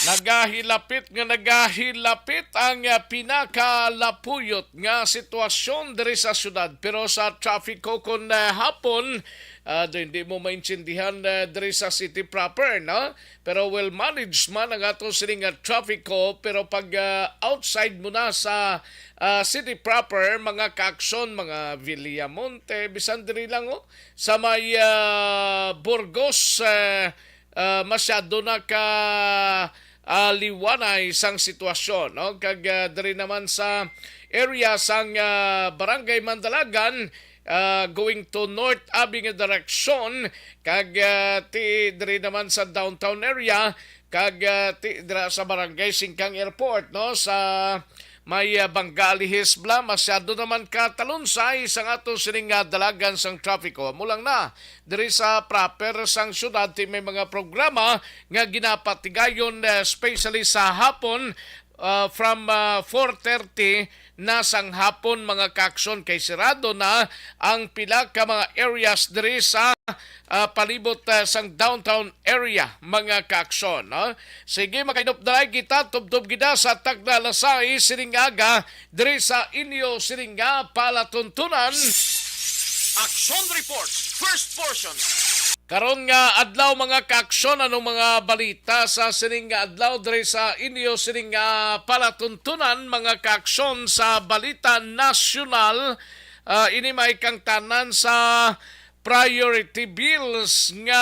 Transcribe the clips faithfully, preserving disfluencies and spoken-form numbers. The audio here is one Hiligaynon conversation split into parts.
Nagahilapit nga nagahilapit ang, ah, pinakalapuyot nga sitwasyon diri sa syudad, pero sa traffic ko kon, ah, hapon, ah, do hindi mo maintindihan, ah, diri sa city proper, no? Pero well managed man ang ato sining nga traffic ko, pero pag, ah, outside mo na sa, ah, city proper, mga kaaksyon, mga Villamonte, bisan diri lang, oh, sa may, ah, Burgos, eh, ah, masyado na ka, ah, liwanay sang sitwasyon, no? Kag, ah, diri naman sa area sang, ah, Barangay Mandalagan, ah, going to North Avenue direction, kag, ah, ti diri naman sa downtown area, kag, ah, ti dira sa Barangay Singkang Airport, no? Sa may, ah, Bangga Alihis Bla, masyado naman ka talunsay sang ato sining nga dalagan sang trapiko. Amo lang na, diri sa proper sang syudad, ti may mga programa nga ginapatigayon, eh, especially sa hapon, ah, from, ah, four thirty na sang hapon, mga kaaksyon, kay sirado na ang pila ka mga areas diri sa, ah, palibot, ah, sang downtown area, mga kaaksyon, no? Sige, makainupdalay kita, tubtob gid na sa tagna alas sais sining aga diri sa inyo sining nga palatuntunan. Action Report, first portion. Karon nga adlaw, mga kaaksyon, anong mga balita sa sining nga adlaw diri sa inyo sining nga palatuntunan, mga kaaksyon, sa balita nasyonal? Ah, ini may kangtanan sa priority bills nga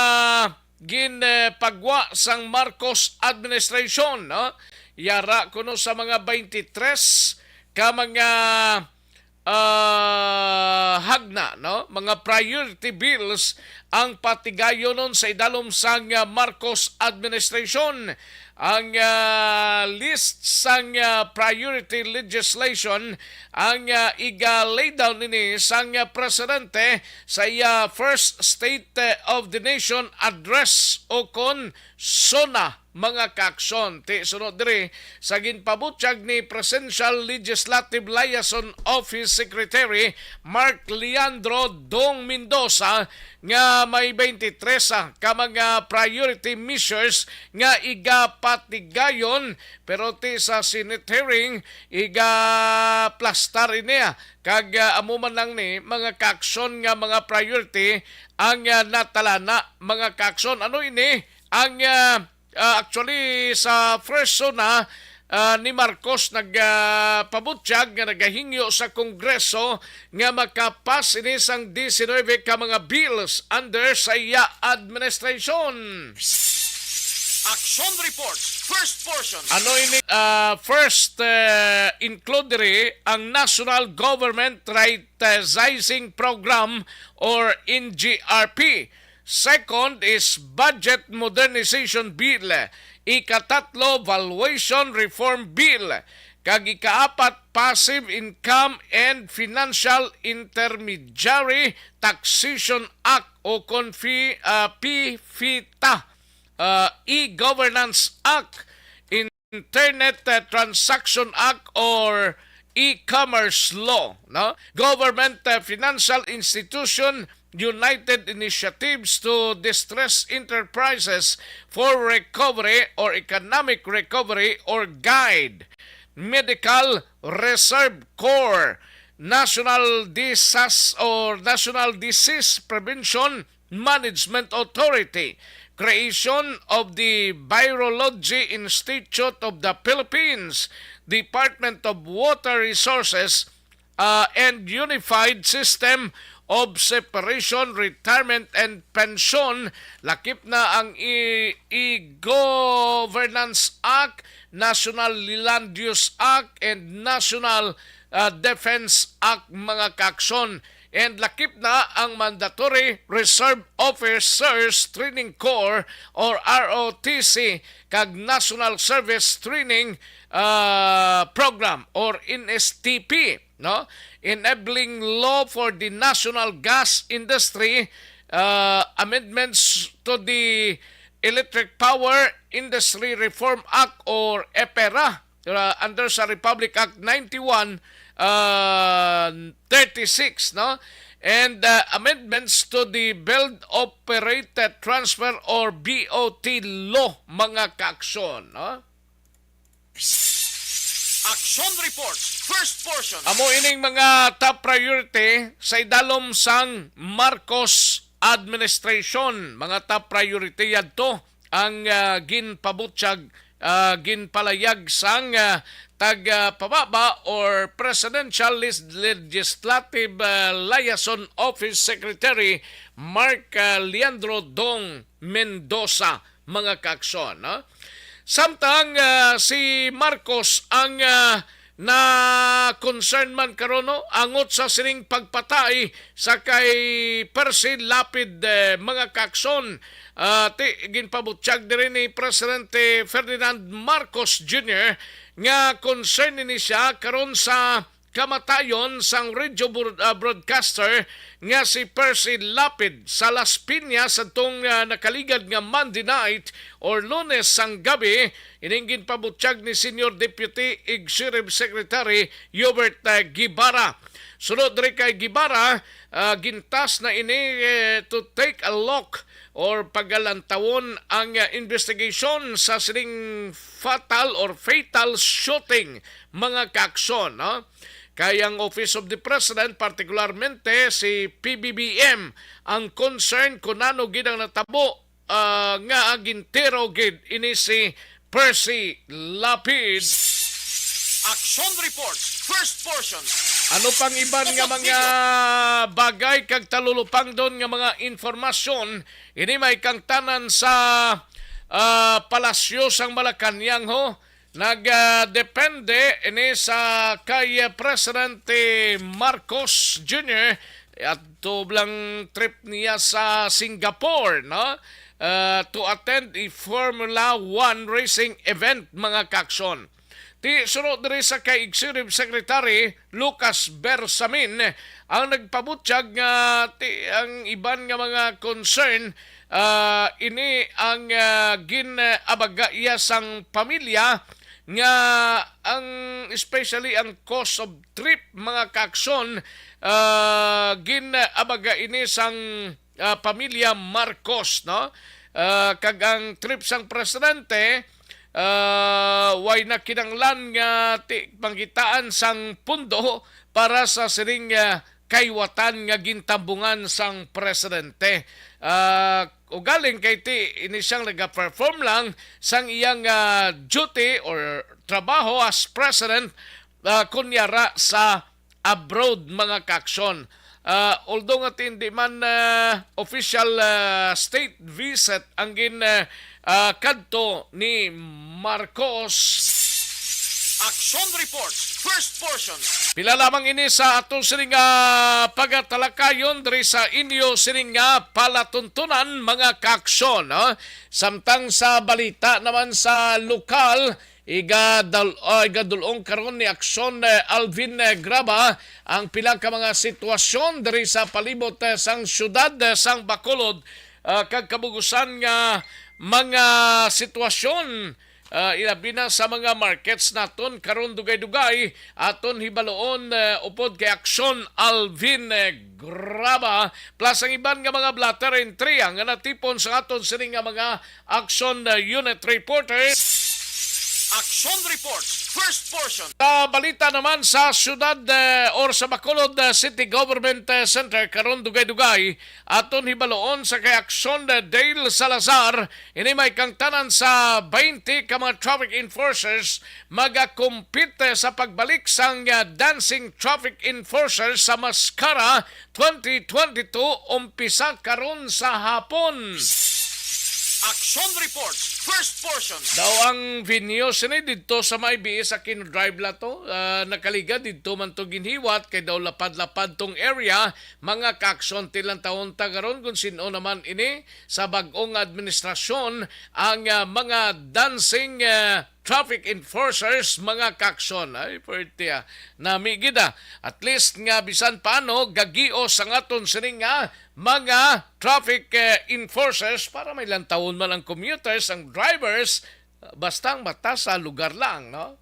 ginpagwa sang Marcos administration, no? Yara kuno sa mga twenty-three ka mga, ah, hagna, no? Mga priority bills ang patigayonon sa idalom sang, ah, Marcos administration. Ang, ah, list sang, ah, priority legislation ang, ah, iga-lay down nini sang, ah, presidente sa iya First State, eh, of the Nation Address, o kon SONA, mga kaaksyon. Ti sunod diri sa ginpabutyag ni Presidential Legislative Liaison Office Secretary Mark Leandro Dong Mendoza, nga may twenty-three ka mga priority measures nga igapatigayon, pero ti sa Senate hearing, igaplastar ini, ah, kag, ah, amo man lang ni mga kaaksyon nga mga priority ang, ah, natalana, mga kaaksyon. Ano ini ang, ah, ah, actually, sa first SONA, ah, ni Marcos nag, ah, pabutyag nga nagahingyo sa Kongreso nga makapas ini sang diecinuebe ka mga bills under sa iya administration. Action Report, first portion. Ano ini? Ah, first, eh, include diri ang National Government Rightsizing Program or N G R P. Second is Budget Modernization Bill. Ikatatlo, Valuation Reform Bill. Kag ikaapat, Passive Income and Financial Intermediary Taxation Act o kon fi-, ah, PFITA, ah, E-Governance Act, Internet, uh, Transaction Act or E-Commerce Law, no? Government, uh, Financial Institution United Initiatives to Distress Enterprises for Recovery or Economic Recovery or GUIDE, Medical Reserve Corps, National Disas-, or National Disease Prevention Management Authority, creation of the Virology Institute of the Philippines, Department of Water Resources, uh, and Unified System of Separation, Retirement, and Pension, lakip na ang E-, E-Governance Act, National Land Use Act, and National, uh, Defense Act, mga kaaksyon. And lakip na ang Mandatory Reserve Officers Training Corps or R O T C kag National Service Training, ah, Program or N S T P, no? Enabling Law for the National Gas Industry, ah, Amendments to the Electric Power Industry Reform Act or EPERA, uh, under sa Republic Act ninety-one, uh, thirty-six, no? and, uh, amendments to the Build, Operate, Transfer or B O T law, mga kaaksyon, no? Action Report, first portion. Amo ining mga top priority sa idalom sang Marcos administration. Mga top priority yadto ang, ah, ginpabutyag, ah, ginpalayag sang, ah, tag, ah, pababa or Presidential Lis-, Legislative, ah, Liaison Office Secretary Mark, ah, Leandro Dong Mendoza, mga kaaksyon, no? Samtang, ah, si Marcos ang, ah, na concern man karon, no, angot sa sining pagpatay sa kay Percy Lapid, eh, mga kaaksyon. Ah, ti-, ginpabutyag diri ni Presidente Ferdinand Marcos Junior nga concern ini siya karon sa kamatayon sang radio bro-, ah, broadcaster nga si Percy Lapid sa Las Piñas adtong, ah, nakaligad nga Monday night or Lunes sang gabi. Ining ginpabutyag ni Senior Deputy Executive Secretary Hubert, ah, Guevara. Sunod diri kay Guevara, ah, gintas na ini, eh, to take a look or pagalantawon ang, ah, investigation sa sining fatal or fatal shooting, mga kaaksyon, no? Kay ang Office of the President, partikularmente si P B B M, ang concern kung ano gid ang natabo, ah, nga gintiro gid ini si Percy Lapid. Action Report, first portion. Ano pang iban nga mga bagay kag talulupangdon nga mga informasyon ini may kangtanan sa, ah, Palasyo sang Malacañang, ho? Nag, ah, depende ini sa kay, ah, Presidente Marcos Junior at tublang trip niya sa Singapore, no? Ah, to attend a Formula One racing event, mga kaaksyon. Ti suno diri sa kay Executive Secretary Lucas Bersamin ang nagpabutyag nga ti ang iban nga mga concern, ah, ini ang, ah, gin-abaga iya sang pamilya nga ang, especially ang cost of trip, mga kaaksyon, ah, gin-abaga ini sang, ah, pamilya Marcos, no? Ah, kag ang trip sang presidente, ah, way na kinahanglan nga ti-, pangkitaan sang pundo para sa sining, ah, kaiwatan nga gintambungan sang presidente. Ah, ugaling kay ti ini siyang nagaperform lang sang iyang, ah, duty or trabaho as president, ah, kunyara sa abroad, mga kaaksyon. Ah, although nga ti-, hindi man, ah, official, ah, state visit ang gin, ah, ah, kadto ni Marcos. Action Report, first portion. Pila lamang ini sa ato sini nga pagatalakayon diri sa inyo sini nga palatuntunan, mga kaaksyon, no? Samtang sa balita naman sa lokal, igadal-, ah, igadulong karon ni Aksyon, eh, Alvin, eh, Graba ang pila ka mga sitwasyon diri sa palibot, eh, sang siyudad, eh, sang Bacolod, ah, kag kabugusan nga mga sitwasyon, ah, ilabi na sa mga markets naton karon dugay-dugay, aton hibaluon, eh, upod kay Aksyon Alvin, eh, Graba, plus ang iban nga mga blotter entry nga natipon sa aton sini nga mga Action, uh, Unit Reporters. Action Report, first portion. Sa balita naman sa siyudad, uh, or sa Bacolod, uh, City Government, uh, Center, karon dugay-dugay aton hibaluon sa kay Action, uh, Dale Salazar, ini may kangtanan sa twenty ka mga traffic enforcers magakumpit, uh, sa pagbalik sang, uh, dancing traffic enforcers sa Mascara twenty twenty-two, umpisa karon sa hapon. Action Report, first portion. Daw ang venue sini didto sa may B S Aquino Drive la to, ah, nakaligad didto man to ginhiwat kay daw lapad-lapad tong area, mga kaaksyon. Ti lantawon ta karon kung sin-o naman ini sa bag-ong administrasyon ang, ah, mga dancing, ah, traffic enforcers, mga kaaksyon. Ay, pwerte, ah. Nami gid, ah. At least nga bisan paano, gagios ang aton sini nga mga traffic, eh, enforcers para may lantawon man ang commuters, ang drivers, basta ang mata sa lugar lang, no?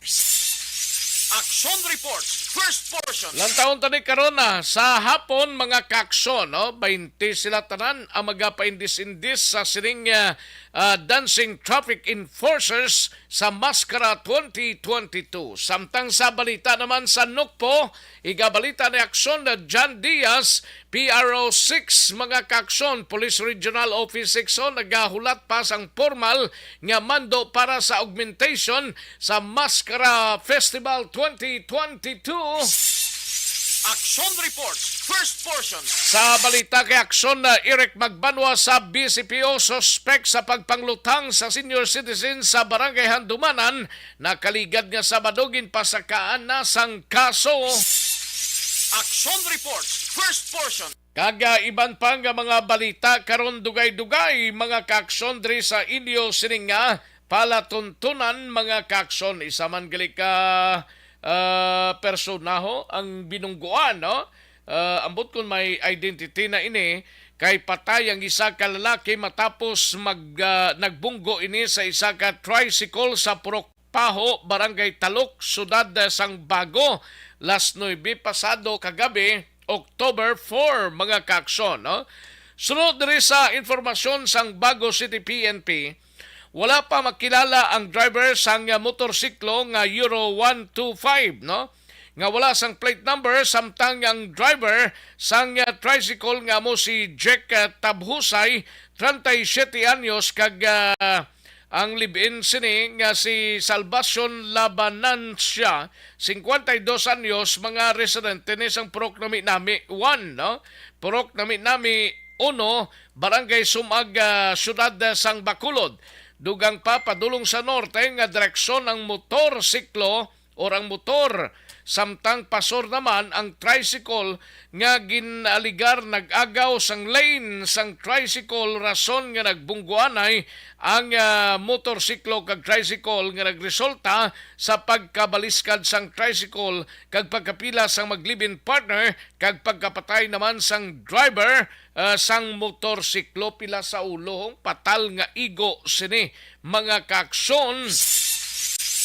Action Report, First portion. Lantawon tani karon na sa hapon, mga kaaksyon, no? Baynte sila tanan ang magapaindis-indis sa sining, ah, ah, dancing traffic enforcers sa Maskara twenty twenty-two. Samtang sa balita naman sa Nukpo, igabalita ni Aksyon na John Diaz, P R O six, mga kaaksyon, Police Regional Office six o nagahulat pa sang formal nga mando para sa augmentation sa Maskara Festival twenty twenty-two. Action Report, first portion. Sa balita kay Aksyon na Eric Magbanwa sa B C P O, suspek sa pagpanglutang sa senior citizen sa Barangay Handumanan, nakaligad nga Sabado ginpasakaan na sang kaso. Action Report, first portion. Kag, ah, iban pa nga mga balita karon, dugay-dugay, mga kaaksyon, diri sa inyo sining nga palatuntunan, mga kaaksyon. Isa man gali ka, ah, personaho ang binungguan, no? Ah, ambot kon may identity na ini, kay patay ang isa ka lalaki matapos mag, ah, nagbunggo ini sa isa ka tricycle sa Purok Paho, Barangay Talok, Siyudad sang Bago, las nuebe pasado kagabi, October four, mga kaaksyon, no? Sunod diri sa informasyon sang Bago City P N P, wala pa makilala ang driver sang motorsiklo nga Euro one two five, no? Nga wala sang plate number, samtang ang driver sang tricycle nga amo si Jack, ah, Tabhusay, treinta y siete anyos, kag, ah, ang live-in sini nga si Salvacion Labanancia, cincuenta y dos anyos, mga residente ni sang Purok Nami-Nami one, no? Purok Nami-Nami uno, Barangay Sumag, ah, Siyudad, ah, sang Bacolod. Dugang pa, padulong sa norte nga direksyon ang motorsiklo or ang motor, samtang pasor naman ang tricycle nga ginaligar nag-agaw sang lane sang tricycle, rason nga nagbungguanay ang, ah, motorsiklo kag tricycle, nga nagresulta sa pagkabaliskad sang tricycle kag pagkapila sang mag-live-in partner kag pagkapatay naman sang driver, ah, sang motorsiklo. Pila sa ulo, hong patal nga igo sini, mga kaaksyon.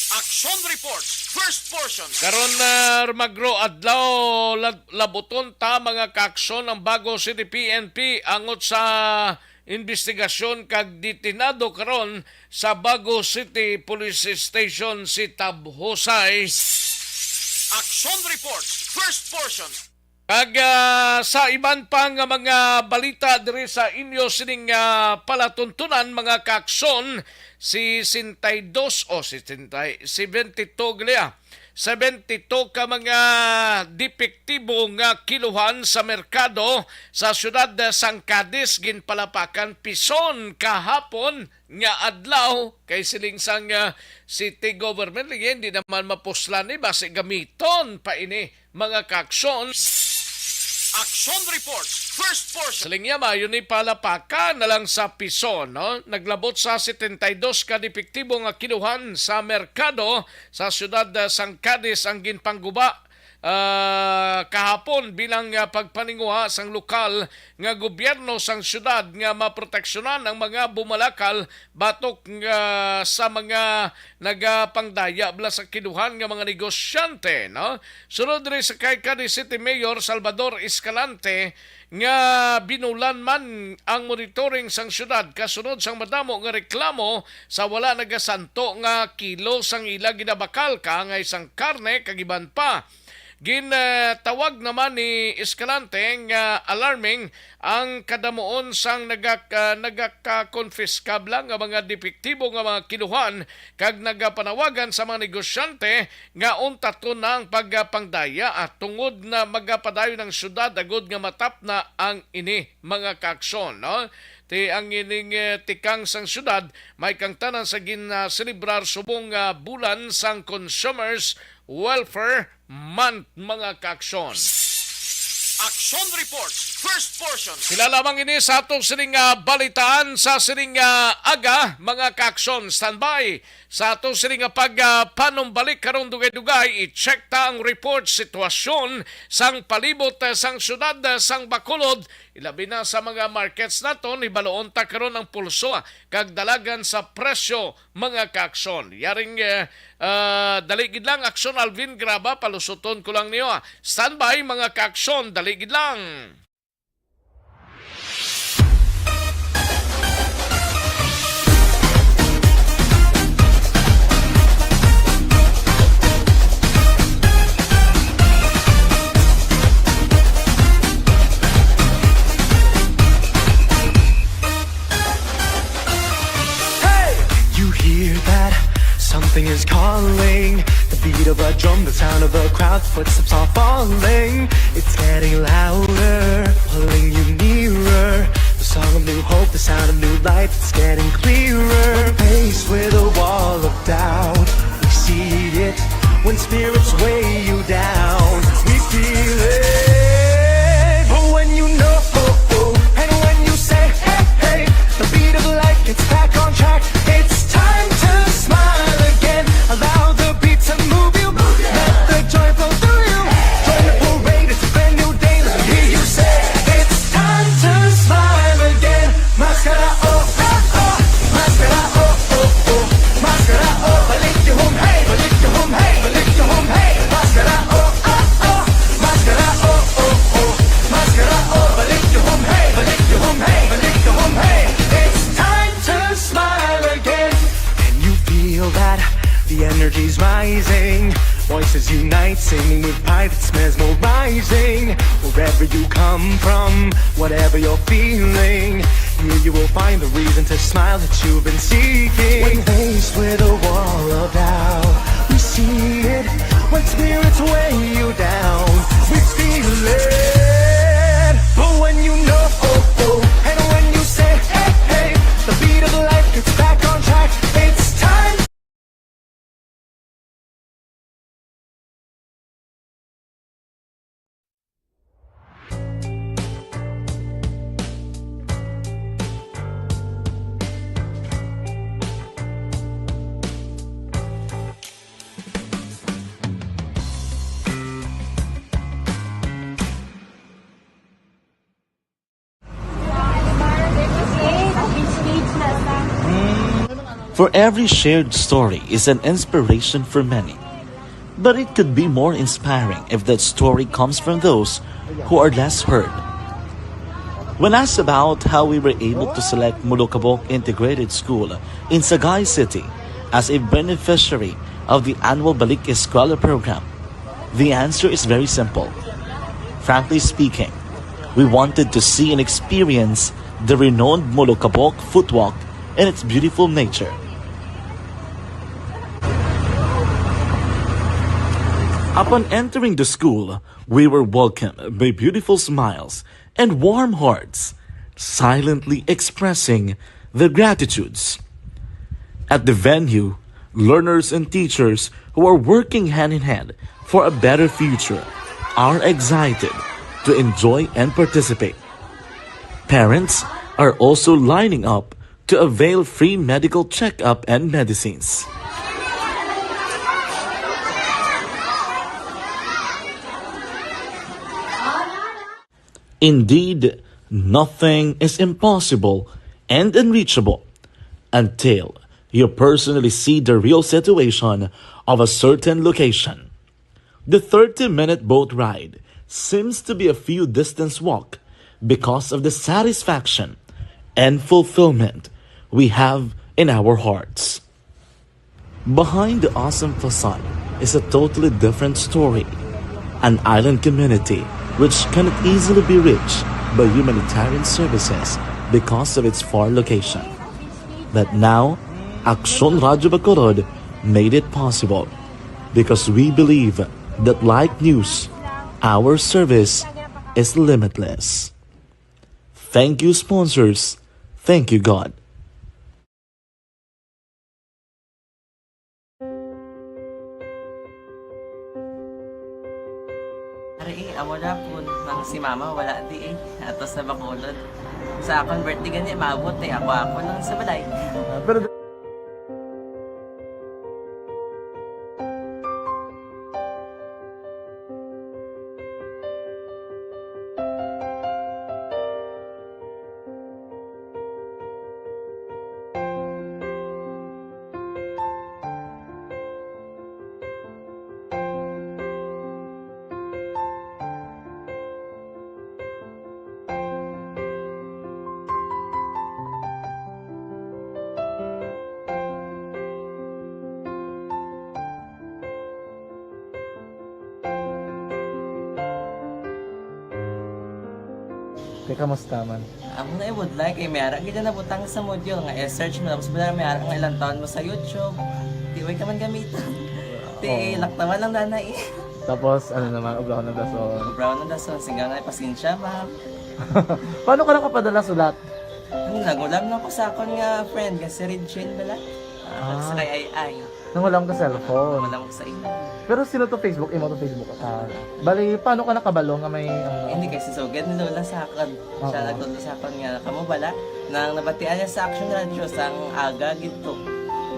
Action Report, first portion. Karon, ah, magro adlaw, lab-, labuton ta, mga kaaksyon, ang Bago City P N P angot sa investigasyon kag detenado karon sa Bago City Police Station si Tab Husay. Action Report, first portion. Kag, ah, sa iban pa nga mga balita diri sa inyo sining, ah, palatuntunan, mga kaaksyon, sesenta y dos o sesenta, seventy-two gali, ah. Seventy-two ka mga depektibo nga kiluhan sa merkado sa siyudad sang Cadiz ginpalapakan pison kahapon nga adlaw, kay siling sang, ah, city government, lagi, hindi naman mapuslan ni, basi gamiton pa ini, mga kaaksyon. Action Report, first portion. Siling niya, maayo ni palapakan na lang sa pison, no? Naglabot sa setenta y dos ka depektibo nga kiluhan sa merkado sa siyudad, ah, sang Cadiz ang ginpangguba, ah, kahapon bilang, ah, pagpaninguha sang lokal nga gobyerno sang siyudad nga maproteksyonan ang mga bumalakal batok nga sa mga nagapangdaya bala sa kiluhan nga mga negosyante, no? Sunod diri sa kay Cadiz City Mayor Salvador Escalante nga binulan man ang monitoring sang siyudad kasunod sang madamo nga reklamo sa wala nagasanto nga kilo sang ila ginabakal, kaangay sang karne kag iban pa. Gin, ah, tawag naman ni Escalante nga alarming ang kadamuon sang nagak-, ah, nagakakonfiskabla nga mga depektibo nga mga kiluhan kag nagapanawagan sa mga negosyante nga untaton na ang pagpangdaya, ah, tungod na magapadayon ang syudad agud nga matapna ang ini, mga kaaksyon, no? Ti ang ining, eh, tikang sang syudad, may kangtanan sa gin, ah, selebrar subong nga bulan sang Consumers Welfare Month, mga kaaksyon. Action Report, first portion. Sila lamang ini sa atong sining, ah, balitaan sa sining, ah, aga, mga kaaksyon. Standby. Sa ato sini nga pag, ah, panumbalik karon, dugay-dugay, i-check ta ang report sitwasyon sang palibot, ah, sang siyudad, ah, sang Bacolod, ilabi na sa mga markets naton. Hibaluon ta karon ang pulso, ah, kag dalagan sa presyo, mga kaaksyon. Yaring, eh, ah, dali gid lang, Aksyon Alvin Graba, palusuton ko lang niyo, ah. Standby, mga kaaksyon, dali gid lang. Hey! You hear that? Something is calling. The beat of a drum, the sound of a crowd, footsteps are falling. It's getting louder, pulling you nearer. The song of new hope, the sound of new life, it's getting clearer. Faced with a wall of doubt, we see it. When spirits weigh you down, we feel it. But when you know, and when you say, hey, hey, the beat of life gets back on track. It's time to smile again. Allow the beat to move you. Let the joy flow through you. Join the parade, it's a brand new day. Let me hear you say, it's time to smile again. Maskara, oh, oh, oh. Maskara, oh, oh, oh. Maskara, oh, balik you home, hey, balik you home, hey, balik you home, hey. Maskara, oh, oh, oh. Maskara, oh, oh, oh. Maskara, oh, balik you home, hey, balik you home, hey, balik you home, hey. It's time to smile again. Can you feel that? The energy's rising. Voices unite, singing with pride, it's mesmerizing. Wherever you come from, whatever you're feeling, here you will find the reason to smile that you've been seeking. When faced with a wall of doubt, we see it. When spirits weigh you down, we feel it. But when you know, oh, oh, and when you say, hey, hey, the beat of life gets back on track. It's time. For every shared story is an inspiration for many. But it could be more inspiring if that story comes from those who are less heard. When asked about how we were able to select Molokabok Integrated School in Sagay City as a beneficiary of the annual Balik Eskwela program, the answer is very simple. Frankly speaking, we wanted to see and experience the renowned Molokabok footwalk and its beautiful nature. Upon entering the school, we were welcomed by beautiful smiles and warm hearts, silently expressing their gratitudes. At the venue, learners and teachers who are working hand in hand for a better future are excited to enjoy and participate. Parents are also lining up to avail free medical checkup and medicines. Indeed, nothing is impossible and unreachable until you personally see the real situation of a certain location. The thirty-minute boat ride seems to be a few distance walk because of the satisfaction and fulfillment we have in our hearts. Behind the awesome facade is a totally different story. An island community which cannot easily be reached by humanitarian services because of its far location. But now, Aksyon Radyo Bacolod made it possible because we believe that like news, our service is limitless. Thank you, sponsors. Thank you, God. Ari, eh, amo na po nang si Mama wala di eh. Atos na Bacolod. Sa akon birthday gani, maabot eh. Ako, ako lang sa balay. Ah, pero Te, kamusta man? Amo na, eh, would like, eh, may ara gid na nabutang sa module nga i-search mo, tapos wala, may ara nga ilang taon mo sa YouTube. Di, way ka man gamiton. Ti, oo, laktawan lang na na, eh. Tapos, ano naman, obra ko ng dason. Obra ko ng dason, singgaw na, pasensya, ma'am. Paano ka nakapadala sulat? Ano, nagulam lang ko sa akon nga friend, nga si Regine bala. Ah, ah, sa kay Ai Ai. Nangulam ka cellphone. Nangulam ko sa imo. Pero sino to Facebook? Imo to Facebook? Ah, bali, paano ka nakabalo nga may, ano? Hindi, kay si Sugad ni Lola sa akon. Oo. Siya nagtudlo sa akon nga, kamo bala, nang nabatian niya sa Action Radio, sang aga gid to.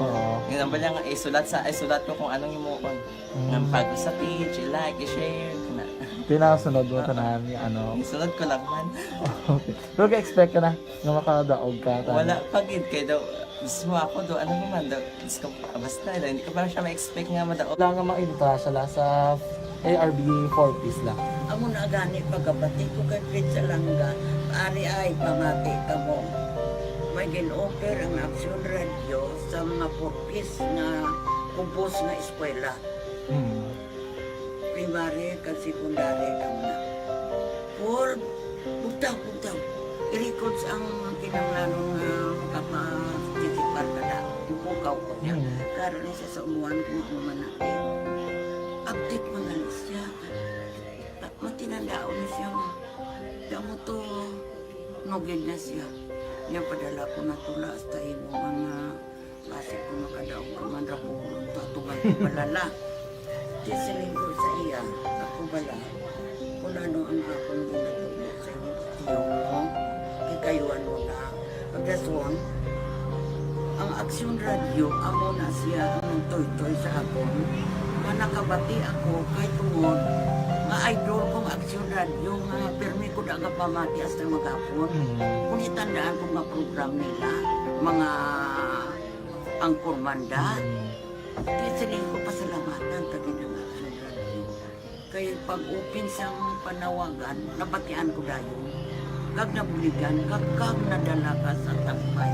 Oo. Yun ang bala nga, isulat sa, isulat ko kung anong himuon. Mm. Nga pag sa page, i-like, i-share, na. Tinasunod mo, oo, tanan, nga ano. Isunod ko lang man. Okay. Pero ga-expect ka na nga makadaog ka, tanan? Wala pa gid, kay daw, mismo ako do, ano naman do, Diyos ko, ah, basta, hindi ko pa siya ma-expect nga madaog. Wala nga mainta siya la sa A R B four Ps la. Amo na gani pagkabati ko kay Fred Salanga, ari ay pamati kamo. May gin-offer ang Action Radio sa mga four Ps nga kubos nga eskwela. Hmm. Primary kag secondary kamo na. Paul, bugtaw, bugtaw. I-records ang kinahanglanon nga makaparticipar ka na. Ipukaw ko niya. Mm. Karon ni siya sa umuan kung ano man natin. Update man gani siya. Ta-, matinandaon na siya nga. Kaya mo to, nugid na siya. Niya padala ko na tula hasta imo nga Basi kung makadaog ka man ra, buhulon to, atuman ko palala. Di siling ko sa iya, ako bala, kung ano ang akong ginatubod sa imo, tiyo mo, kikayuan mo na. Pagdason, ang Action Radio, amo na siya ang nagtoytoy sa akon. Nga nakabati ako, kay tungod, nga idol kong Action Radio, nga pirmi ko daga pamati hasta maghapon. Mm. Kung itandaan ko nga program nila, mga Anchorman da. Mm. Kaya siling ko, pasalamatan ta gid ang Action Radio. Kay pag-open sang panawagan, nabatian ko dayon. Kag nabuligan, kag, kag nadala ka sa tampay.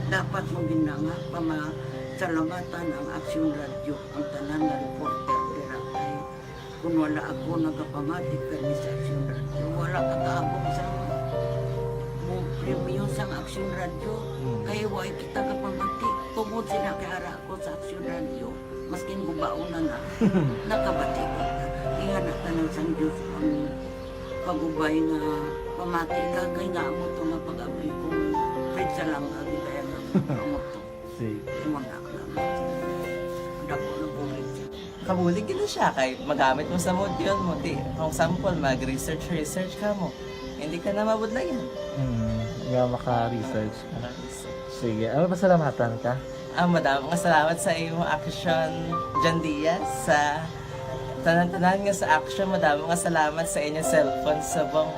Dapat mo gid na nga pamasalamatan ang Action Radio, ang tanan nga reporter dira kay Kung wala ako nagapamati kay Miss Action Radio, wala ka kaabot sa mo premyo sang Action Radio. Hmm. Kay wa kita kapamati. Tungod sila kay ara ako sa Action Radio, maskin gubaon na na, nakabati kita. Ingana tanan sang Diyos ang pagubay nga pamati ka kay nga amo to nga pag-abli ko. Pwede sa lang agi kaya nga amo to. Sige. Imo na lang. Dako na bulig siya. Kabulig gid na siya kay magamit mo sa module mo. Ti, for example, mag-research, research ka mo. Hindi ka na mabudlayan. Hmm, nga maka-research ka. Maka-research. Sige, ano, pasalamatan ka? Ah, madamo nga salamat sa imo, Action John Diaz, sa tanan-tanan nga sa Action. Madamo nga salamat sa inyo cellphone subong.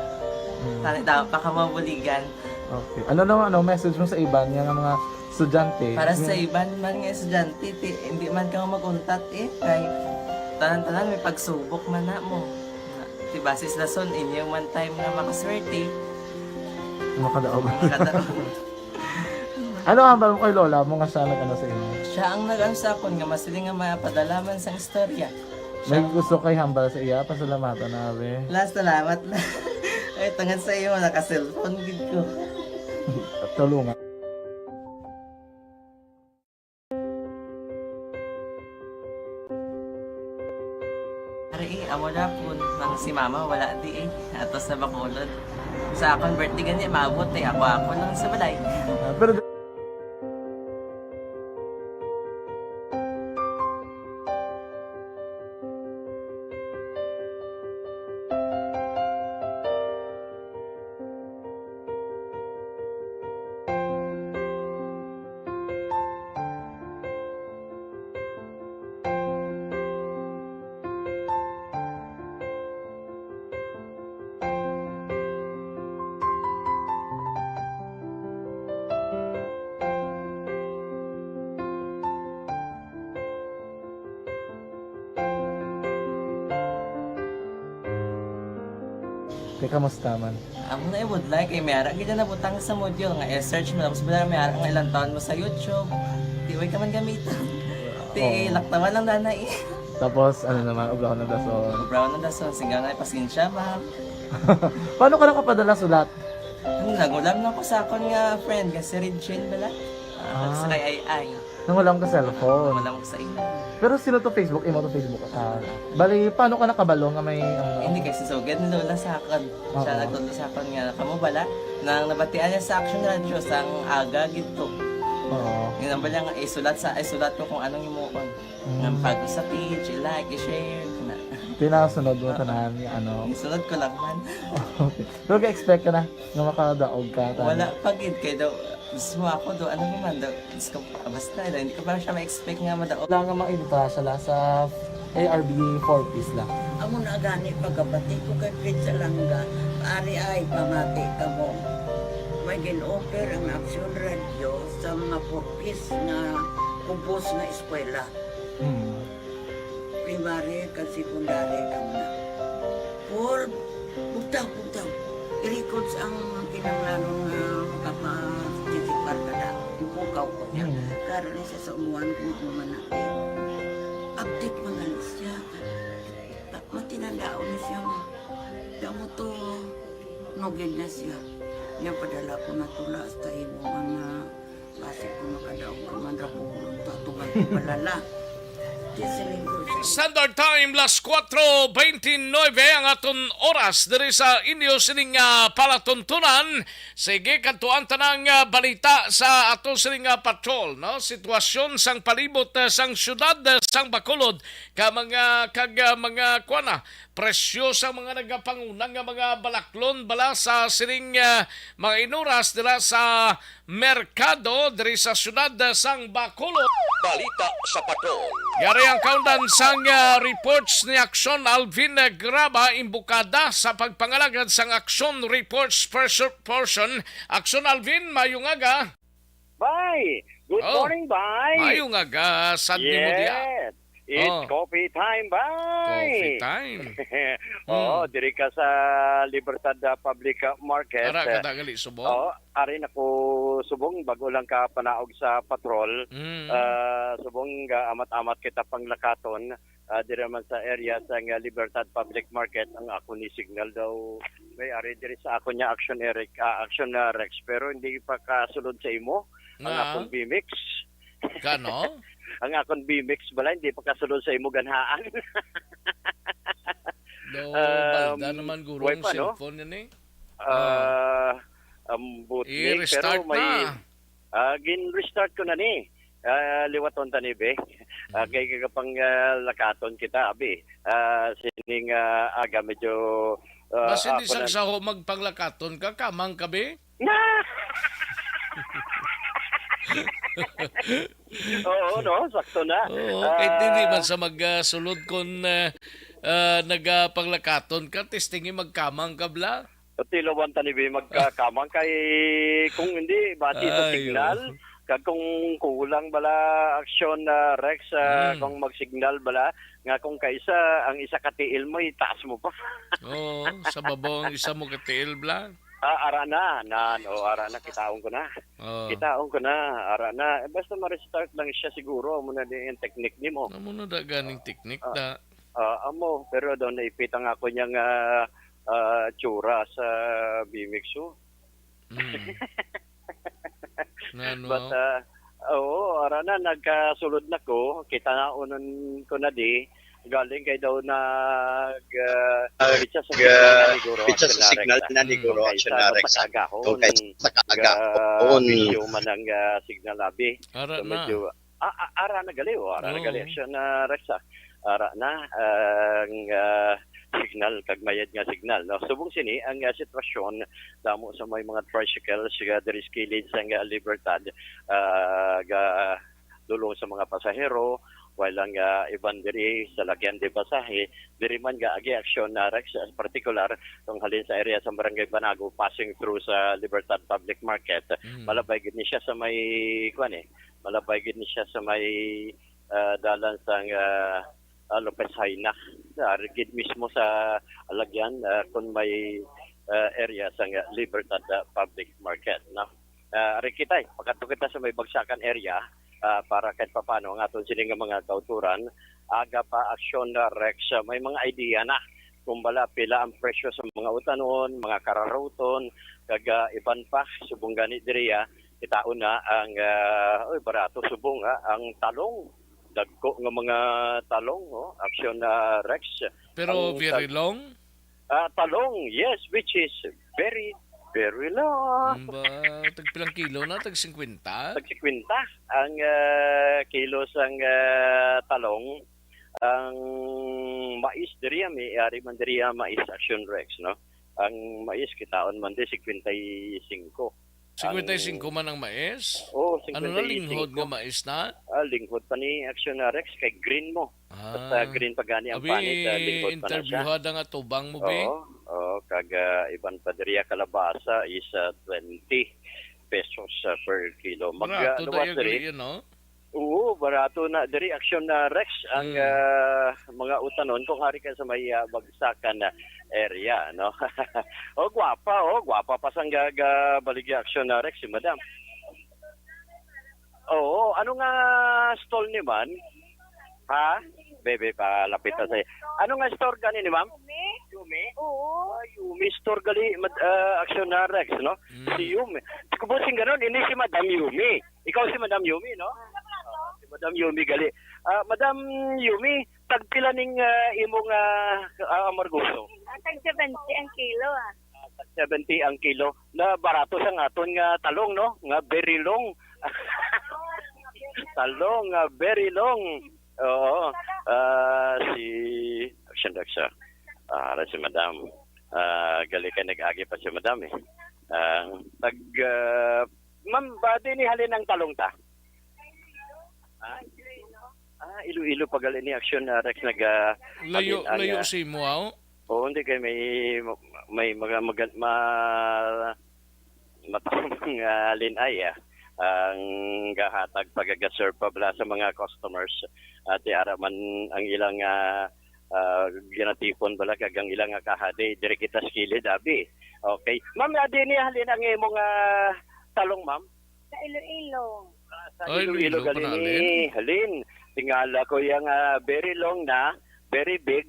Hmm. Tani, damo pa ka mabuligan. Okay. Ano naman, ano, message mo sa iban nga, nga mga estudyante? Para sa iban man nga estudyante, ti, hindi man ka mag-untat, eh, kay tanan-tanan may pagsubok man na mo. Ti, basi sa dason, inyo man time nga makaswerte. Makadaog. Makadaog. Ano ang hambal mo kay lola mo nga siya nag-ano sa inyo? Siya ang nag-ano sa akon nga masiling nga mapadala man sang istorya. May gusto kay hambal sa iya, pasalamatan na, abi. La, salamat na. Ay, tungod sa iyo, naka-cellphone gid ko. Tulungan. Ari, eh, amo na po. Nang si mama, wala di eh. Ato sa Bacolod. Sa akon birthday gani, maabot eh. Ako, ako lang sa balay. Ah, pero Te, kamusta man? Amo na, eh, would like, eh, may ara gid na nabutang sa module nga i-search mo, tapos wala, may ara nga ilang taon mo sa YouTube. Di, way ka man gamiton. Ti, oo, laktawan lang na na, eh. Tapos, ano naman, obra ko ng dason. Obra ko ng dason, singgaw na, pasensya, ma'am. Paano ka nakapadala sulat? Ang nagulam lang ko sa akon nga friend nga si Regine bala. Ah, Ah. sa kay Ay Ay. Nang wala ka cellphone. Wala ko sa imo. Pero sino to Facebook? Imo to Facebook account? Bali, paano ka nakabalo nga may ano? Hindi kay si Sugad ni Lola sa akon. Siya Oo. nagtudlo sa akon nga kamo bala nang nabatian niya sa Action Radio sang aga gid to. Oo. Yun ang bala nga isulat sa isulat ko kung anong himuon. Mm. Nga pag sa page, i-like, i-share, na. Tinasunod mo Oo. tanan nga ano. Isunod ko lang man. Pero ga-expect ka na nga makadaog ka. Tanan. Wala pa gid kay daw gusto ako do ano naman daw. Gusto ko, ah, basta daw, hindi ko pa siya ma-expect nga madaog. Wala nga makita siya la sa A R B four Ps la. Amo na gani pagkabati ko kay Fritz Alanga, ari ay pamati ka mo. May gin-offer ang Action Radio sa mga four Ps nga kubos nga eskwela. Hmm. Primary kag secondary kamo na. Paul, bugtaw, bugtaw. I-records ang kinahanglanon nga makapa-, participar ka na. Ipukaw ko niya. Hmm. Karon ni siya sa umuan kung ano man na. Update man gali siya. Ta-, matinandaon na siya nga. Di mo to, nugid na siya. Niya padala ko na tula hasta imo ang, ah, basi ko makadaog ka man ra po. Tatugan ko palala. Di sa linggo siya. Standard Time, las kuwatro bentynebe ang aton oras diri sa inyo sining, ah, palatuntunan. Sige, kadtuan ta na ang, ah, balita sa ato sining, ah, patrol, no? Sitwasyon sang palibot, ah, sang siyudad, ah, sang Bacolod, ka mga, kag, ah, mga, kuwan na, presyo sa mga nagapanguna nga mga balaklon bala sa sining, ah, mga inuras dira sa merkado diri sa siyudad sang Bacolod. Balita sa Patrol. Yari ang kaundan sang, ah, reports ni Action Alvin Graba, imbukada sa pagpangalagad sang Action Reports perso-, portion. Action Alvin, mayong aga. Bay! Good Oh. Morning, Bay! Mayong aga, sad nimo diya. Yes! It's Oh. coffee time, Bay! Coffee time. Oo, Hmm. diri ka sa Libertad, ah, Public, ah, Market. Ara ka ta gali subong? Oo, ari na ko subong, bago lang ka panaog sa patrol. Mm. Ah, subong, ah, amat-amat kita panglakaton. Ah, diri man sa area sa nga Libertad Public Market, ang ako ni signal daw may ari diri sa ako niya Action Eric, ah, Action, ah, Rex, pero hindi pa kasulod sa imo ang Nga? Akong B-Mix. Kano? Ang akong B-Mix bala, hindi pa kasulod sa imo ganhaan. Do, Um, balda naman guro way ang pa, no? Cellphone yan eh. Ah, ambot ni, pero I-restart may na. Ah, gin-restart ko na ni. Ah, liwaton ta ni, be. Ah, Mm. kay kagapang, ah, lakaton kita, abi. Ah, sining, ah, aga medyo, ah, Basi di ako na- sagsaho magpanglakaton ka, kamang ka, be? Na! Oo, no? Sakto na. Oo, kahit hindi Ah, man sa magsulod kung, ah, ah, nagapanglakaton ka, testingi magkamang ka bla. Tilawan ta ni, be, magkakamang kay kung hindi, bati sa Ay, signal, oh. Kag kung kulang bala action, ah, Rex, ah, Mm. kung mag-signal bala, nga kung kaisa, ang isa ka tiil mo, itaas mo pa. Oo, sa babaw ang isa mo ka tiil bla. Ah, ara na, nan, o, ara na, kitaon ko na. Oh. Kitaon ko na, ara na. Eh, basta ma-restart lang siya siguro, amo na din yung technique nimo. Amo na da ganing technique Ah. da. Ah, amo, pero daw naipit ang ako niyang, ah, ah, tsura sa B-Mix, oh. Mm. Ngano? But, ah, oo, ara na, nagkasulod na ko. Kita na unon ko na di. Galing kay daw nag, ah, Ah, pizza sa ah, signal na ni Guro pizza Action sa signal Rex, na ni ah. Guro Kung Action kaisa, na kung Rex, ah. pagkagahon, Kung kaisa, ah, kagahon. video man ang, ah, signal abi. Ara So, na. medyo, ah, ah, ara na gali, oh, ara na Oo. gali. Action na, Rex, ah. Ara na ang, ah, signal, kag mayad nga signal, no? Subong sini ang, ah, sitwasyon damo sa may mga tricycles, ah, diri sa kilid sa, ah, Libertad, ah, ga dulong sa mga pasahero, while ang, ah, iban diri sa lagyan de pasahe, diri man ga agi aksyon na Rex, sa partikular kung halin sa area sa Barangay Banago, passing through sa Libertad Public Market. Mm. Malabay gid ni siya sa may, kuwan eh, malabay gid ni siya sa may, ah, dalan sang, ah, ah, Lopez Jaena. Ari gid mismo sa lagyan, ah, kung may, ah, area sang, ah, Libertad, ah, Public Market, no? Ah, ari kita, eh. Pagkadto kita sa may bagsakan area, ah, para kahit papano ang aton sini nga mga kauturan, aga pa aksyon na Rex, ah, may mga idea na kung bala pila ang presyo sa mga utanon, mga kararuton, kag, ah, iban pa. Subong gani diri, ah, kitaon na ang, ah, oy, barato subong, ah, ang talong. Dagko nga mga talong, no? Action, ah, Rex. Pero Ang very tag- long? Ah, talong, yes, which is very, very long. Ang ba, tagpilang kilo na? Tag singkwenta? Tag singkwenta ang, ah, kilo sang, ah, talong. Ang mais diri, ah, may ari man diri, ah, mais, Action Rex, no? Ang mais, kitaon man di, singkwenta y singko. Singkwenta y singko Ang man ang mais? Oh, Ano na, linghod nga singkwenta y singko. Mais na? Ah, linghod pa ni Action Rex, kay green mo. Basta Ah. Green pa gani ang Abi, panit, ah, linghod pa na siya. Interviewha da nga tubang mo, be? Oo, oo, kag, ah, iban pa diri, ah, kalabasa is, ah, twenty pesos, ah, per kilo. Mag, ah, Barato da luwas iya diri. Gali yan, no? Oo, barato na diri, Action na Rex, ang, Hmm. ah, mga utanon kung hari ka sa may, ah, Bagsakan na area, no? Oh, gwapa, oh, gwapa pa sang gaga baligya, Action na Rex, si Madam. Oo, ano nga stall ni man? Ha? Bebe, palapit na sa'yo. Ano nga store gani ni ma'am? Yumi? Yumi? Oo. Ah, Yumi store gali, mad-, ah, Action na Rex, no? Mm. Si Yumi. Kubot sing ganon, ini si Madam Yumi. Ikaw si Madam Yumi, no? Ah, si Madam Yumi gali. Ah, Madam Yumi, tagpila ning, ah, imong, ah, ah, amargoso? Ah, tag seventy ang kilo, ah. Ah, tag seventy ang kilo. Na barato sa aton nga talong, no? Nga very long. Talong nga very long. Oo. Ah, si Action Rex, ah. Ah, ara si Madam. Ah, gali kay nag-agi pa si Madam, eh. Ah, tag, ah, ma'am, ba din halin ang talong ta? Ah, ah, Iloilo pa gali ni Action, ah, Rex nag, ah, Layo, halin ang, layo ah, sa imo, aw? Oo, hindi kay may, may mga, maga-, ma-, matahom nga halin ay, ah, ang gahatag pagaga-serve pa bala sa mga customers. At ara man ang ilang, ah, ah, ginatipon bala kag ang ilang, ah, kahadi, diri kita sa kilid, abi. Okay. Ma'am, adi ni halin ang imong, ah, talong, ma'am? Sa Iloilo. Ah, sa Ay, Iloilo, Iloilo gali pa na, ni Alin. Halin. Tingala ko yang, ah, very long na, very big.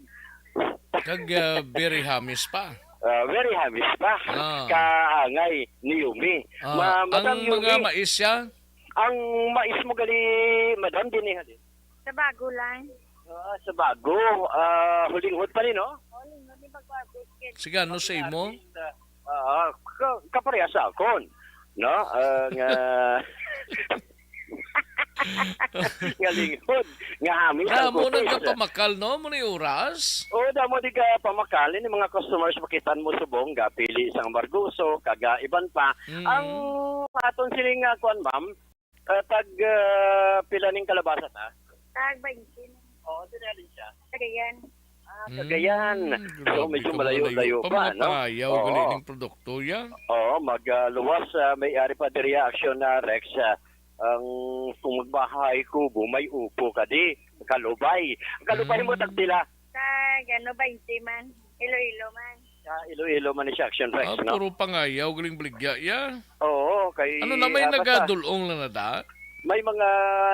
Kag, ah, very hamis pa. Ah, very hamis pa. Ah. Kaangay ni Yumi. Ah, Ma-, Madam ang mga Yumi, mais siya? Ang mais mo gali, Madam, din ni halin? Sa bago lang. Ah, sa bago. Ah, hulinghod pa ni, no? Hulinghod ni bago harvest. Sige, ano sa imo? Ah, ah, ka-, kapareha sa akon. No? Ah, nga, nga linghod, nga hamis ang kutoy. Damo nagkapamakal, no? Mo ni oras? Oo, damo di ka pamakal. Ini mga customers, makitan mo subong, gapili sang amargoso, kaga iban pa. Mm. Ang aton siling nga kuan, ma'am, ah, tag, ah, pila ning kalabasa ta? Tag baynte. Oo, diri halin siya. Cagayan. Ah, Cagayan. Mm, So, grabe medyo ka, malayo-layo malayo pa, pa, no? Mapangayaw, Oo. Gali ning produkto, ya. Oo, mag, ah, luwas, ah, may ari pa diri, Action na Rex, ah, ang kung magbahay kubo, may upo ka di, kalubay. Ang kalubay mo, Mm. tagpila? Tag, ano, baynte man. Iloilo man. Sa Iloilo man ni siya, Action Rex, Ah, no? Puro pangayaw, galing baligya, ya. Oo, kay, Ano na, may ah, basta nagadulong na na da? May mga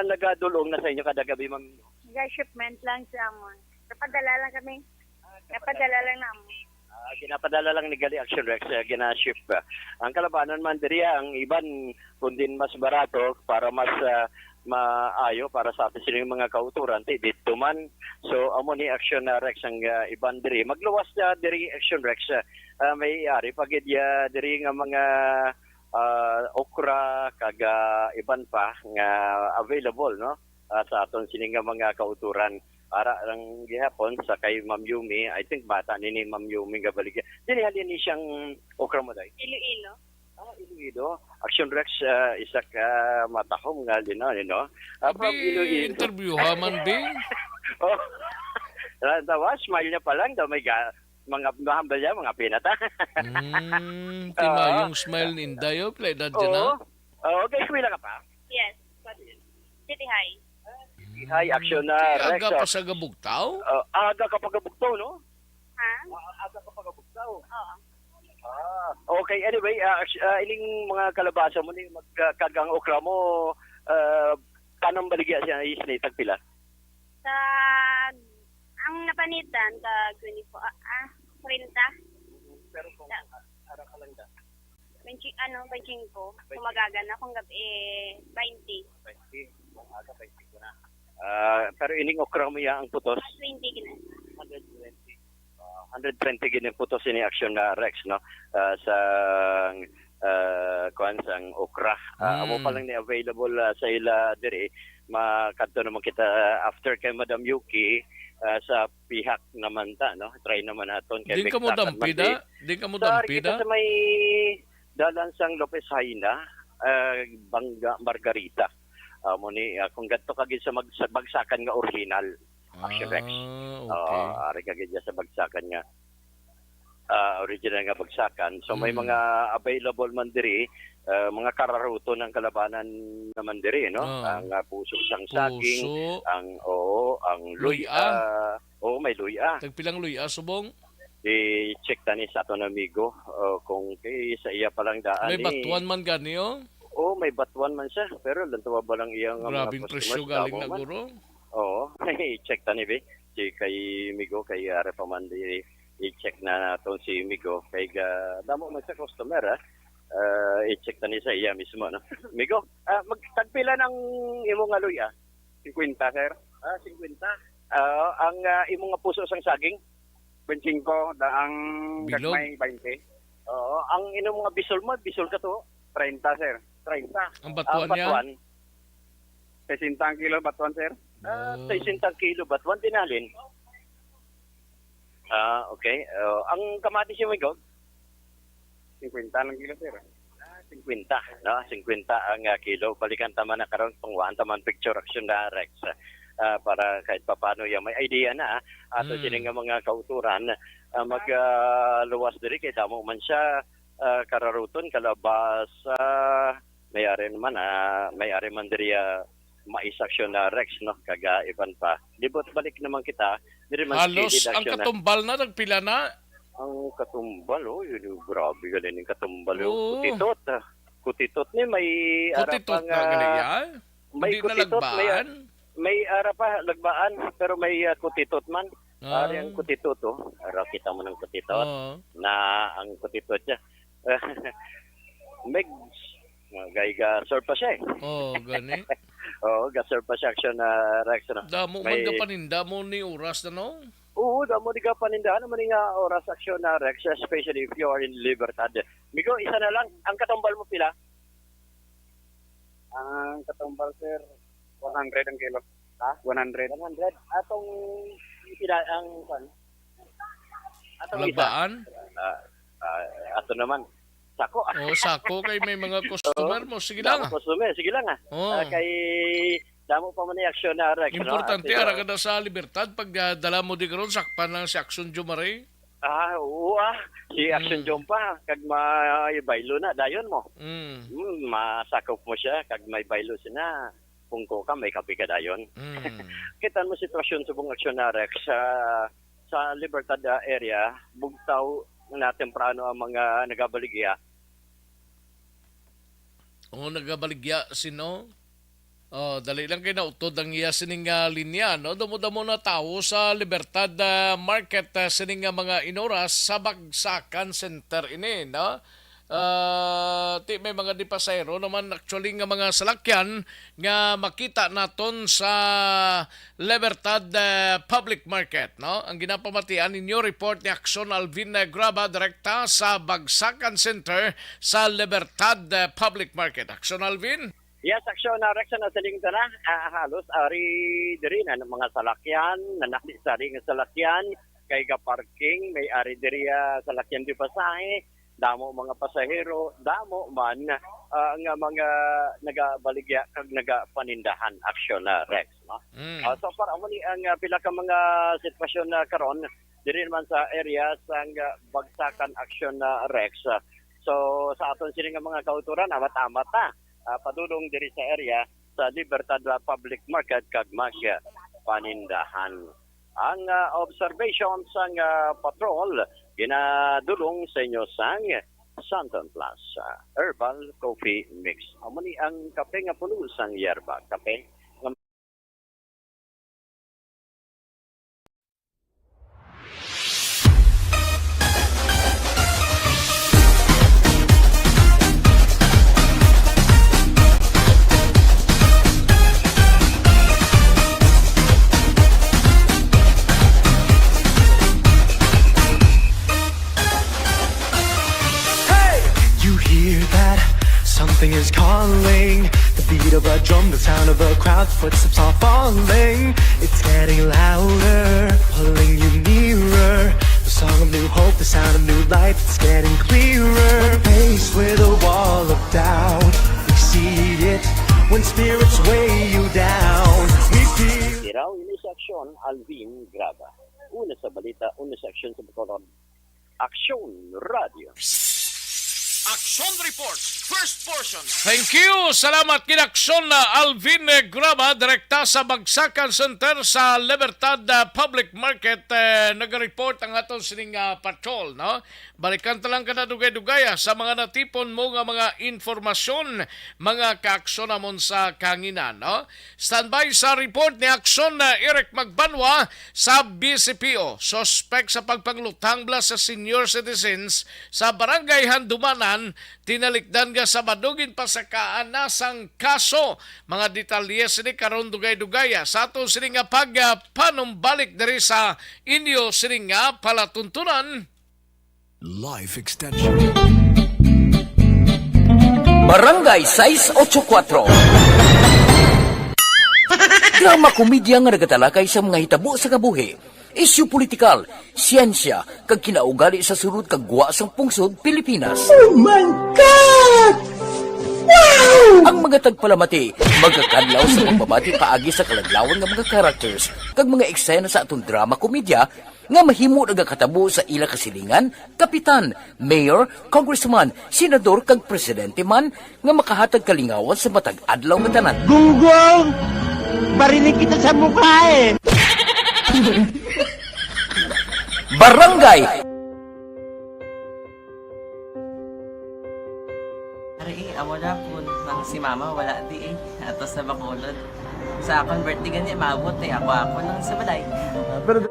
nagadulong na sa inyo kada gabi, ma'am? Nag-shipment lang sa amon. Napadala lang kami. Ah, Napadala lang namin. Ah, ginapadala lang ni gali, Action Rex, ah, gina-ship, ah. Ang kalabanan man diri, ah, ang iban, kung din mas barato, para mas, ah, maayo para sa atin sining mga kauturan, ti dito man. So, amo ni Action na Rex ang, ah, iban diri. Magluwas na diri, Action Rex, ah, ah, may ari pa gid, ah, diri nga mga, ah, okra kag, ah, iban pa nga available, no? Ah, sa aton sini nga mga kauturan. Ara lang gihapon sa kay Ma'am Yumi, I think bata ni ni Ma'am Yumi nga baligya. Dili halin ni siyang okra mo, day? Iloilo. Ah, Iloilo. Action Rex, ah, isa ka matahom nga linaw, you know? Ah, from Abi, Iloilo. Interview ha man, Bing? Oh. Ah, tawa, smile niya pa lang, daw may ga-, mga, mahambal niya, mga pinata. Mm, ti mayong smile ni Inday, oh, pila edad dyan, ha? Oo. Oo, okay, eskwela ka pa? Yes. City High. City High, Action na, Rex, aga pa sa gabugtaw? Ah, aga ka pa gabugtaw, no? Ha? Ah, aga ka pa gabugtaw? Oo. Ah, okay, anyway, ah, actu-, ah, ining mga kalabasa mo ni mag-, ah, kag ang okra mo, ah, kanang baligya siya is ni tagpila? Sa, ang napanitan, tag twenty-four, ah, ah, Treinta. Pero kung ara ka lang da? Benchi, ano, benching ko. Kumagaga na kung gabi, eh, twenty. Twenty. Kung aga, twenty ko na. Ah, pero ining okra mo ya ang putos? Twenty gina. Hundred twenty. Ah, hundred twenty gini ang putos ini aksyon na Rex, no? Ah, sa, ah, kuan sang okra. Ah, amo pa lang ni available, ah, sa ila diri. Makadto naman kita after kay Madam Yuki, ah, sa pihak naman ta, no? Try naman naton kay Din ka mo magsakan man dampida? di. Din ka mo Sa dampida? Sa may dalan sang Lopez Jaena, ah, Banga, Margarita. Ah, mo ni, ah, kung gadto ka gid sa mag-, sa bagsakan nga original, Action Rex. Ah, Oo, okay. Ari ka gid sa bagsakan nga, ah, original nga bagsakan. So, may Mm. mga available man diri, ah, mga kararuton ang kalabanan naman diri, no? Ah. Ang, ah, puso sang saging, Puso. ang, oo, ang luy-, Luy-a. ah, oo, may luy-a. Tagpilang luy-a, subong? I-check tani sa aton amigo, oh, kung kay sa iya pa lang daan May eh. batuan man gani, oh. Oh, may batuan man siya, pero lantawa ba lang iya nga mga Grabing presyo customers, galing damo na, man. Guro. Oo, i-check tani, be. Si kay Migo, kay Ara pa man, di, i-check na naton si Migo. Kay ga, damo man sa customer, ah. Ah, i-check tani sa iya mismo, no? Migo, ah, magtagpila ng imo nga luy, ah? Singkwenta, sir. Ah, singkwenta. Ah, ang, ah, imo nga puso sang saging? Twenty-five, da ang Bilog? gagmay, twenty. Oo, ang inom nga bisol mo, bisol ka to? Treinta, sir. Treinta. Ang batuan Ang niya? batuan? Sesenta ang kilo batuan, sir. Ah, Ah. sesenta ang kilo batuan, dinalin. Ah, okay. Oh, ang kamatis yung igog? Singkwenta lang kilo, sir. Ah, singkwenta, no? Singkwenta ang, ah, kilo. Balikan ta man na karon, tunguhan ta man picture action na Rex. Ah, para kahit papano yung may idea na, ah, ato Mm. sini nga mga kauturan, ah, mag, ah, luwas diri kay damo man siya, ah, kararuton, kalabasa, may ari naman, ah, may ari man diri, ah, mais action na Rex, no? Kaga iban pa. Libot balik naman kita, diri man Halos skillet ang action na. katumbal na, nagpila na? Ang katumbal, oh, yun, yung grabe galing yung katumbal, oh. Oo. Kutitot, ah. Kutitot ni may ara Kutitot pa na nga, gali, ah? may Hindi na kutitot, may, lagbaan? may ara pa, lagbaan, pero may, ah, kutitot man. Ah. Ari ang kutitot, oh. Ara, kita mo ng kutitot. Oo. Na ang kutitot niya. Megs. Gay ga-serve pa siya, eh. Oo, gani. Oo, ga-serve pa siya, action na Rex, no? Damo man May ga paninda mo ni oras na, no? Oo, damo ni ga paninda. Ano man nga oras, action na Rex, especially if you are in Libertad. Migo, isa na lang. Ang katumbal mo pila? Ang katumbal, sir, one hundred ang kilo. Ha? One hundred. One hundred. Atong pila ang, kwan? Atong isa. Lagbaan? Ah, ah, ato naman. Sako. Oh, sako kay may mga customer mo. Sige lang, Damo ah. customer. Sige lang, ah. Oh. Ah, kay damo pa man ni action na Rex, no? Importante, At, ara uh, ka na sa Libertad. Pag, ah, dala mo di karon, sakpan lang si Action Jomare. Ah, oo, ah. Si Action Mm. Jom pa. Kag may baylo na, dayon mo. Mm. Mm, masakop mo siya. Kag may baylo sina. Pungko ka, may kape ka dayon. Mm. Kita mo sitwasyon subong action na Rex sa, sa Libertad, ah, area, bugtaw na temprano ang mga nagabaligya. O, nagabaligya, sino? Oh, dali lang kay nautod ang iya sining nga linya, no? Damo-damo na tawo sa Libertad, ah, Market, ah, sining nga mga inoras sa Bagsakan Center ini, no? Ah, ti may mga di pasahero naman actually nga mga salakyan nga makita naton sa Libertad, ah, Public Market, no? Ang ginapamatian ninyo report ni Action Alvin Negraba direkta sa Bagsakan Center sa Libertad, ah, Public Market. Action Alvin? Yes, action na Rex na siling ta na. Ah, halos ari diri na ng mga salakyan, nanakdi sa ari nga salakyan, kay ga parking, may ari diri, ah, salakyan di pasahe, damo mga pasahero, damo man, ah, nga mga nagabaligya kag nagapanindahan, action na Rex, no? Mm. Ah, so far, amo ni ang, ah, pila ka mga sitwasyon na karon diri naman sa area sang, ah, Bagsakan, action na Rex. So sa aton sini nga mga kauturan, amat-amat ta, ah, padulong diri sa area sa Libertad, ah, Public Market kag Masya Panindahan. Ang, ah, observation sang, ah, patrol ginadulong sa inyo sang Santon Plus, ah, Herbal Coffee Mix. Amo ni ang kape nga puno sang yerba. Kape nga Sound of a crowd, footsteps are falling. It's getting louder, pulling you nearer. The song of new hope, the sound of new life. It's getting clearer. Replace with a wall of doubt. We see it when spirits weigh you down. We feel. Iraw ini si Aksyon, Alvin Graba. Una sa balita, una sa aksyon sa Bacolod. Aksyon Radio. Action Report, first portion. Thank you. Salamat kay Aksyon na Alvin, eh, Graba, direkta sa Bagsakan Center sa Libertad, ah, Public Market. Eh, nag-report ang aton sining, ah, patrol, no? Balikan ta lang kada dugay-dugay, ah, sa mga natipon mo nga mga informasyon, mga kaaksyon namon sa kahanginan, no? Standby sa report ni Aksyon na Eric Magbanwa sa B C P O. Suspek sa pagpanglutang bala sa senior citizens sa Barangay Handumanan, tinalikdan nga Sabado ginpasakaan na sang kaso. Mga detalye sini karon dugay-dugay, ah, sa aton sini nga pagpanumbalik diri sa inyo sini nga palatuntunan. Life Extension. Barangay sais ocho kuatro. Drama komedya nga nagatalakay sa mga hitabo sa kabuhi, isyu politikal, siyensya, kag kinaugali sa sulod kag gwa sang pungsod Pilipinas. Oh my God! Wow! Ang mga tagpalamati magakadlaw sa pagpamati paagi sa kaladlawan nga mga characters kag mga eksena sa aton drama komedya nga mahimo nagakatabo sa ila kasilingan, kapitan, mayor, congressman, senador, kag presidente man nga makahatag kalingawan sa matag adlaw nga tanan. Gunggong! Barinig kita sa mukha eh! Barangay! Ari, eh, amo na po. Nang si mama, wala di eh. Ato sa Bacolod. Sa akon birthday gani, maabot eh. Ako, ako lang sa balay. Ah, pero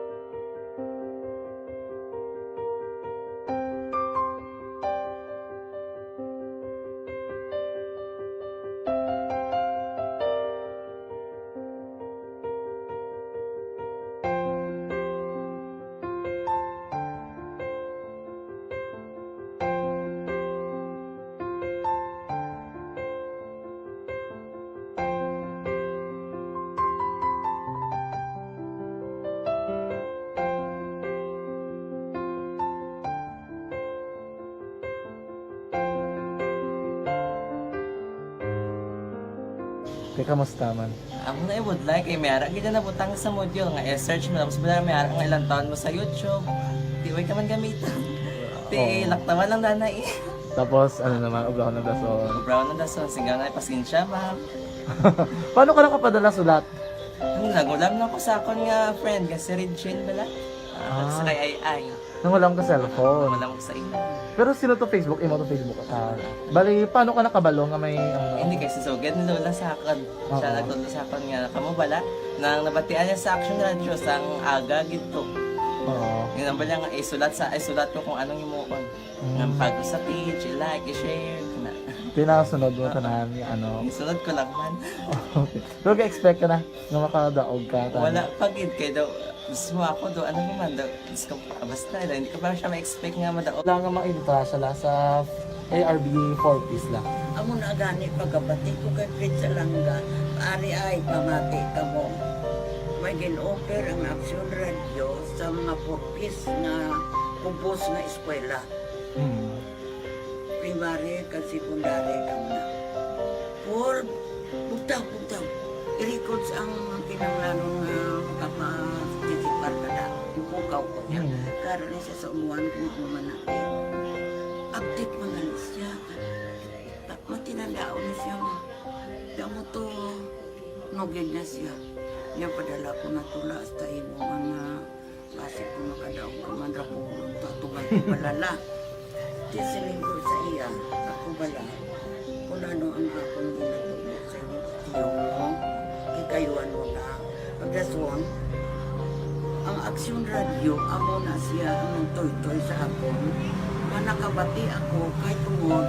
Kay kamusta man? Amo na ibudlay kay may ara gid na nabutang sa module nga i-search mo, tapos bala may ara nga ilang taon mo sa YouTube. Di way ka man gamitan. Ti Oo. Laktawan lang danay. Tapos, ano naman, ubrahon ng dason. Ubrahon ng dason, singga na, pasensya, ma'am. Paano ka nakapadala sulat? Ang nagulam lang ko sa akon nga friend, nga si Regine bala. Ah, Ah. Sa kay Ay Ay. Nang wala ka cellphone. Wala ko sa imo. Pero sino to Facebook? Imo to Facebook account? Bali, paano ka nakabalo nga may, ano? Hindi, kay si Sugad ni Lola sa akon. Siya Oo. Nagtudlo sa akon nga, kamo bala? Nang nabatian niya sa Action Radio, sang aga gid to. Oo. Yun ang bala nga, isulat sa, isulat ko kung anong himuon. Mm. Nga pag sa page, i-like, i-share, na. Tinasunod mo tanan, ano? Isunod ko lang man. Okay. Pero ka-expect ka na nga makadaog ka, tama? Wala pa gid, kay daw, gusto mo ako daw, ano naman daw, gusto ko, ah, basta, daw, hindi ko pa siya ma-expect nga madaog. Wala nga maibasa la sa A R B four Ps la. Amo na gani pagkabati ko kay Fritz Alanga, ari ay pamati ka mo. May gin-offer ang Action Radio sa mga four Ps nga kubos nga eskwela. Hmm. Primary kag secondary kamo na. Paul, bugtaw, bugtaw. I-records ang kinahanglanon nga makaparticipar ka na. Ipukaw ko niya. Hmm. Karon ni siya sa umuan kung ano man na. Update man na siya. Ta-, matinandaon na siya. Kaya mo to, nugid na siya. Niya padala ko na tula hasta imo nga Basi kung makadaog ka man ra po, tatuman ko balala. Di siling ko sa iya, ako bala, kung ano ang akong ginatubo sa imo, tiyo mo, kikayuan mo na. Ang dason, ang Aksyon Radio, amo na siya ang nagtoy-toy sa akon, nga nakabati ako kay tungod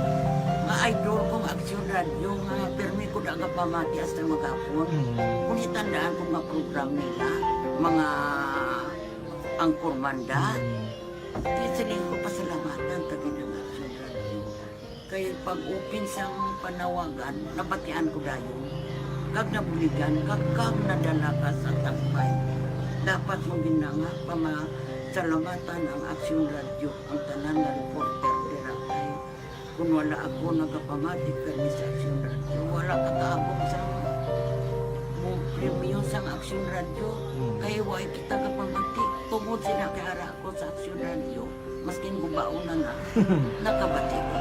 nga idol kong Aksyon Radio, nga pirmi ko daga pamati hasta maghapon. Mm. Kung itandaan ko nga program nila, mga Ang Kurmanda. Mm. Di siling ko pasalamatan ta gid ang Action Radio. Kay pag-open sang panawagan, nabatian ko dayon. Kag nabuligan ka, kag nadala ka sa tagpay. Dapat mo gid na nga pamasalamatan ang Aksyon Radyo, ang tanan nga reporter dira kay kung wala ako nagapamati kani sa Aksyon Radyo, wala ka kaabot sa mo premyo sang Aksyon Radyo. Hmm. Kay wa kita kapamati tungod sila kay ara ako sa Aksyon Radyo. Maskin gubaon na na, nakabati ko.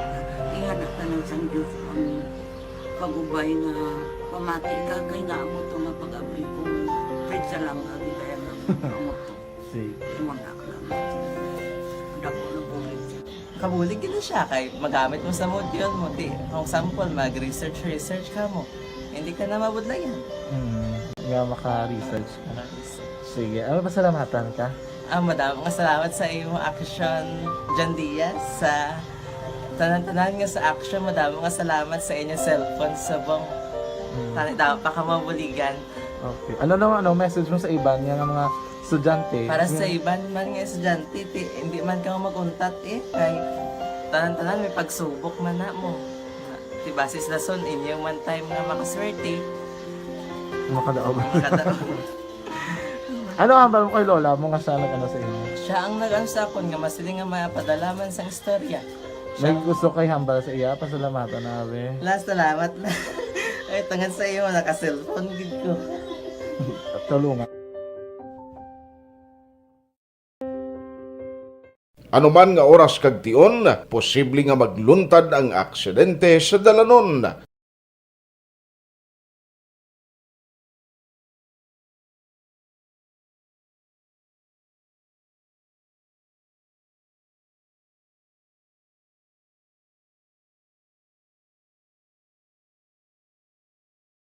Ingana tanan sang Diyos ang pag-ubay nga pamati ka kay nga amo to nga pag-abri ko. Fred Salanga, gitayan ang amo to. Sige. Imo na lang. Dako na bulig. Kabulig gid na siya kay magamit mo sa module mo. Di, for example, mag-research, research ka mo. Hindi ka na mabudlayan. Hmm, nga maka-research ka. Maka-research. Sige, ano, pasalamatan ka? Ah, madamo nga salamat sa imo Aksyon, John Diaz, sa tanan-tanan nga sa Aksyon. Madamo nga salamat sa inyo cellphone subong. Hmm. Tani, damo pa ka mabuligan. Okay. Ano naman, ano, message mo sa iban nga, nga mga estudyante? Para sa Nga iban man nga estudyante, ti, hindi man ka mag-untat eh. Kay tanan-tanan may pagsubok man na mo. Ti, basis lason, inyo man time nga makaswerte. Makadaog. Makadaog. Ano ang hambal mo kay lola mo nga siya nag-ano sa imo? Siya ang nag-ano sa akon nga masiling nga mapadala man sang istorya. May Siya gusto kay hambal sa iya, pasalamatan na, be. La, salamat na. Ay, tungod sa iyo, naka-cellphone gid ko. Tulungan. Anuman nga oras kag tion, posible nga magluntad ang aksidente sa dalanon.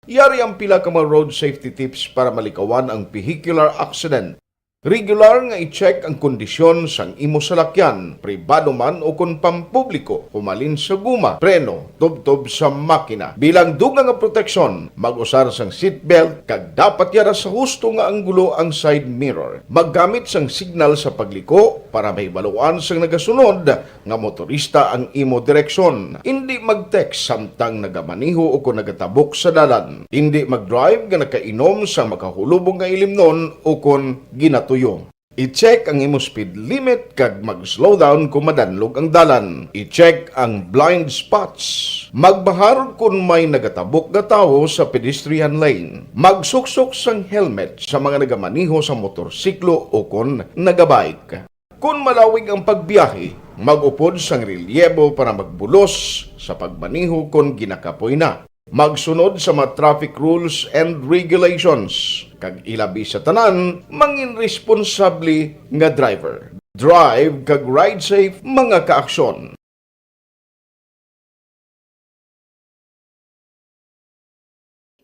Yari ang pila ka mga road safety tips para malikawan ang vehicular accident. Regular nga i-check ang kondisyon sang imo salakyan, pribado man o kon pampubliko, humalin sa guma, preno, tubtob sa makina. Bilang dugang nga proteksyon, mag-usar sang seatbelt kag dapat yara sa husto nga anggulo ang side mirror. Maggamit sang signal sa pagliko para mahibaluan sang nagasunod nga motorista ang imo direksyon. Indi mag-text samtang nagamaneho o kon nagatabok sa dalan. Indi mag-drive nga nakainom sang makahulubong nga ilimnon o kon ginatuyo. I-check ang imo speed limit kag mag-slow down kon madanlog ang dalan. I-check ang blind spots. Magbahar kon may nagatabok nga tawo sa pedestrian lane. Magsuksok sang helmet sa mga nagamaneho sa motorsiklo o kon nagabike. Kon malawig ang pagbiyahe, mag-upod sang relyebo para magbulos sa pagmaneho kon ginakapoy na. Magsunod sa mga traffic rules and regulations, kag ilabi sa tanan, mangin responsable nga driver. Drive kag ride safe, mga kaaksyon.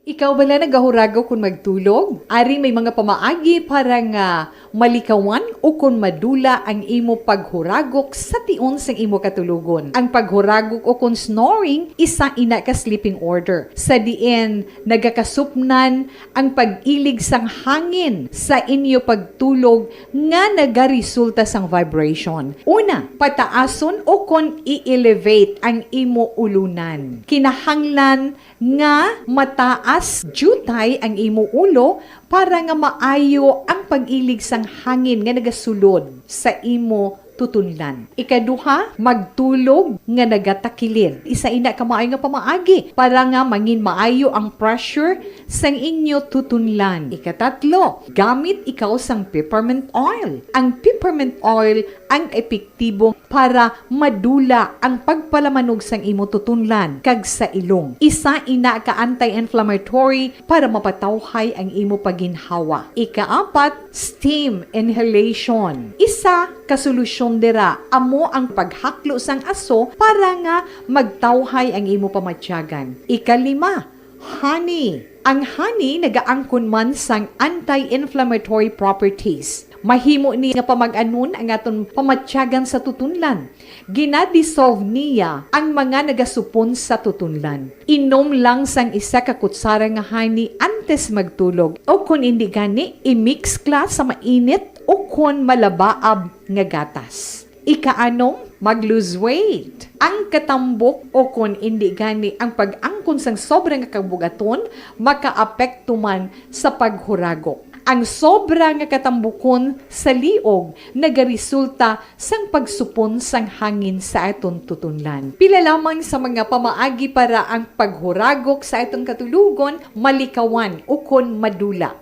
Ikaw bala nagahuragok kon magtulog? Ari may mga pamaagi para nga malikawan ukon madula ang imo paghuragok sa tion sang imo katulogon. Ang paghuragok ukon snoring, isa ina ka sleeping order, sa diin nagakasupnan ang pag-ilig sang hangin sa inyo pagtulog nga nagaresulta sang vibration. Una, pataason ukon i-elevate ang imo ulunan. Kinahanglan nga mataas diutay ang imo ulo para nga maayo ang pag-ilig sang hangin nga nagasulod sa imo tutunlan. Ikaduha, magtulog nga nagatakilid. Isa ina ka maayo nga pamaagi para nga mangin maayo ang pressure sang inyo tutunlan. Ikatatlo, gamit ikaw sang peppermint oil. Ang peppermint oil ang epektibo para madula ang pagpalamanog sang imo tutunlan kag sa ilong. Isa ina ka anti-inflammatory para mapatawhay ang imo pagginhawa. Ikaapat, steam inhalation. Isa ka solusyon dira amo ang paghaklo sang aso para nga magtawhay ang imo pamatyagan. Ikalima, honey. Ang honey nagaangkon man sang anti-inflammatory properties. Mahimo ni nga pamag-anon ang aton pamatyagan sa tutunlan. Gina-dissolve niya ang mga nagasupon sa tutunlan. Inom lang sang isa ka kutsara nga honey antes magtulog, o kon indi gani, i-mix kla sa mainit o kon malabaab nga gatas. Ikaanom, mag-lose weight. Ang katambok o kon indi gani ang pag-angkon sang sobra nga kabugaton makaapekto man sa paghuragok. Ang sobra nga katambukon sa liog nagaresulta sang pagsupon sang hangin sa aton tutunlan. Pila lamang sa mga pamaagi para ang paghuragok sa aton katulogon malikawan ukon madula.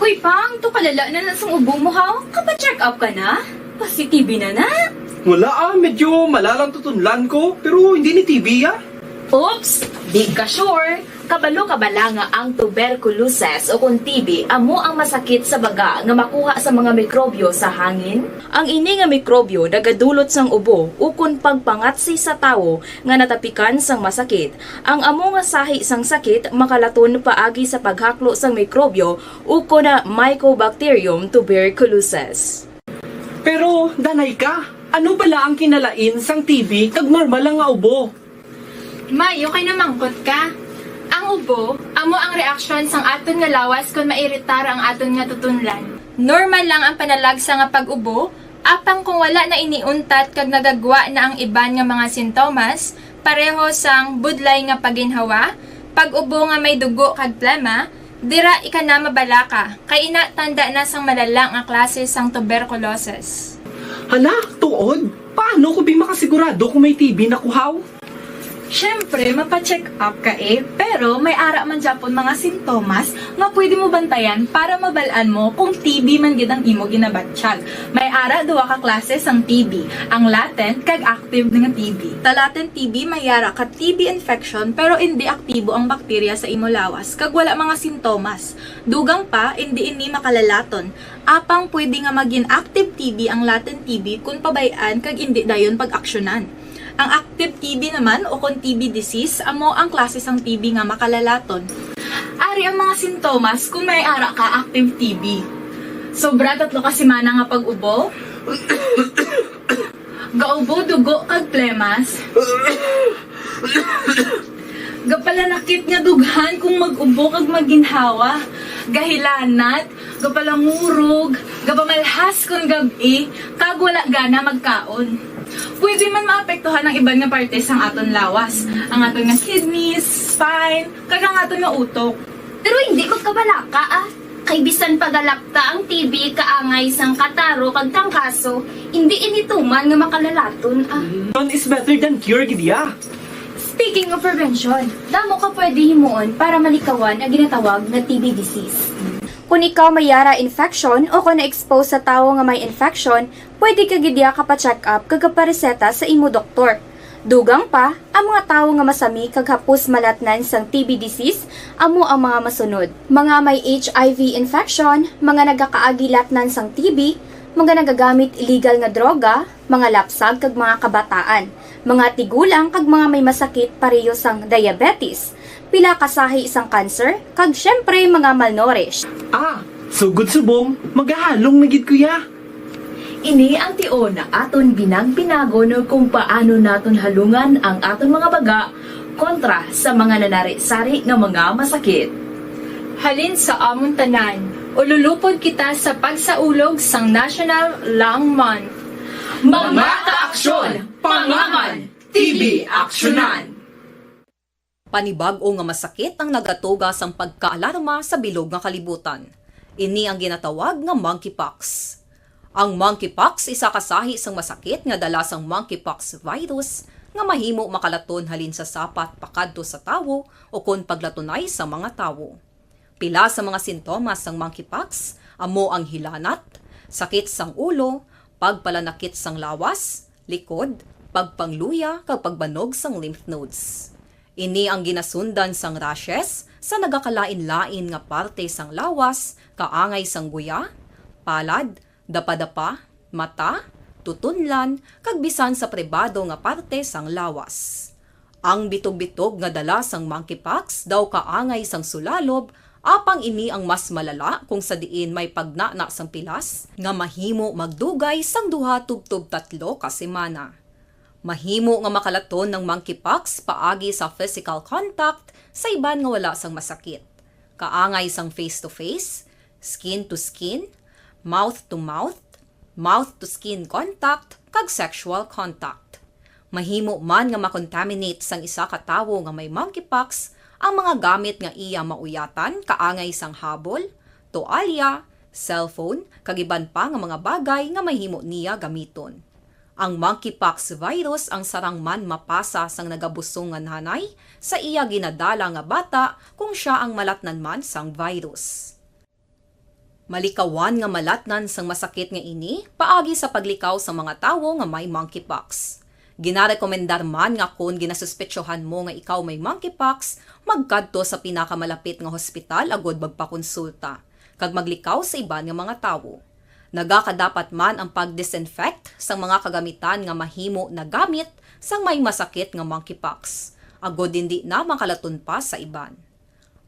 Hoy, Pang, to kalala na na sang ubo mo, ha? Kapa-check up ka na? Pasi-T B na na? Wala ah, medyo malalang tutunlan ko, pero hindi ni T B ah. Oops! Di ka sure? Kabalo ka bala nga ang tuberculosis o kon T B amo ang masakit sa baga nga makuha sa mga mikrobyo sa hangin? Ang ini nga mikrobyo nagadulot sang ubo ukon pagpangatsi sa tawo nga natapikan sang masakit. Ang amo nga sahi sang sakit makalaton paagi sa paghaklo sang mikrobyo ukon na Mycobacterium tuberculosis. Pero, danay ka, ano bala ang kinalain sang T B kag normal lang nga ubo? May, okay na mangkot ka. Ang ubo, amo ang reaksyon sang aton nga lawas kon mairitar ang aton nga tutunlan. Normal lang ang panalagsa nga pag-ubo, apang kung wala na ini untat kag nagagwa na ang iban nga mga sintomas, pareho sang budlay nga paginhawa, pag-ubo nga may dugo kag plema, dira ika na mabalaka, kay ina tanda na sang malala nga klase sang tuberculosis. Hala, tuod? Paano ko bi makasigurado kung may T B na ko, haw? Siyempre, mapa-check up ka eh, pero may ara man gyapon mga sintomas nga pwede mo bantayan para mabal-an mo kung T B man gid ang imo ginabatyag. May ara duha ka klase sang T B, ang latent kag active nga T B. Sa latent T B, may ara ka T B infection pero indi aktibo ang bakterya sa imo lawas kag wala mga sintomas. Dugang pa, indi ini makalalaton. Apang pwede nga magin active T B ang latent T B kon pabay-an kag indi dayon pag-aksyonan. Ang active T B naman, o kon T B disease, amo ang klase sang T B nga makalalaton. Ari ang mga sintomas kon may ara ka active T B. Sobra tatlo ka semana nga pag-ubo. Gaubo dugo kag plemas. Gapalanakit nga dughan kung mag-ubo kag maginhawa. Gahilanat, gapalangurog, gapamalhas kon gab-i, kag wala gana magkaon. Pwede man maapektuhan ang iban nga parte sang aton lawas, ang aton nga kidneys, spine, kag ang aton nga utok. Pero hindi magkabalaka, ah. Kay bisan pa galakta ang T B kaangay sang kataro kag trangkaso, hindi ini tuman nga makalalaton, ah. Prevention is better than cure, gid ya. Speaking of prevention, damo ka pwede himuon para malikawan ang ginatawag nga T B disease. Kung ikaw may yara infection o kung na-expose sa tawo nga may infection, pwede ka gid ya kapa-check up kag kapareseta sa imo doktor. Dugang pa, ang mga tawo nga masami kag hapos malatnan sang T B disease amo ang mga masunod: mga may H I V infection, mga nagakaagi latnan sang T B, mga nagagamit illegal nga droga, mga lapsag kag mga kabataan, mga tigulang kag mga may masakit pareho sang diabetes, pila ka sahi sang cancer, kag siyempre mga malnourished. Ah, sugod subong, magahalong na gid ko ya. Ini ang tion nga aton binang-binagon kung paano naton halungan ang aton mga baga kontra sa mga nanari-sari nga mga masakit. Halin sa amon tanan, ululupod kita sa pagsaulog sang National Lung Month. Mga kaaksyon, pangaman, T B aksyonan! Panibag-o nga masakit ang nagatuga sang pagkaalarma sa bilog nga kalibutan. Ini ang ginatawag nga monkeypox. Ang monkeypox isa ka sahi sang masakit nga dala sang monkeypox virus nga mahimo makalaton halin sa sapat pakadto sa tawo ukon paglatunay sa mga tawo. Pila sa mga sintomas sang monkeypox amo ang hilanat, sakit sang ulo, pagpalanakit sang lawas, likod, pagpangluya, kag pagbanog sang lymph nodes. Ini ang ginasundan sang rashes sa nagakalain-lain nga parte sang lawas, kaangay sang guya, palad, dapadapa, mata, tutunlan, kag bisan sa pribado nga parte sang lawas. Ang bitog-bitog nga dala sang monkeypox daw kaangay sang sulalob, apang ini ang mas malala kung sa diin may pagnana sang pilas nga mahimo magdugay sang duha tubtob tatlo ka semana. Mahimo nga makalaton ang monkeypox paagi sa physical contact sa iban nga wala sang masakit. kaangay sang face-to-face, skin-to-skin, mouth-to-mouth, mouth-to-skin contact, kag sexual contact. Mahimo man nga makontaminate sang isa ka tawo nga may monkeypox ang mga gamit nga iya mauyatan, kaangay sang habol, toalya, cellphone, kag iban pa nga mga bagay nga mahimo niya gamiton. Ang monkeypox virus ang sarang man mapasa sang nagabusong nga nanay sa iya ginadala nga bata kung sia ang malatnan man sang virus. Malikawan nga malatnan sang masakit nga ini paagi sa paglikaw sa mga tawo nga may monkeypox. Ginarekomendar man nga kon ginasuspetsohan mo nga ikaw may monkeypox, magkadto sa pinakamalapit nga hospital agud magpakonsulta kag maglikaw sa iban nga mga tawo. Nagakadapat man ang pag-disinfect sang mga kagamitan nga mahimo nagamit sang may masakit nga monkeypox, agud hindi na makalaton pa sa iban.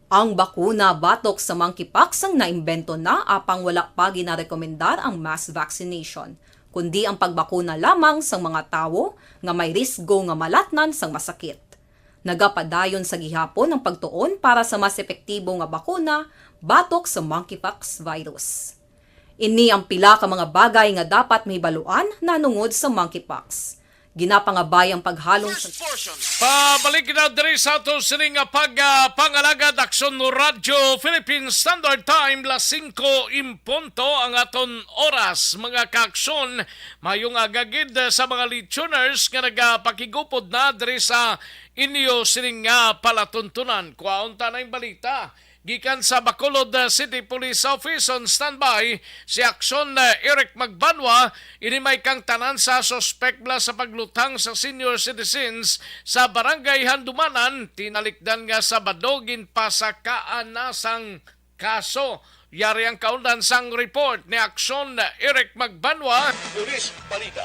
Ang bakuna batok sa monkeypox ang naimbento na, apang wala pa ginarekomendar ang mass vaccination, kundi ang pagbakuna lamang sang mga tawo nga may risgo nga malatnan sang masakit. Nagapadayon sa gihapon ang pagtuon para sa mas epektibo nga bakuna batok sa monkeypox virus. Ini ang pila ka mga bagay nga dapat mahibaluan nahanungod sa monkeypox. Ginapangabay ang paghalong sa Pabalik na diri sa ato sini nga pag, ah, pangalagad, Aksyon Radyo Philippine Standard Time, las singko in punto ang aton oras. Mga kaaksyon, mayong aga gid sa mga listeners nga nagapakigupod na diri sa inyo sining nga palatuntunan. Kuhaon ta na yung balita. Gikan sa Bacolod, uh, City Police Office, on standby si Aksyon, uh, Eric Magbanwa. Ini may kangtanan sa suspek bala sa paglutang sa senior citizens sa Barangay Handumanan, tinalikdan nga Sabado, ginpasakaan na sang kaso. Yari ang kaundan sang report ni Aksyon, uh, Eric Magbanwa. Police Balita.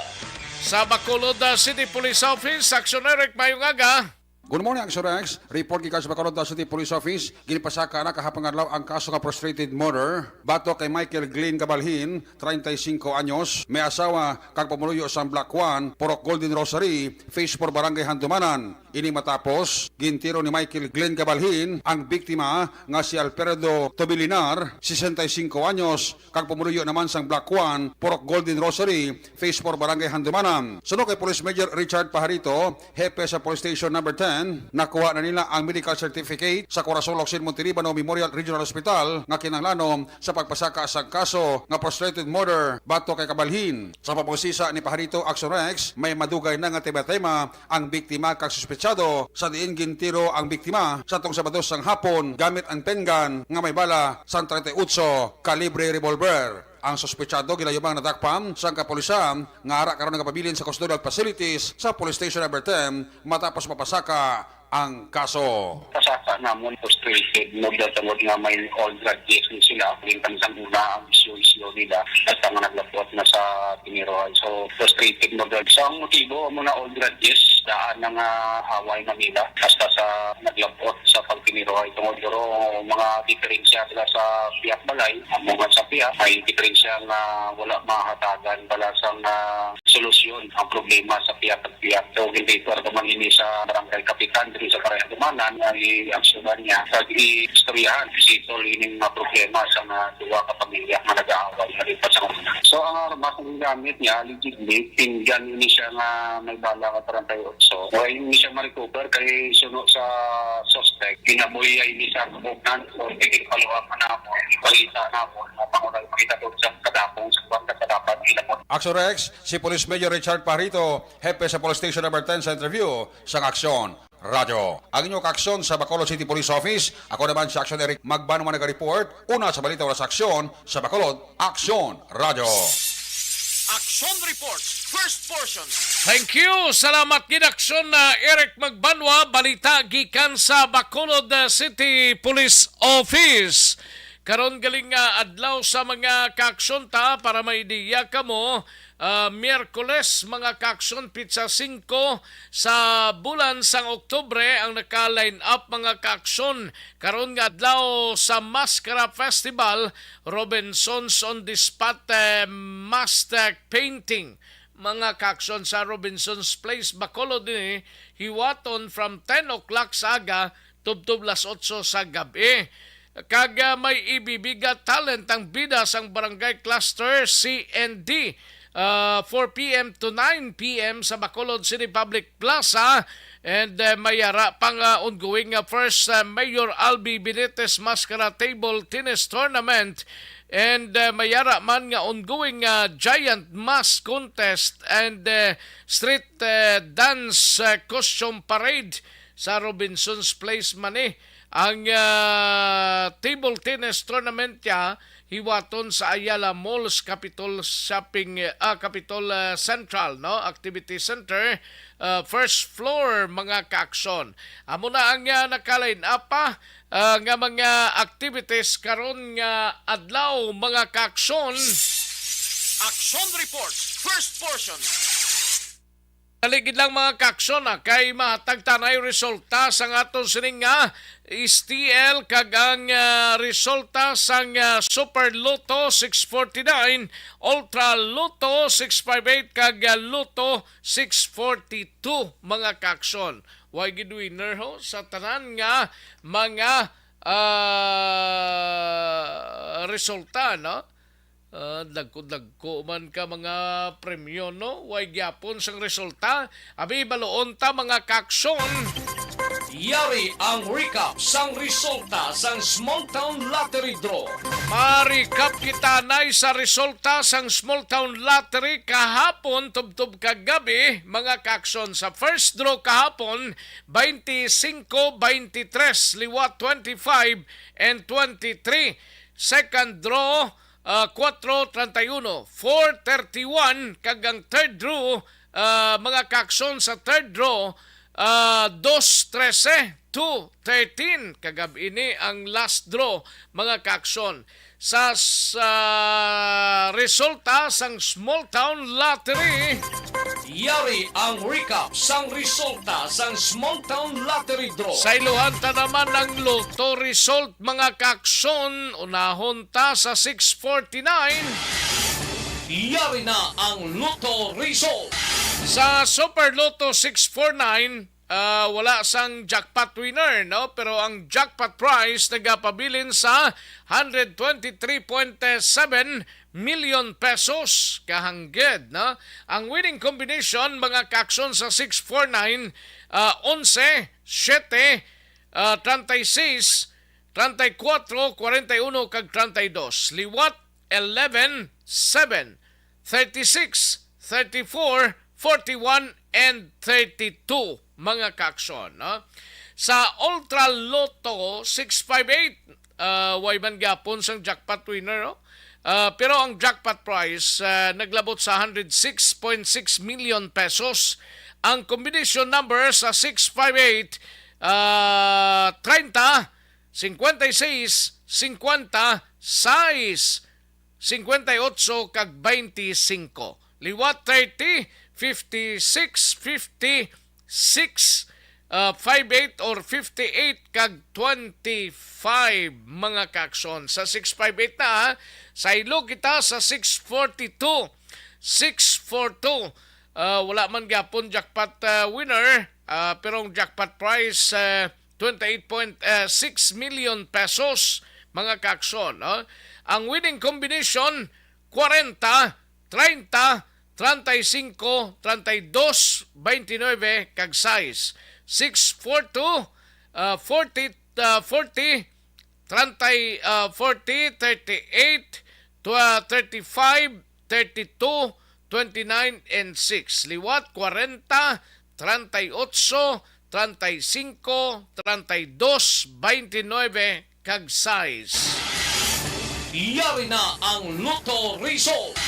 Sa Bacolod, uh, City Police Office, Aksyon Eric, mayong aga. Good morning, Action Rex. Report gikan sa Bacolod City Police Office. Ginpasaka na kahapon nga adlaw ang kaso nga frustrated murder batok kay Michael Glenn Gabalhin, treinta y cinco anyos, may asawa kag pumuluyo sa Block one, Purok Golden Rosary, Phase four, Barangay Handumanan. Ini matapos gintiro ni Michael Glenn Gabalhin ang biktima nga si Alfredo Tobilinar, sesenta y cinco anyos, kag pumuluyo naman sang Block one, Purok Golden Rosary, Phase four, Barangay Handumanan. Suno kay Police Major Richard Pajarito, hepe sa Police Station Number ten, nakuha na nila ang medical certificate sa Corazon Locsin Montelibano Memorial Regional Hospital nga kinahanglanon sa pagpasaka sang kaso nga frustrated murder batok kay Gabalhin. Sa pagpangusisa ni Pajarito, Action Rex, may madugay na nga tema-tema ang biktima kag suspetsado, sa diin gintiro ang biktima sa tong Sabado sang hapon gamit ang pen gun nga may bala sang treinta y ocho kalibre revolver. Ang suspetsado ginayumang nadakpan sang kapulisan nga ara karon nagapabilin sa custodial facilities sa Police Station Number ten matapos mapasaka ang kaso. Pasaka namon, frustrated murder tungod nga may old grudges ni sila. Gintan sang una ang isyu-isyu nila, basta nga naglabot na sa tinirohan. So, frustrated murder. So, ang motibo amo na old grudges, daan na nga away na nila. Basta sa naglabot sa pagtinirohay tungod duro mga diferensya sila sa pihak balay, amo nga sa pihak, may diferensya nga wala mahatagan bala sang, ah, solusyon ang problema sa pihak at pihak. So, hindi ito man ini sa barangay kapitan, diri sa barangay Tumanan, nga i-aksyonan niya. Sa i-istoryahan, settle ining mga problema sa mga duwa ka pamilya nga nag-aaway na rin pa sa una. So, ang armas nga gamit niya, allegedly, pinggan ini siya nga may bala nga treinta y ocho. So, hindi siya ma-recover kay suno sa suspect, ginabuhi ini sa kabugnan. So, tigil paluwa pa na ako, ipalita na ako, ang pangunahan makita doon sa kadapong, sa kwan, sa kadapat, ila mo. Action Rex, si Police Major Richard Pajarito, hepe sa Police Station Number ten, sa interview sa Aksyon Radyo. Ang inyo kaaksyon sa Bacolod City Police Office, ako naman si Action Eric Magbanwa naga-report. Una sa balita, wala sa aksyon sa Bacolod, Aksyon Radyo. Action Report, first portion. Thank you. Salamat gid, Aksyon, uh, Eric Magbanwa. Balita gikan sa Bacolod, uh, City Police Office. Karon galing nga adlaw sa mga kaaksyon ta, para may ideya kamo, ah, Miyerkules, mga kaaksyon, pitsa singko sa bulan sang Oktubre ang naka-line up, mga kaaksyon, karon nga adlaw sa Maskara Festival, Robinsons on the Spot, eh, mask, eh, painting, mga kaaksyon, sa Robinsons Place, Bacolod ini, hiwaton from ten o'clock sa aga tubtob las otso sa gab-i. Kag, ah, may A B B Got Talent ang bida sang Barangay Cluster C N D, ah, four p m to nine p m sa Bacolod City Public Plaza. And, ah, may ara pang, ah, ongoing nga first, ah, Mayor Albi Benitez Mascara Table Tennis Tournament. And, ah, may ara man nga ongoing, ah, Giant Mask Contest and, ah, Street, ah, Dance, ah, Costume Parade sa Robinson's Place man ni. Ang, ah, table tennis tournament niya hiwaton sa Ayala Malls Capitol Shopping, ah, Capitol, ah, Central, no? Activity Center, ah, first floor, mga kaaksyon. Amo na ang, ah, naka-line up pa, ah, nga mga activities karon nga adlaw, mga kaaksyon. Action Report, first portion. Dali gid lang, mga kaaksyon, ah, kay mahatag ta nay resulta sang aton sining nga S T L kag ang, ah, resulta sang, ah, Super Lotto six forty-nine, Ultra Lotto six five eight kag, ah, Lotto six forty-two, mga kaaksyon. Way gid winner ho sa tanan nga mga, ah, resulta, no? Ah, dagko-dagko man ka mga premyo, no? Way gyapon sang resulta. Abi, baluon ta, mga kaaksyon. Yari ang recap sang resulta sang Small Town Lottery Draw. Ma-recap kita nay sa resulta sang Small Town Lottery kahapon tubtob kagabi, mga kaaksyon. Sa first draw kahapon, twenty-five, twenty-three, liwat twenty-five and twenty-three. Second draw, ah, kuwatro, treinta y uno, four thirty-one, kag ang third draw, ah, mga kaaksyon, sa third draw, ah, dos trese, two thirteen. Kagab-i ni ang last draw, mga kaaksyon. Sa, sa resulta sang Small Town Lottery, yari ang recap sang resulta sang Small Town Lottery Draw. Saylohan ta naman ang Lotto result, mga kaaksyon. Unahon ta sa six forty-nine. Yari na ang Lotto result. Sa Super Lotto six forty-nine, ah, wala sang jackpot winner, no? Pero ang jackpot prize nagapabilin sa hundred twenty-three point seven million pesos kahangged, no? Ang winning combination, mga kaaksyon, sa six forty-nine, ah, onse, siyete, ah, treinta y seis, treinta y cuatro, cuarenta y uno, kag treinta y dos. Liwat, eleven, seven, thirty-six, thirty-four, forty-one, and thirty-two, mga kaaksyon, no? Sa Ultra Lotto six five eight, ah, way man gyapon sang jackpot winner, no? Ah, pero ang jackpot prize, ah, naglabot sa hundred six point six million pesos. Ang combination number sa six five eight, ah, treinta, cincuenta y seis, cincuenta, sais, cincuenta y ocho, kag veinticinco. Liwat thirty, fifty-six, fifty-six, ah, five eight or fifty-eight, kag twenty-five, mga kaaksyon. Sa six five eight na, ha? Saylo kita sa six forty-two. Six four two. Ah, wala man gyapon jackpot, ah, winner, ah, pero ang jackpot prize, ah, twenty-eight point six million pesos, mga kaaksyon, no? Ang winning combination, kwarenta, treinta, treinta y cinco, treinta y dos, veintinueve, kag sais. Six four two, ah, forty, ah, forty, treinta, ah, forty, thirty-eight, twa-, thirty-five, thirty-two, twenty-nine, and six. Liwat, kwarenta, treinta y ocho, treinta y cinco, treinta y dos, veintinueve, kag sais. Yari na ang Lotto Result.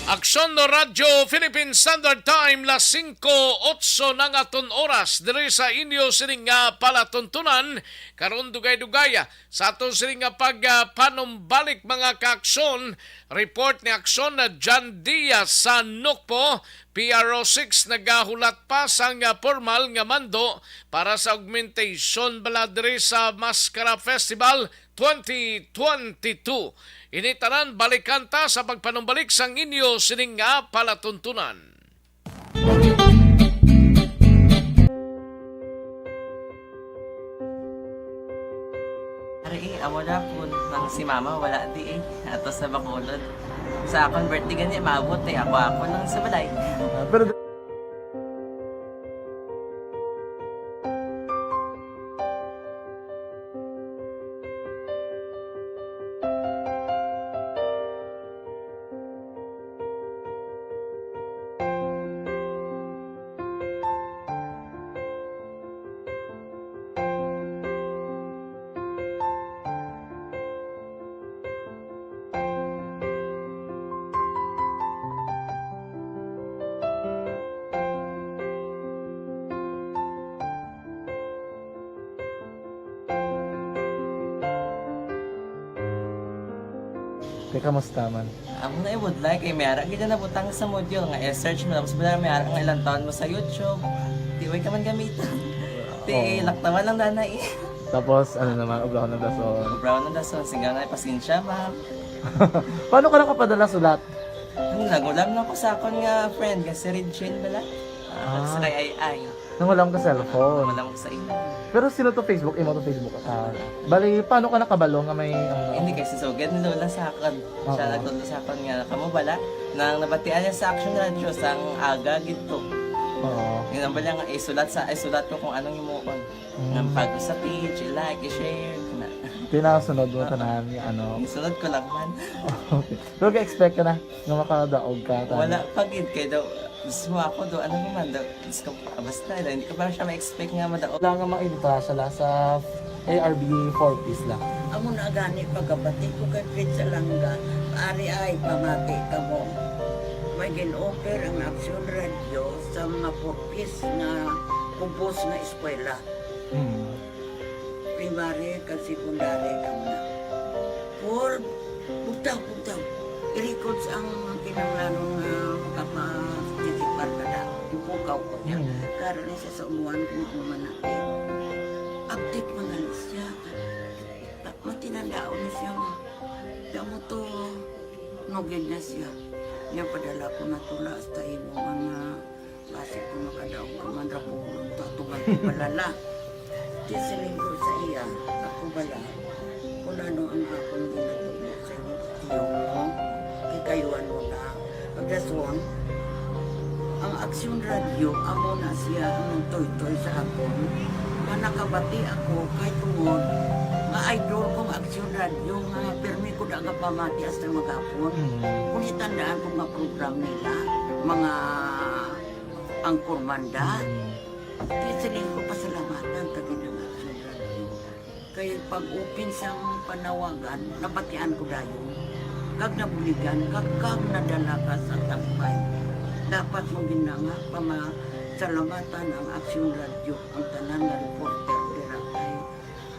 Aksyon no Radyo Philippine Standard Time, las singko otso na nga aton oras diri sa inyo sining nga palatuntunan. Karon dugay-dugay sa aton sining nga pagpanumbalik, mga kaaksyon. Report ni Aksyon na John Diaz sa Nukpo, P R O six nagahulat pa sang, ah, pormal nga mando para sa augmentation bala diri sa Maskara Festival twenty twenty-two. Ini tanan balikan ta sa pagpanumbalik sang inyo sining nga palatuntunan. Ari, eh, amo na po, nang si mama wala di eh. Ato sa Bacolod. Sa akon birthday gani, maabot eh. Ako, ako lang sa balay. Ah, pero Kay kamusta man? Amo na ibudlay kay may ara gid na nabutang sa module nga i-search mo, tapos bala may ara nga ilang taon mo sa YouTube. Di way ka man gamiton. Ti Oo. Laktawan lang nanay. Tapos, ano naman, obrahon ng dason. Obrahon ng dason, sigang na, pasensya, ma'am. Paano ka nakapadala sulat? Ano, nagulam lang ko sa akon nga friend, nga si Regine bala. Ah, Ah. Sa kay Ay Ay. Nang wala akong cellphone. Wala akong sa imo. Pero sino to Facebook? Imo to Facebook account? Bali, paano ka nakabalo nga may, ano? Hindi, kay si Sugad ni Lola sa akon. Siya Oo. Nagtudlo sa akon nga, kamo bala, nang nabatian niya sa Action Radio, sang aga gid to. Oo. Yun ang bala nga, isulat sa, isulat ko kung anong himuon. Mm. Nang pag sa page, i-like, i-share, na. Tinasunod mo Oo. Tanan, ano? Isunod ko lang man. Okay. Pero ka-expect ka na nga makadaog ka, tama? Wala pa gid, kay daw, gusto mo ako daw, ano naman daw, gusto ko, ah, basta, hindi ko pa siya ma-expect nga madaog. Wala nga mainta sa lasa A R B four Ps lang. Amo na gani pagkabati ko kay Fritz Alanga, ari ay pamati kamo. May gin-offer ang Action Radio sa mga four Ps nga kubos nga eskwela. Hmm. Primary kag secondary kamo na. Paul, bugtaw, bugtaw. I-records ang kinahanglanon nga makapa-, participar ka na. Ipukaw ko niya. Hmm. Karon na siya sa umuan kung ano man na. Update man na siya. Ta-, matinandaon na siya nga. Kaya mo to, nugid na siya. Niya padala ko na tula hasta imo nga basi ko makadaog ka man ra po, tatuman ko balala. Di siling ko sa iya, ako bala, kung ano ang akong ginatulog sa imo, tiyo mo, kikayuan mo na. Ang rason, ang Aksyon Radio, amo na siya ang nagtoytoy sa akon. Nga nakabati ako, kay tungod, nga idol kong Aksyon Radio, nga pirmi ko da gapamati hasta maghapon. Mm. Kung itandaan ko nga program nila, mga Anchorman da. Mm. Di siling ko pasalamatan ta gid ang Action Radio. Kay pag-open sang panawagan, nabatian ko dayon. Kag nabuligan, kag, kag nadala ka sa tampay. Dapat mo gid na nga pamasalamatan ang Action Radio, ang tanan nga reporter dira kay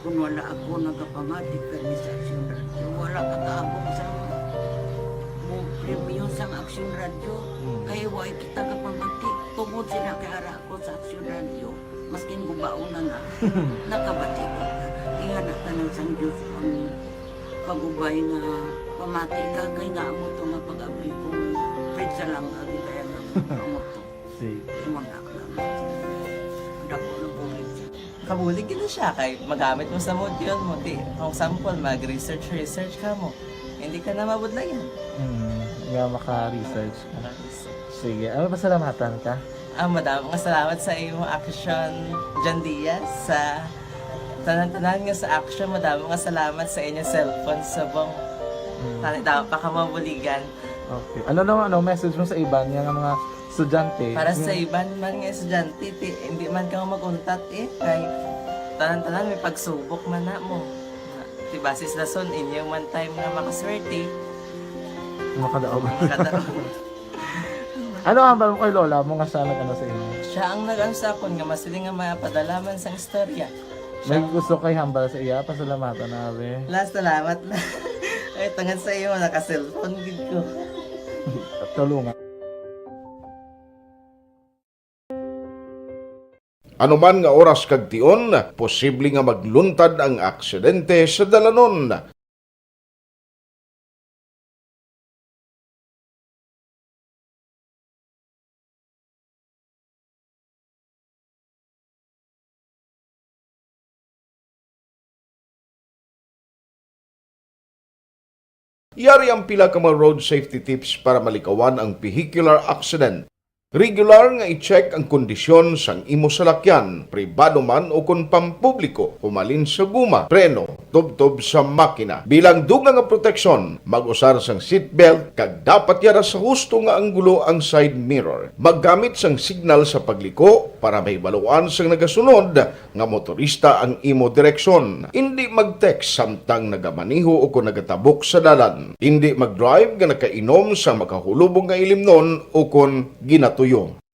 Kung wala ako nagapamati kani sa Aksyon Radio, wala ka kaabot sa mo premyo sang Aksyon Radio. Mm. Kay wa kita gapamati. Tungod sila kay ara ako sa Aksyon Radio, maskin gubaon na nga, nakabati ko. Ingana tanan sang Diyos ang pag-ubay nga pamati ka, kay nga amo to nga pag-abli ko, Fred Salanga, gid kaya nga amo to. Sige. Imo na lang. Dako na bulig. Kabulig gid na siya kay magamit mo sa module mo. Di, kung sample, mag-research, research ka mo. Hindi ka na mabudlayan. Hmm, nga maka-research ka. Maka-research. Sige, ano, pasalamatan ka? Ah, madamo nga salamat sa imo, Action John Diaz, sa tanan-tanan nga sa Action. Madamo nga salamat sa inyo cellphone subong. Hmm. Tani daw pa ka mabuligan. Okay. Ano naman, ano, message mo sa iban nga, nga mga estudyante? Para sa Yung iban man nga estudyante, ti, hindi man ka mag-untat eh. Kay tanan-tanan may pagsubok man na mo. Ti basis rason, inyo man time nga makaswerte. Makadaog. Makadaog. Ano ang hambal mo kay lola mo nga siya nag-ano sa inyo? Siya ang nag-ano sa akon nga masiling nga mapadala man sang istorya. May Siya gusto kay hambal sa iya, pasalamatan na, be. La, salamat na. Ay, tungod sa iyo, naka-cellphone gid ko. Tulungan. Anuman nga oras kag tion, posible nga magluntad ang aksidente sa dalanon. Yari ang pila ka mga road safety tips para malikawan ang vehicular accident. Regular nga i-check ang kondisyon sang imo salakyan, pribado man o kon pampubliko, humalin sa guma, preno, tubtob sa makina. Bilang dugang nga proteksyon, mag-usar sang seatbelt kag dapat yara sa husto nga anggulo ang side mirror. Maggamit sang signal sa pagliko para mahibaluan sang nagasunod nga motorista ang imo direksyon. Indi mag-text samtang nagamaneho o kon nagatabok sa dalan. Indi mag-drive nga nakainom sa makahulubong nga ilimnon o kon ginatuyo.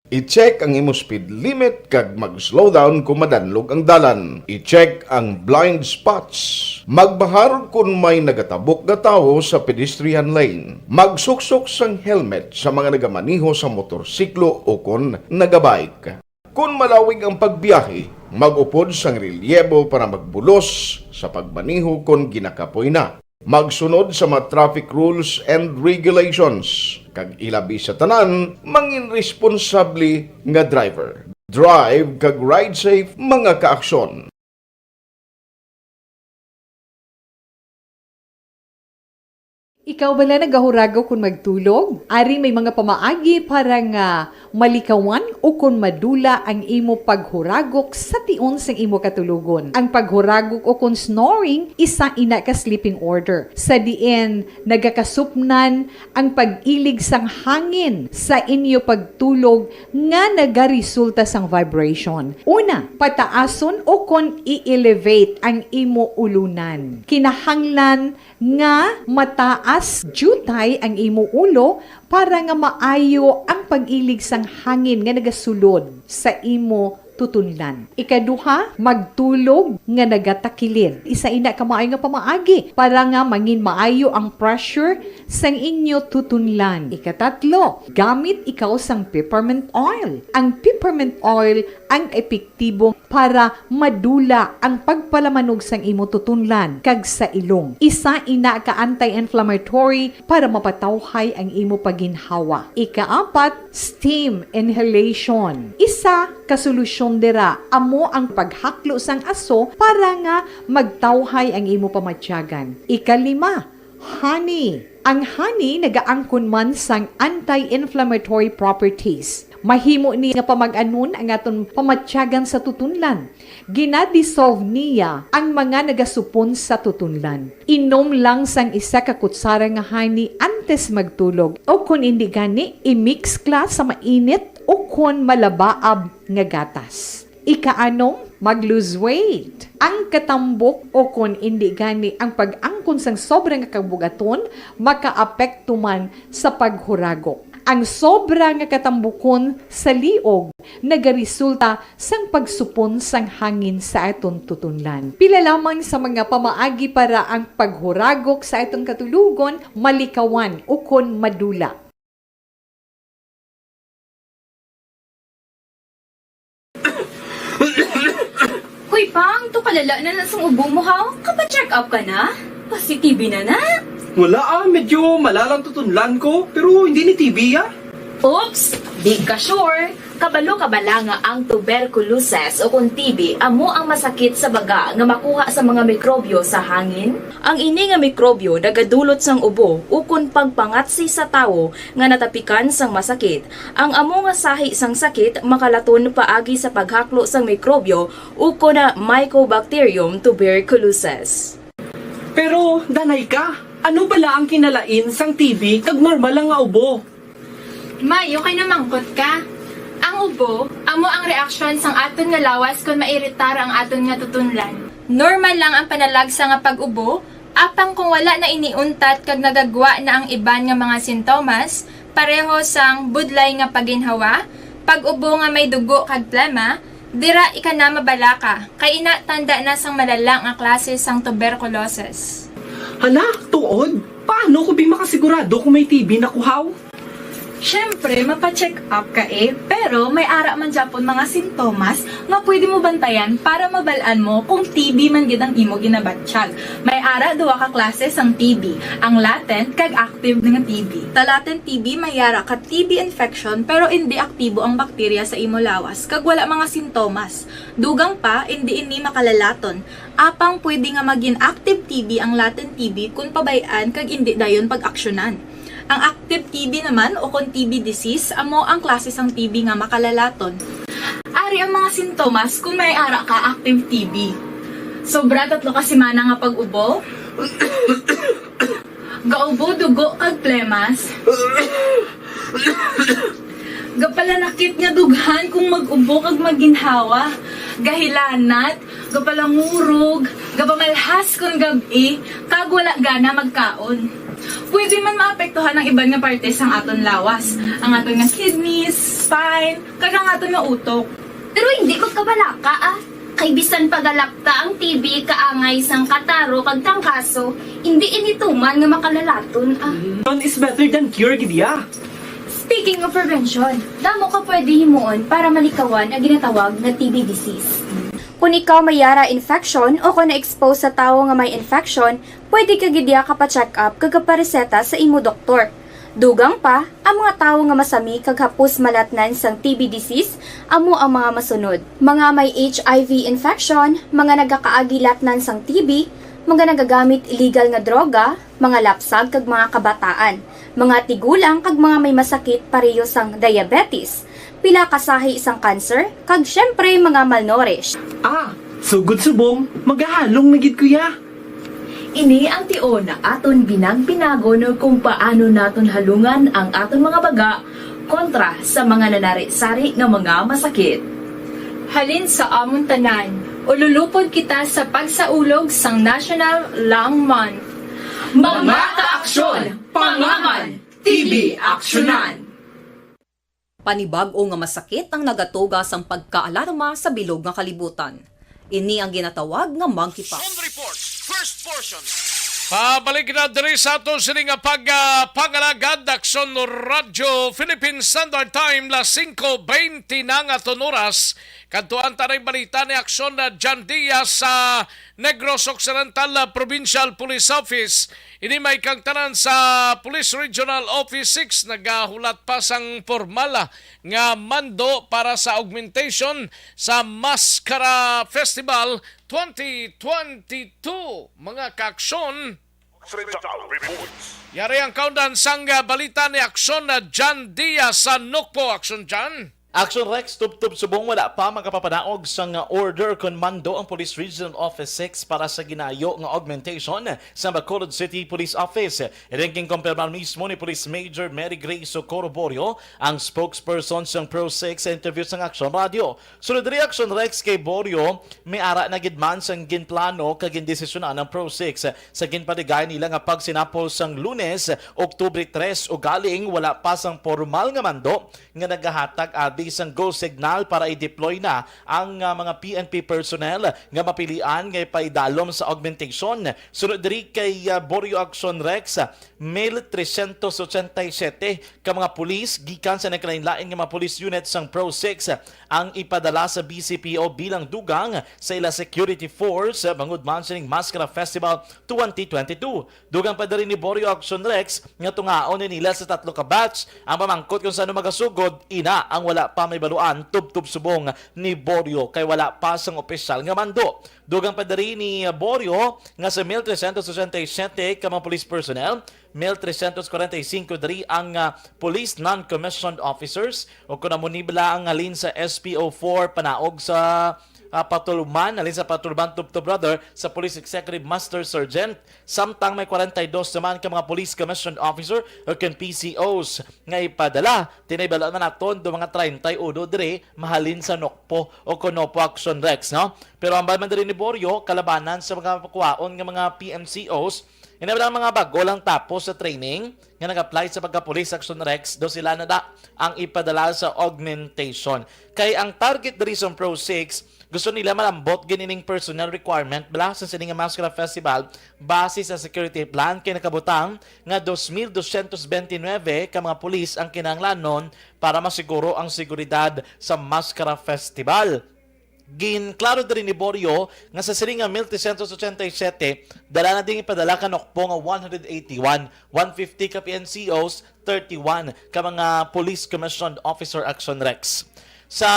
I-check ang imo speed limit kag mag-slow down kung madanlog ang dalan. I-check ang blind spots. Magbahar kon may nagatabok nga tawo sa pedestrian lane. Magsuksok sang helmet sa mga nagamaneho sa motorsiklo o kon nagabike. Kon malawig ang pagbiyahe, mag-upod sang relyebo para magbulos sa pagmaneho kon ginakapoy na. Magsunod sa mga traffic rules and regulations, kag ilabi sa tanan, mangin responsable nga driver. Drive kag ride safe, mga kaaksyon. Ikaw bala nagahuragok kon magtulog? Ari may mga pamaagi para nga malikawan o kon madula ang imo paghuragok sa tion sang imo katulogon. Ang paghuragok o kon snoring, isa ina ka sleeping order, sa diin nagakasupnan ang pag-ilig sang hangin sa inyo pagtulog nga nagaresulta sang vibration. Una, pataason o kon i-elevate ang imo ulunan. Kinahanglan nga mataas diutay ang imo ulo para nga maayo ang pag-ilig sang hangin nga nagasulod sa imo tutunlan. Ikaduha, magtulog nga nagatakilid. Isa ina ka maayo nga pamaagi para nga mangin maayo ang pressure sang inyo tutunlan. Ikatatlo, gamit ikaw sang peppermint oil. Ang peppermint oil ang epektibo para madula ang pagpalamanog sang imo tutunlan kag sa ilong. Isa ina ka anti-inflammatory para mapatawhay ang imo paginhawa. Ikaapat, steam inhalation. Isa ka solusyon dira amo ang paghaklo sang aso para nga magtawhay ang imo pamatyagan. Ikalima, honey. Ang honey nagaangkon man sang anti-inflammatory properties. Mahimo ni nga pamag-anon ang aton pamatyagan sa tutunlan. Ginadissolve niya ang mga nagasupon sa tutunlan. Inom lang sang isa ka kutsara nga honey antes magtulog, o kon indi gani, i-mix kla sa mainit o kon malabaab nga gatas. Ikaanom, mag-lose weight. Ang katambok o kon indi gani ang pag-angkon sang sobra nga kabugaton makaapekto man sa paghuragok. Ang sobra nga katambukon sa liog nagaresulta sang pagsupon sang hangin sa aton tutunlan. Pila lamang sa mga pamaagi para ang paghuragok sa aton katulogon malikawan ukon madula. Hoy, Pang, to kalala na na sang ubo mo, ha? Kapa-check up ka na? Positive na na? Wala, ah, medyo malalang tutunlan ko, pero hindi ni T B, ah. Oops! Di ka sure? Kabalo ka bala nga ang tuberculosis o kon T B amo ang masakit sa baga nga makuha sa mga mikrobyo sa hangin? Ang ini nga mikrobyo nagadulot sang ubo ukon pagpangatsi sa tawo nga natapikan sang masakit. Ang amo nga sahi sang sakit makalaton paagi sa paghaklo sang mikrobyo ukon Mycobacterium tuberculosis. Pero, danay ka, ano bala ang kinalain sang T B kag normal lang nga ubo? May, okay na mangkot ka. Ang ubo, amo ang reaksyon sang aton nga lawas kon mairitar ang aton nga tutunlan. Normal lang ang panalagsa nga pag-ubo, apang kung wala na ini untat kag nagagwa na ang iban nga mga sintomas, pareho sang budlay nga paginhawa, pag-ubo nga may dugo kag plema, dira ika na mabalaka, kay ina tanda na sang malala nga klase sang tuberculosis. Hala, tuod? Paano ko bi makasigurado kung may T B na ko, haw? Siyempre, mapa-check up ka eh, pero may ara man gyapon mga sintomas nga pwede mo bantayan para mabal-an mo kung T B man gid ang imo ginabatyag. May ara duha ka klase sang T B, ang latent kag active nga T B. Sa latent T B, may ara ka T B infection pero indi aktibo ang bakterya sa imo lawas kag wala mga sintomas. Dugang pa, indi ini makalalaton. Apang pwede nga magin active T B ang latent T B kon pabay-an kag indi dayon pag-aksyonan. Ang active T B naman o kon T B disease amo ang klase sang T B nga makalalaton. Ari ang mga sintomas kon may ara ka active T B. Sobra tatlo ka semana nga pag-ubo, gaubo dugo kag plemas, gapalanakit nga dughan kung mag-ubo kag maginhawa, gahilanat, gapalangurog, gapamalhas kon gab-i, kag wala gana magkaon. Pwede man maapektuhan ang iban nga parte sang aton lawas, ang aton nga kidneys, spine, kag ang aton nga utok. Pero hindi ko kabalaka, ah. Kay bisan pagalapta ang T B kaangay sang kataro kag trangkaso, hindi ini tuman nga makalalaton, ah. Prevention is better than cure, gid ya. Speaking of prevention, damo ka pwede himuon para malikawan ang ginatawag nga T B disease. Kung ikaw may yara infection o kung na-expose sa tawo nga may infection, pwede ka gid ya kapa-check up kag kapareseta sa imo doktor. Dugang pa, ang mga tawo nga masami kag hapos malatnan sang T B disease amo ang mga masunod: mga may H I V infection, mga nagakaagi latnan sang T B, mga nagagamit illegal nga droga, mga lapsag kag mga kabataan, mga tigulang kag mga may masakit pareho sang diabetes, pila ka sahi sang cancer, kag siyempre mga malnourished. Ah, sugod subong, magahalong na gid ko ya. Ini ang tion nga aton binag-binagon kung paano naton halungan ang aton mga baga kontra sa mga nanari-sari nga mga masakit. Halin sa amon tanan, ululupod kita sa pagsaulog sang National Lung Month. Mga kaaksyon, pangaman, T B aksyonan. Panibag-o nga masakit ang nagatuga sang pagkaalarma sa bilog nga kalibutan. Ini ang ginatawag nga monkeypox. Phone report, first portion. Pabalik na diri sa ato sini nga pag, ah, pangalagad, Aksyon Radyo Philippine Standard Time, las singko bente na nga aton oras. Kadtuan ta ang balita ni Aksyon na John Diaz sa Negros Occidental, ah, Provincial Police Office. Ini may kaangtanan sa Police Regional Office six nagahulat pa sang pormal, ah, nga mando para sa augmentation sa Maskara Festival twenty twenty-two. Mga kaaksyon, Occidental reports. Yari ang kaundan sang, ah, balita ni Aksyon na John Diaz sa Nokpo. Aksyon, John. Action Rex, tubtob subong wala pa makapapanaog sang order kon mando ang Police Regional Office six para sa ginayo nga augmentation sa Bacolod City Police Office. Ini ang ginkumpirmar mismo ni Police Major Mary Grace Socorro Borio, ang spokesperson sang Pro six, sa interview sang Action Radio. Sunod diri, Action Rex, kay Borio, may ara na gid man sang ginplano kag gindesisyonan ang Pro six sa ginpaligay nila nga pagsinapol sang Lunes, Oktubre tres, ugaling wala pa sang pormal nga mando nga nagahatag abi sang go signal para i-deploy na ang, ah, mga P N P personnel nga mapilian nga ipaidalom sa augmentation. Sunod diri kay, ah, Borio Action Rex, mil trescientos ochenta y siete ka mga pulis gikan sa nagkalainlain nga mga police unit sang Pro six ang ipadala sa B C P O bilang dugang sa ila security force bangod man sining Maskara Festival twenty twenty-two. Dugang pa diri ni Borio Action Rex nga tungaon ni nila sa tatlo ka batch ang pamangkot kung sano magasugod, ina ang wala pa may baluan tubtob subong ni Borio kay wala pa sang opisyal nga mando. Dugang pa diri ni Borio nga sa mil trescientos sesenta y siete ka mga police personnel, mil trescientos kwarenta y cinco diri ang, ah, police non-commissioned officers o kun amo ni bala ang halin sa S P O four panaog sa, ah, Patulman, halin sa Patulman tubtob, brother, sa Police Executive Master Sergeant. Samtang may kwarenta y dos naman ka mga police commissioned officer o kun P C Os nga ipadala. Tinay bal-an man naton do mga treinta y uno diri mahalin sa Nokpo o kun Nokpo Action Rex, no? Pero ambal man diri ni Borio, kalabanan sa mga pakuhaon nga mga P M C Os, Kini bala ang mga bag-o lang tapos sa training nga nag-apply sa pagka-Police Action Rex, daw sila na da ang ipadala sa augmentation. Kay ang target diri sa Pro six, gusto nila malambot gid ining personnel requirement bala sa sini nga Maskara Festival base sa security plan, kay nakabutang nga dos mil dosyentos benti nuebe ka mga pulis ang kinahanglanon para masiguro ang seguridad sa Maskara Festival. Ginklaro diri ni Borio nga sa siling nga mil trescientos ochenta y siete, dala na ding ipadala kanukbo nga one hundred eighty-one, one fifty ka P N C Os, thirty-one ka mga Police Commissioned Officer Action Rex. Sa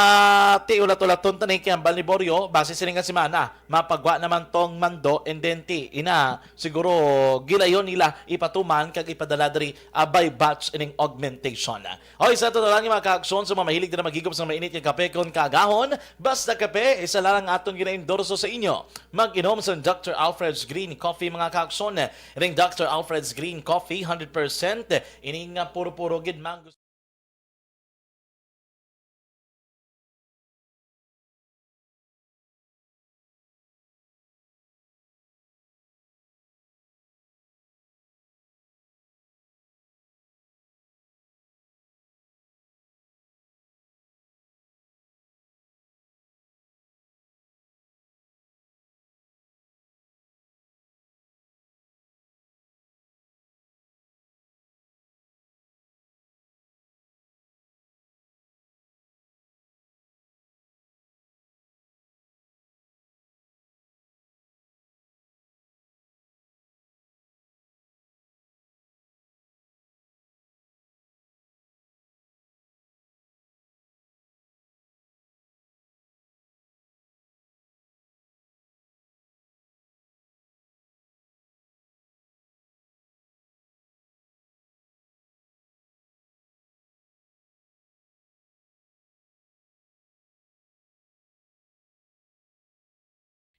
ti ulat-ulaton tani kay hambal ni Borio, base sini nga semana, mapagwa naman tong mando and then ti ina siguro gilayon nila ipatuman kag ipadala diri, ah, by batch ining augmentation. Hoy, sa ato na lang, mga kaakson, sa mga mahilig na maghigop sa mainit nga kape kon kaagahon, basta kape, isa lang ang aton gina-endorso sa inyo. Mag-inom sa Doctor Alfred's Green Coffee, mga kaakson. Ring Doctor Alfred's Green Coffee, hundred percent. Ini nga puro-puro gid mango.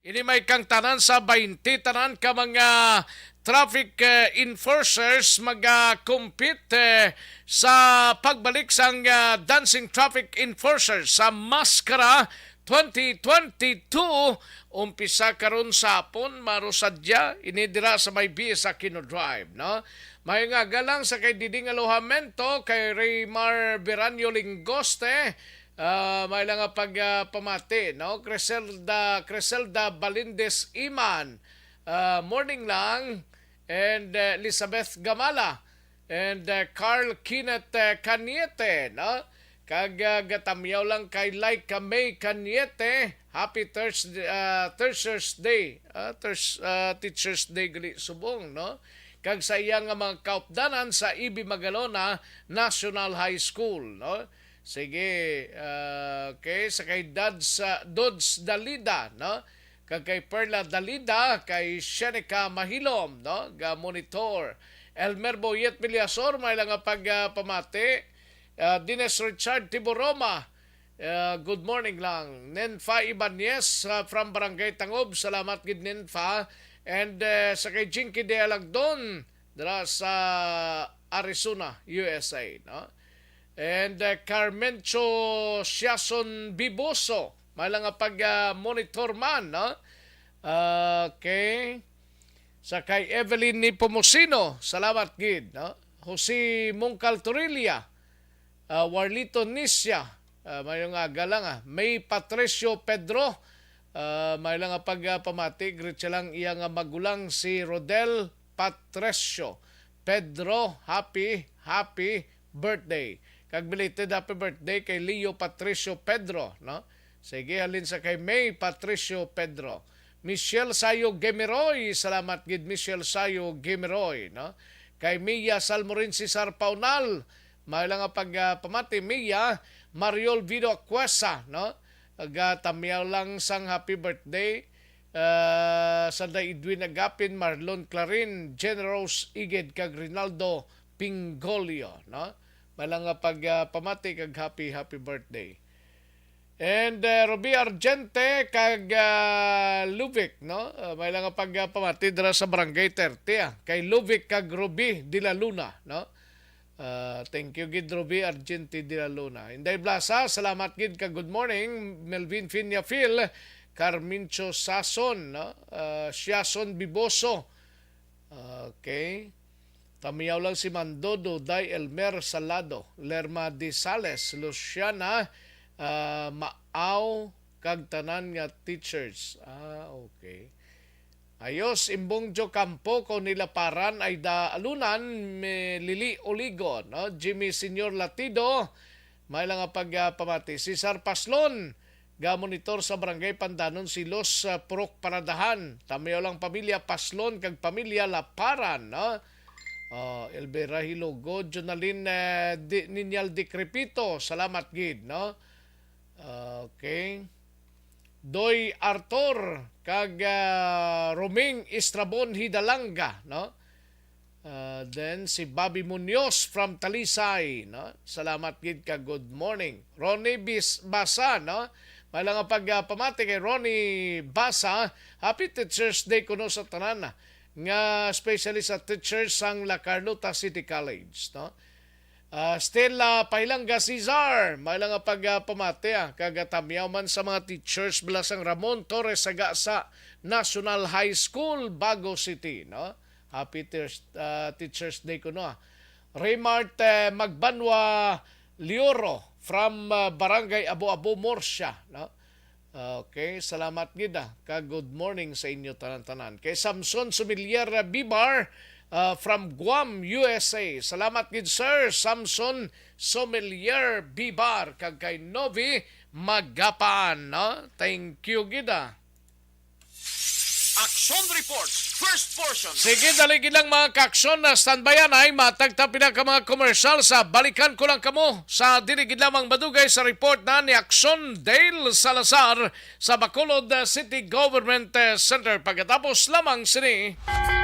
Ini may kang tanan sa baynte tanan ka mga traffic, eh, enforcers maga-compete, eh, sa pagbalik sang, ah, Dancing Traffic Enforcers sa Maskara twenty twenty-two. Umpisa karon sa hapon, marusadya, ini dira sa may B S Aquino Drive, no? May nga galang sa kay Diding Alojamento, kay Raymar Veranio Lingoste, ah, may lang nga pag, ah, pamati, no? Criselda, Criselda Balindes Iman, ah, morning lang, and, ah, Elizabeth Gamala, and, ah, Carl Kenneth, ah, Caniete, no? Kag, ah, gatamyaw lang kay Laika May Caniete, happy Thursday, ah, Teachers Day, ah, Thurs-, ah, Teachers Day gali subong, no? Kag sa iya nga mga kaupdanan sa E B Magalona National High School, no? Sige, ah, okay, sa kay Dads, ah, Dods Dalida, no? Kag kay Perla Dalida, kay Shenica Mahilom, no? Ga monitor. Elmer Boyet Villasor, may lang nga pag, ah, pamati. Ah, Dines Richard Tiboroma, ah, good morning lang. Nenfa Ibanez, ah, from Barangay Tangob, salamat gid, Nenfa. And, ah, sa kay Jinky De Alagdon, dira sa Arizona, U S A, no? And, ah, Carmencho Siason Biboso, may lang nga pag, ah, monitor man, no? Okay. Sa kay Evelyn Nepomuceno, salamat gid, no? Jose Mungkal Torilla, ah, Warlito Nisya, ah, mayo nga aga lang, ah. May Patricio Pedro, ah, may lang nga pag, ah, pamati, greet siya lang iya nga magulang si Rodel Patricio Pedro, happy, happy birthday. Kag belated happy birthday kay Leo Patricio Pedro, no? Sige, halin sa kay May Patricio Pedro. Michelle Sayo Gemiroy, salamat gid, Michelle Sayo Gemiroy, no? Kay Mia Salmorin Cesar Paunal, may lang nga pag, ah, pamati, Mia, Mariol Vido Acuesa, no? Gatamyaw lang sang happy birthday, ah, Sanday Edwin Agapin, Marlon Clarin, Jen Rose Iged, kag Rinaldo Pingolio, no? May lang nga pag, ah, pamati kag happy, happy birthday. And, uh, Ruby Argente kag, uh, Luvic, no? Uh, may lang nga pag, uh, pamati dira sa Barangay thirty, ah. Kay Luvic kag Ruby de la Luna, no? Uh, thank you gid, Ruby Argente de la Luna. Inday Blasa, salamat gid ka good morning. Melvin Finia Phil, Carmincho Sason, no? Uh, Siason Biboso, Okay. Tamiyaw lang si Mando, Duday, Elmer Salado, Lerma de Sales, Luciana, ah, Maaw, kag tanan nga teachers. Ah, okay. Ayos, Imbong Jo Campo, ko nila Paran ay da alunan, mi Lili Oligo, no? Jimmy Senior Latido, may lang nga pag, ah, pamati. Cesar Paslon, ga monitor sa Barangay Pandanon, Silos, ah, Purok Paradahan. Tamiyaw lang pamilya Paslon kag pamilya Laparan, no? Oh, Elvira Hilogo, Jonalyn, eh, Di-, Ninyal Decrepito, salamat gid, no? Okay. Doy Arthur kag, ah, Roming Estrabon Hidalanga, no? Ah, then si Bobby Munoz from Talisay, no? Salamat gid ka, good morning. Ronnie Bis-, Basa, no? May lang nga pag, ah, pamati kay Ronnie Basa, happy Teachers Day kuno sa tanan nga especially sa teachers sang La Carlota City College, no? Ah, Stella Pailanga Cesar, may lang nga pag, ah, pamati, ah, kag, ah, tamyaw man sa mga teachers bala sang Ramon Torres Sagasa National High School, Bago City, no? Happy Teachers, ah, Teachers Day kuno, ah. Raymart, eh, Magbanwa Lioro from, ah, Barangay Abo-Abo, Murcia, no? Okay, salamat gid, ah, kag good morning sa inyo tanan-tanan. Kay Samson Sumilier, ah, Bibar, ah, from Guam, U S A. Salamat gid, Sir Samson Sumilier Bibar, kag kay Novi Magapan, no? Thank you gid, ah. Action Report, first portion. Sige, dali gid lang, mga kaaksyon, na standbyan ay matagta pila ka mga komersyal. Sa balikan ko lang kamo sa dili gid lamang madugay sa report na ni Aksyon Dale Salazar sa Bacolod, uh, City Government, uh, Center. Pagkatapos lamang sini.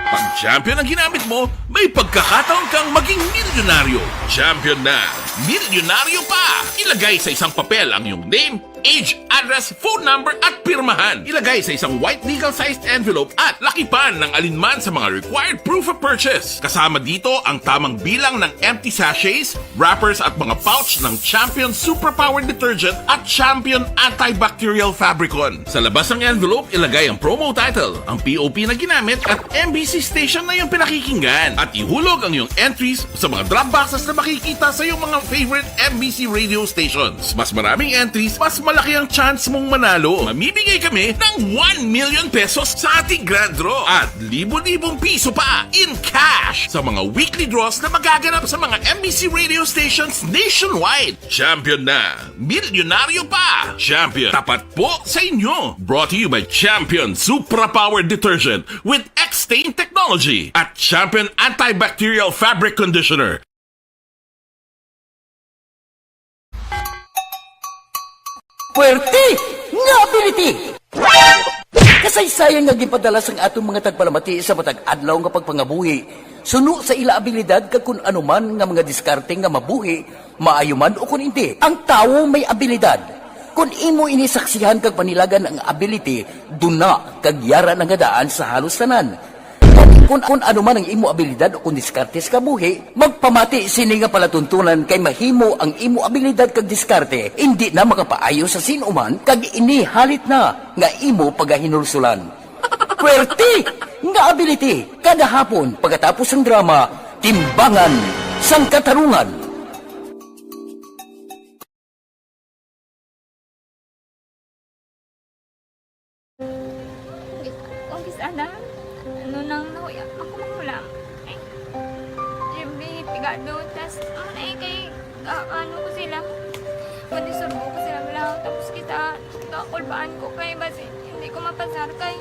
Pag champion ang ginamit mo, may pagkakataon kang maging milyonaryo. Champion na, milyonaryo pa! Ilagay sa isang papel ang iyong name, age, address, phone number, at pirmahan. Ilagay sa isang white legal-sized envelope at lakipan ng alinman sa mga required proof of purchase. Kasama dito ang tamang bilang ng empty sachets, wrappers, at mga pouch ng Champion Superpower Detergent at Champion Antibacterial Fabricon. Sa labas ng envelope, ilagay ang promo title, ang P O P na ginamit, at M B C station na iyong pinakikinggan. At ihulog ang iyong entries sa mga drop boxes na makikita sa iyong mga favorite M B C radio stations. Mas maraming entries, mas malaki ang chance mong manalo. Mamimigay kami ng one million pesos sa ating grand draw at libo-libong piso pa in cash sa mga weekly draws na magaganap sa mga M B C radio stations nationwide. Champion na! Milyonaryo pa! Champion, tapat po sa inyo! Brought to you by Champion Supra Power Detergent with X-Stain Technology at Champion Antibacterial Fabric Conditioner. Puwerte nga ability! Kasaysayan nga ginpadala sang aton mga tagpalamati sa matag adlaw nga pagpangabuhi, suno sa ila abilidad kag kun ano man nga mga diskarte nga mabuhi, maayo man o kun indi. Ang tawo may abilidad. Kun imo ini saksihan kag panilagan ang ability, duna kag yara na nga daan sa halos tanan. Kun, kun ano man ang imo abilidad o kun diskarte sa kabuhi, magpamati sini nga palatuntunan kay mahimo ang imo abilidad kag diskarte indi na makapaayo sa sin-o man kag ini halit na nga imo pagahinulsulan. Puwerte nga ability kada hapon pagkatapos sang drama, Timbangan sang Katarungan. Kung kis ana, ano nang nahuya ako, magulang. Ay, Jimmy, pigado, tas, ano na eh, kay, ka-, ano ko sila, manisurbo ko sila, wala, tapos kita, kakulbaan ko kay, basi, hindi ko mapasar kay.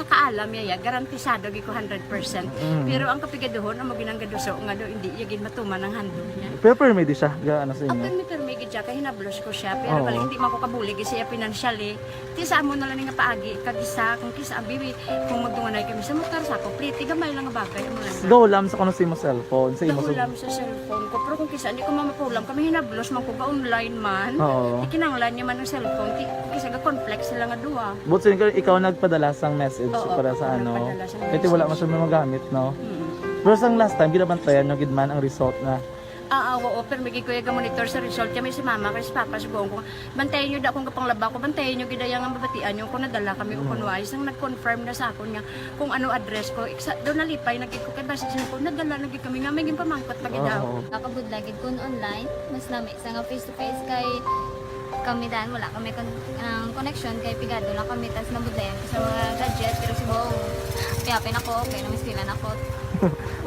Kaalam niya, ya, garantisado gid ko hundred percent. Mm. Pero ang kapigaduhon, amo ginang gaduso nga do, hindi niya gid matuman ang handog niya. Pero permi di siya, ga-, ano sa inyo? Permi, permi gid siya, kay hinablos ko siya. Pero Oo. bali, hindi man ko kabulig siya financially. Ti sa amo na lang nga paagi, kag isa, kung kisa, abi, kung magdunganay kami sa motor, sa ako, pliti, gamay lang nga bagay, amo lang. Gahulam sa kuno sa imo cellphone, sa imo sa Gahulam sa cellphone ko, pero kung kisa, hindi ko mamapulam, kami hinablos man ko, ga-online man. Oo. Ikinanglan niya man ang cellphone, ti, kisa ga-conflict sila nga duha. But sin-, ikaw nagpadala sang message Oo, para sa ako ano? nagpadala sang Kaya wala message. man siya magamit, no? Mm. Pero sang last time, ginabantayan nyo gid man ang result na. Ah, ah, oo, pero may gid ko yung monitor sa result. Kami si mama, kay si papa, suguon ko, "Bantayan nyo da akong kapanglaba ko, bantayan nyo gid ang mabatian nyo kung nadala kami o Mm. kung wala." Isang nag-confirm na sa akon nga kung ano address ko. Iksa, doon nalipay na gid ko kay basi sa ko, nadala na gid kami nga may ginpamangkot pa gid daw. Oo. Nakabudlay gid kun online, mas nami sa nga face to face kay kami dan wala kami kon-, ang connection kay pigado lang kami tas nabudlayan ko sa mga gadget pero si Bong, kaya pin ako, okay na mas pila na ko.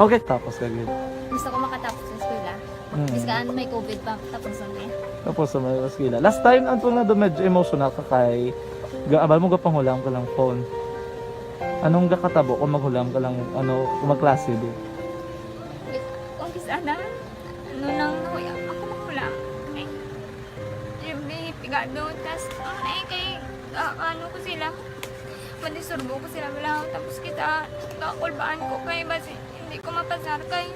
Okay, tapos ka gid. Gusto ko makatapos sa eskwela. Mm. Bis kaan may covid pa, tapos ang eh. Tapos sa mga eskwela. Last time, ang tunga do medyo emotional ka kay ga-, abal mo gapanghulam ka lang phone. Anong gakatabo kung maghulam ka lang, ano, kung magklase di? Kung kis-, ana, ano nang nahuya, ako maghulam. Ay, Jimmy, pigado, tas, ang ay kay, ah, ano ko sila, madisturbo ko sila, wala, tapos kita, kakulbaan ko kay, basi, hindi ko mapasar kay,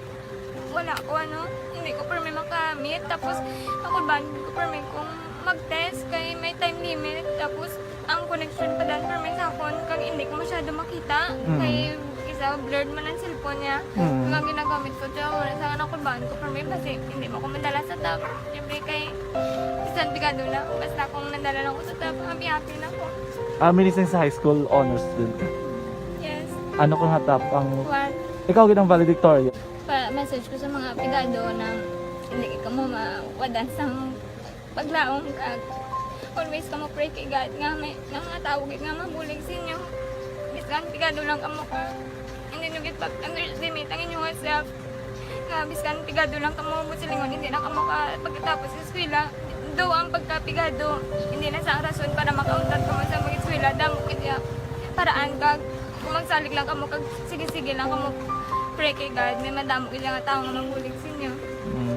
wala ko, ano, hindi ko permi makamit, tapos, kakulbaan ko permi kung mag-test kay may time limit, tapos, ang connection pa dan permi sa akon, kag hindi ko masyado makita, Mm. kay, isa, blurred man ang cellphone niya, Mm. nga ginagamit ko, tiyo, wala sa kakulbaan ko permi, basi, hindi mo ko madala sa top, siyempre kay, bisan pigado lang, basta kung nadala lang ko sa top, happy-happy na ko. Ah, minising sa high school, honors student ka? Yes. Ano ka nga top ang One. Ikaw gid ang valedictorian? Pa-message ko sa mga pigado na hindi ka mo mawadan sang paglaom kag always ka mo pray kay God nga may, nga mga tawo gid nga mabulig sa inyo. Bisan pigado lang kamo ka, hindi nyo gid pag-underestimate ang inyong self. Nga biskan pigado lang kamo mo silingon, hindi na kamo ka pagkatapos sa eskwela. Do ang pagkapigado, hindi na sa rason para makauntat kamo sa mag-eskwela. Damo gid ya paraan kag kung magsalig lang kamo kag sige-sige lang kamo pray kay God, may madamo gid nga tawo nga mabulig sa inyo. Mm.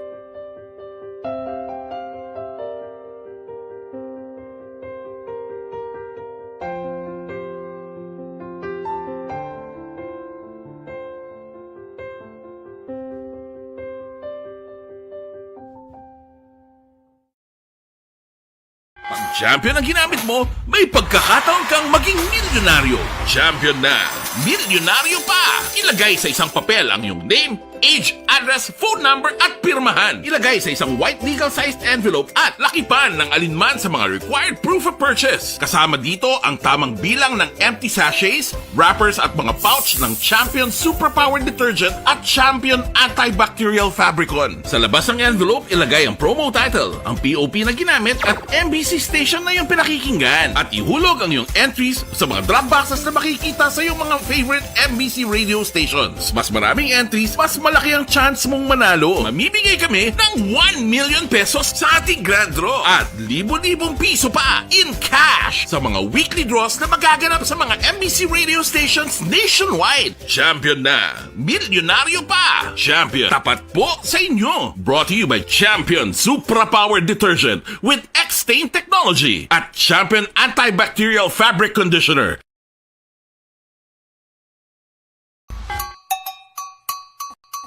Pag champion ang ginamit mo, may pagkakataon kang maging milyonaryo. Champion na, milyonaryo pa! Ilagay sa isang papel ang iyong name, age, address, phone number, at pirmahan. Ilagay sa isang white legal-sized envelope at lakipan ng alinman sa mga required proof of purchase. Kasama dito ang tamang bilang ng empty sachets, wrappers at mga pouch ng Champion Superpower Detergent at Champion Antibacterial Fabricon. Sa labas ng envelope, ilagay ang promo title, ang P O P na ginamit at M B C station na iyong pinakikinggan. At ihulog ang iyong entries sa mga drop boxes na makikita sa iyong mga favorite M B C radio stations. Mas maraming entries, mas malaki ang chance mong manalo. Mamimigay kami ng one million pesos sa ating grand draw at libo-libong piso pa in cash sa mga weekly draws na magaganap sa mga M B C radio stations nationwide. Champion na! Milyonaryo pa! Champion, tapat po sa inyo! Brought to you by Champion Supra Power Detergent with X-Stain Technology at Champion Antibacterial Fabric Conditioner.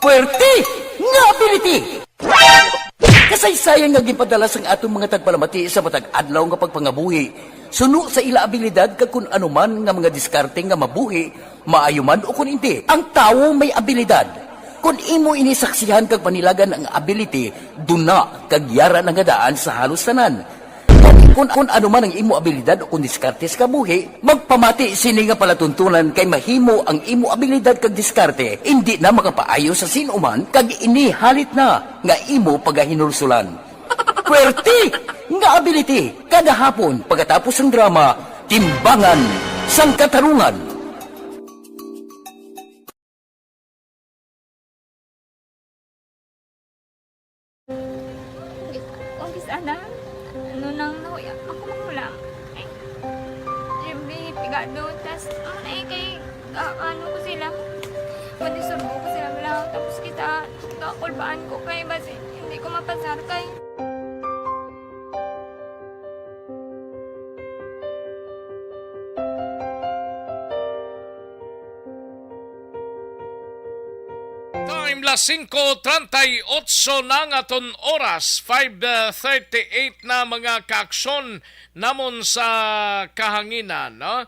Puwerte nga ability! Kasaysayan nga ginpadala sang aton mga tagpalamati sa matag adlaw nga pagpangabuhi suno sa ila abilidad kag kun ano man nga mga diskarte nga mabuhi, maayo man o kun indi. Ang tawo may abilidad. Kun imo ini saksihan kag panilagan ang ability, duna kag yara na nga daan sa halos tanan. Gani, kun, kun ano man ang imo abilidad o kun diskarte sa kabuhi, magpamati sini nga palatuntunan kay mahimo ang imo abilidad kag diskarte indi na makapaayo sa sin-o man kag ini halit na nga imo pagahinulsulan. Puwerte nga ability kada hapon pagkatapos sang drama, Timbangan sang Katarungan. Kung kis-, kung kis-, ana, ano nang nahuya, ako maghulam. Ay, Jimmy, piga Ano, tas, ano na eh, kay, ah, ano ko sila, pwede surbo ko sila lang. Tapos kita, kakulbaan ko kay basi, hindi ko mapasar kay. Time, las singko treinta y ocho na nga aton oras, five thirty-eight na, mga kaaksyon namon sa kahanginan, no?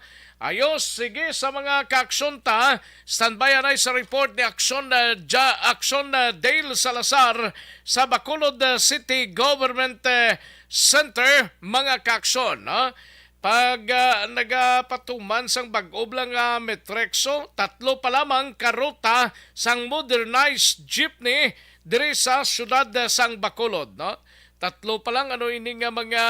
Ayos, sige, sa mga kaaksyon ta, standby anay sa report ni Aksyon, uh, Ja-, Aksyon, uh, Dale Salazar sa Bacolod, uh, City Government, uh, Center, mga kaaksyon, no? Pag, ah, nagapatuman sang bag-o lang nga Metrexo, tatlo pa lamang ka ruta sang modernized jeepney diri sa siyudad sang Bacolod, no? Tatlo pa lang ano ini nga mga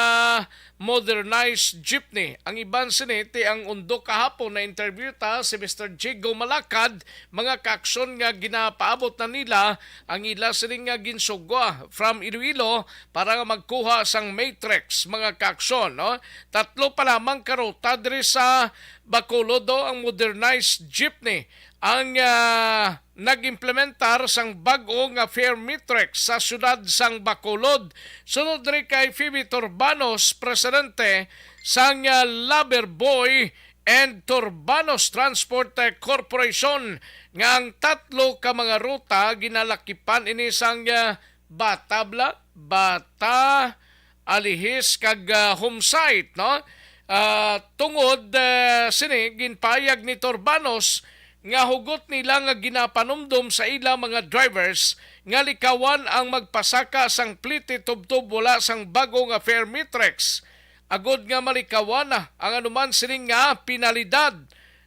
modernized jeepney. Ang iban sini ti ang undo kahapon na interview ta si Mister Jigo Malakad, mga kaaksyon nga ginapaabot na nila ang ila sini nga ginsugwa from Iloilo para nga magkuha sang Matrix, mga kaaksyon, no? Tatlo pa lamang ka ruta diri sa Bacolod, do, ang modernized jeepney ang, ah, nag-implementar sang bag-o nga fare matrix sa siyudad sang Bacolod. Sunod diri kay Phoebe Turbanos, presidente sang, ah, Lover Boy and Turbanos Transport, eh, Corporation, nga ang tatlo ka mga ruta ginalakipan ini sang, ah, Bata bla, Bata, Alihis kag, ah, Homesite, no? Ah, tungod, eh, sini, ginpahayag ni Turbanos nga hugot nila nga ginapanumdom sa ila mga drivers nga likawan ang magpasaka sang plete tubtob wala sang bag-o nga fare matrix, agod nga malikawan ang anuman sini nga penalidad.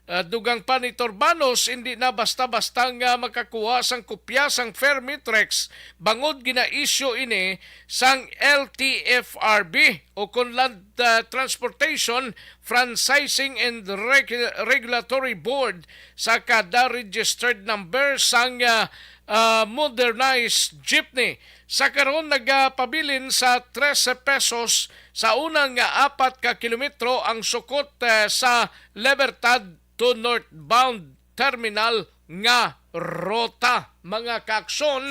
Ah, dugang pa ni Turbanos, hindi na basta-basta nga makakuha sang kopya sang fare matrix bangod gina-issue ini sang L T F R B o kon Land, ah, Transportation Franchising and Regu-, Regulatory Board sa kada registered number sang, ah, ah, modernized jeepney. Sa karon, nagapabilin sa trese pesos sa una nga apat ka kilometro ang sukot, eh, sa Libertad to northbound terminal nga rota, mga kaaksyon.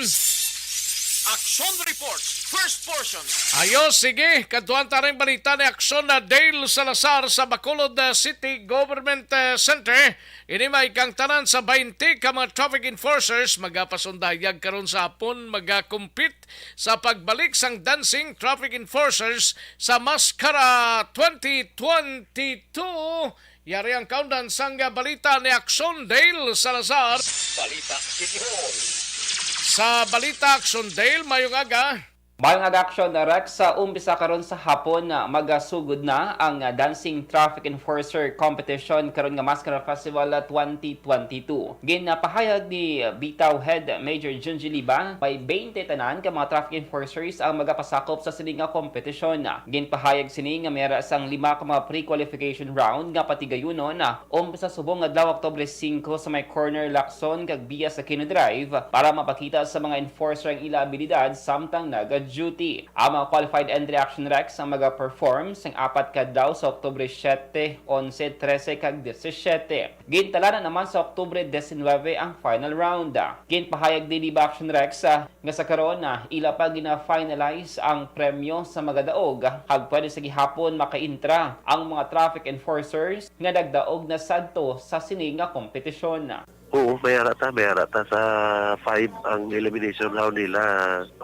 Action Report, first portion. Ayos, sige. Kadtuan ta ning balita ni Aksyon na Dale Salazar sa Bacolod, uh, City Government, uh, Center. Ini may kang tanan sa baynte ka mga traffic enforcers magapasundayag karon sa hapon, magakumpit sa pagbalik sang dancing traffic enforcers sa Maskara twenty twenty-two. Yari ang kaundan sang balita ni Aksyon Dale Salazar. Balita City Hall. Sa balita, Aksyon Dale, mayong aga. Mayong aga, Aksyon Rex. Sa umpisa karon sa hapon, ah, magasugod na ang, ah, Dancing Traffic Enforcer Competition karon nga Maskara Festival, ah, twenty twenty-two. Ginapahayag ni, ah, Bitaw Head Major Junji Liba, may baynte tanan ka mga traffic enforcers ang magapasakop sa sini nga kompetisyon. Ginpahayag sini nga may ara sang lima ka mga pre-qualification round nga patigayunon, ah, umpisa subong adlaw Oktubre singko sa may corner Lacson kag Bias Aquino Drive para mapakita sa mga enforcer ang ila abilidad samtang naga-duty. Ang mga qualified entry, Action Rex, ang maga-perform sang apat ka adlaw sa Oktubre siete, onse, trese, kag disisiete. Gintalanan naman sa Oktubre disinuybe ang final round. Ginpahayag ni Liba, Action Rex, ah, nga sa karon, ah, ila pa gina-finalize ang premyo sa magadaog, kag pwede sa gihapon makaintra ang mga traffic enforcers nga nagdaog na sadto sa sini nga kompetisyon. Oo, may ara ta, may ara ta sa five ang elimination round nila.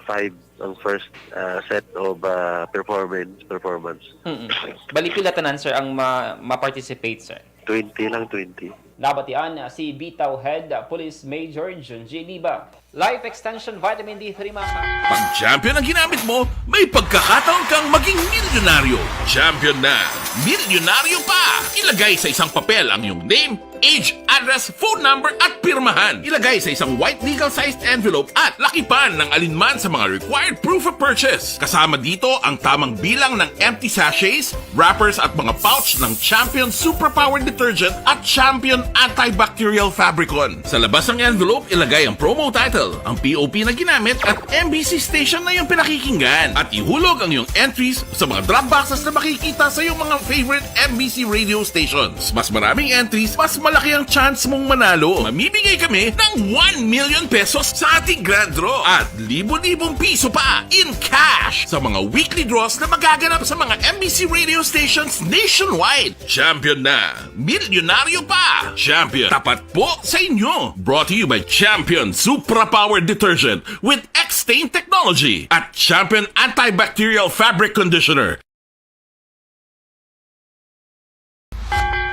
Five ang first, ah, set of, ah, performance, performance. Mm-mm. Bali, pila tanan, sir, ang ma-, ma-participate, sir? Twenty lang, twenty. Nabatian si Bitaw Head Police Major Junji Liba. Life Extension Vitamin D three, mga ka- Pag champion ang ginamit mo, may pagkakataon kang maging milyonaryo. Champion na, milyonaryo pa! Ilagay sa isang papel ang iyong name, age, address, phone number, at pirmahan. Ilagay sa isang white legal-sized envelope at lakipan ng alinman sa mga required proof of purchase. Kasama dito ang tamang bilang ng empty sachets, wrappers, at mga pouch ng Champion Superpower Detergent at Champion Antibacterial Fabricon. Sa labas ng envelope, ilagay ang promo title, ang P O P na ginamit, at M B C station na iyong pinakikinggan. At ihulog ang iyong entries sa mga drop boxes na makikita sa iyong mga favorite M B C radio stations. Mas maraming entries, mas malaki ang chance mong manalo. Mamimigay kami ng one million pesos sa ating grand draw at libo-libong piso pa in cash sa mga weekly draws na magaganap sa mga M B C radio stations nationwide. Champion na! Milyonaryo pa! Champion, tapat po sa inyo! Brought to you by Champion Supra Power Detergent with X-Stain Technology at Champion Antibacterial Fabric Conditioner.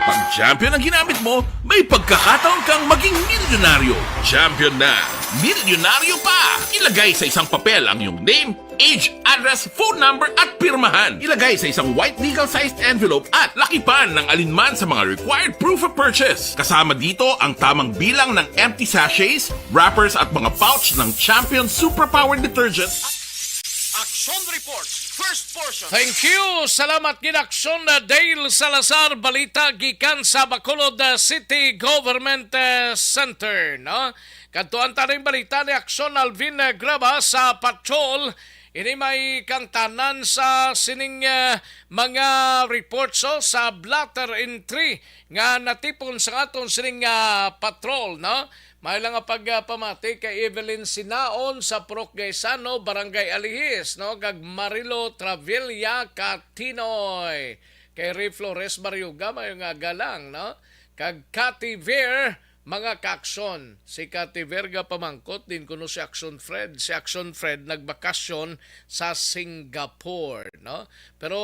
Pag Champion ang ginamit mo, may pagkakataon kang maging milyonaryo. Champion na! Milyonaryo pa! Ilagay sa isang papel ang iyong name, age, address, phone number, at pirmahan. Ilagay sa isang white legal-sized envelope at lakipan ng alinman sa mga required proof of purchase. Kasama dito ang tamang bilang ng empty sachets, wrappers, at mga pouch ng Champion Superpower Detergent. Action Reports, first portion. Thank you. Salamat gid, Action, uh, Dale Salazar. Balita gikan sa Bacolod, uh, City Government, uh, Center, no? Kadtuan ta ning balita ni Action Alvin, uh, Graba sa patrol. Ini may kangtanan sa sining, uh, mga reports, oh, sa blotter entry nga natipon sa aton sining, uh, patrol, no? May lang nga pagpamati kay Evelyn Sinaon sa Purok Gaisano, Barangay Alihis, no? Kag Marilo Travilla Catinoy. Kay Ray Flores Barriuga, may nga galang, no? Kag Cathy Ver, mga ka-aksyon. Si Cathy Ver gapamangkot, din kuno si Action Fred. Si Action Fred nagbakasyon sa Singapore, no? Pero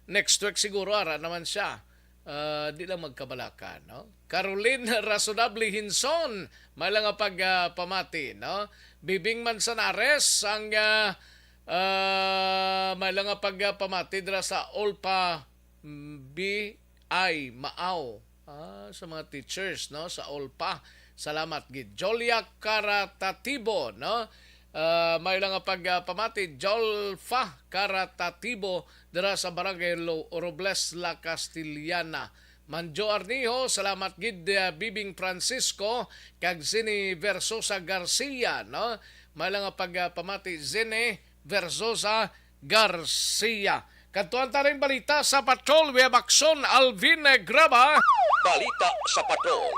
next week siguro, ara naman siya. Ah, di lang magkabalaka, no? Caroline Rasonable Hinson, may lang nga pag, ah, pamati, no? Bibing Manzanares, ang, ah, ah, may lang nga pag, ah, pamati dira sa Olpa, mm, B I Maaw. Ah, sa mga teachers, no? Sa Olpa. Salamat gid. Jolia Caratatibo, no? Ah, may lang nga pag, ah, pamati, Jolfa Caratatibo, dira sa Barangay Lo-, Robles, La Castellana. Manjo Arnijo, salamat gid, ah, Bibing Francisco, kag Zini Versosa Garcia, no? May lang nga pag, ah, pamati, Zini Versosa Garcia. Kadtuan ta ning balita sa Patrol, we have Action Alvin Graba. Balita sa Patrol.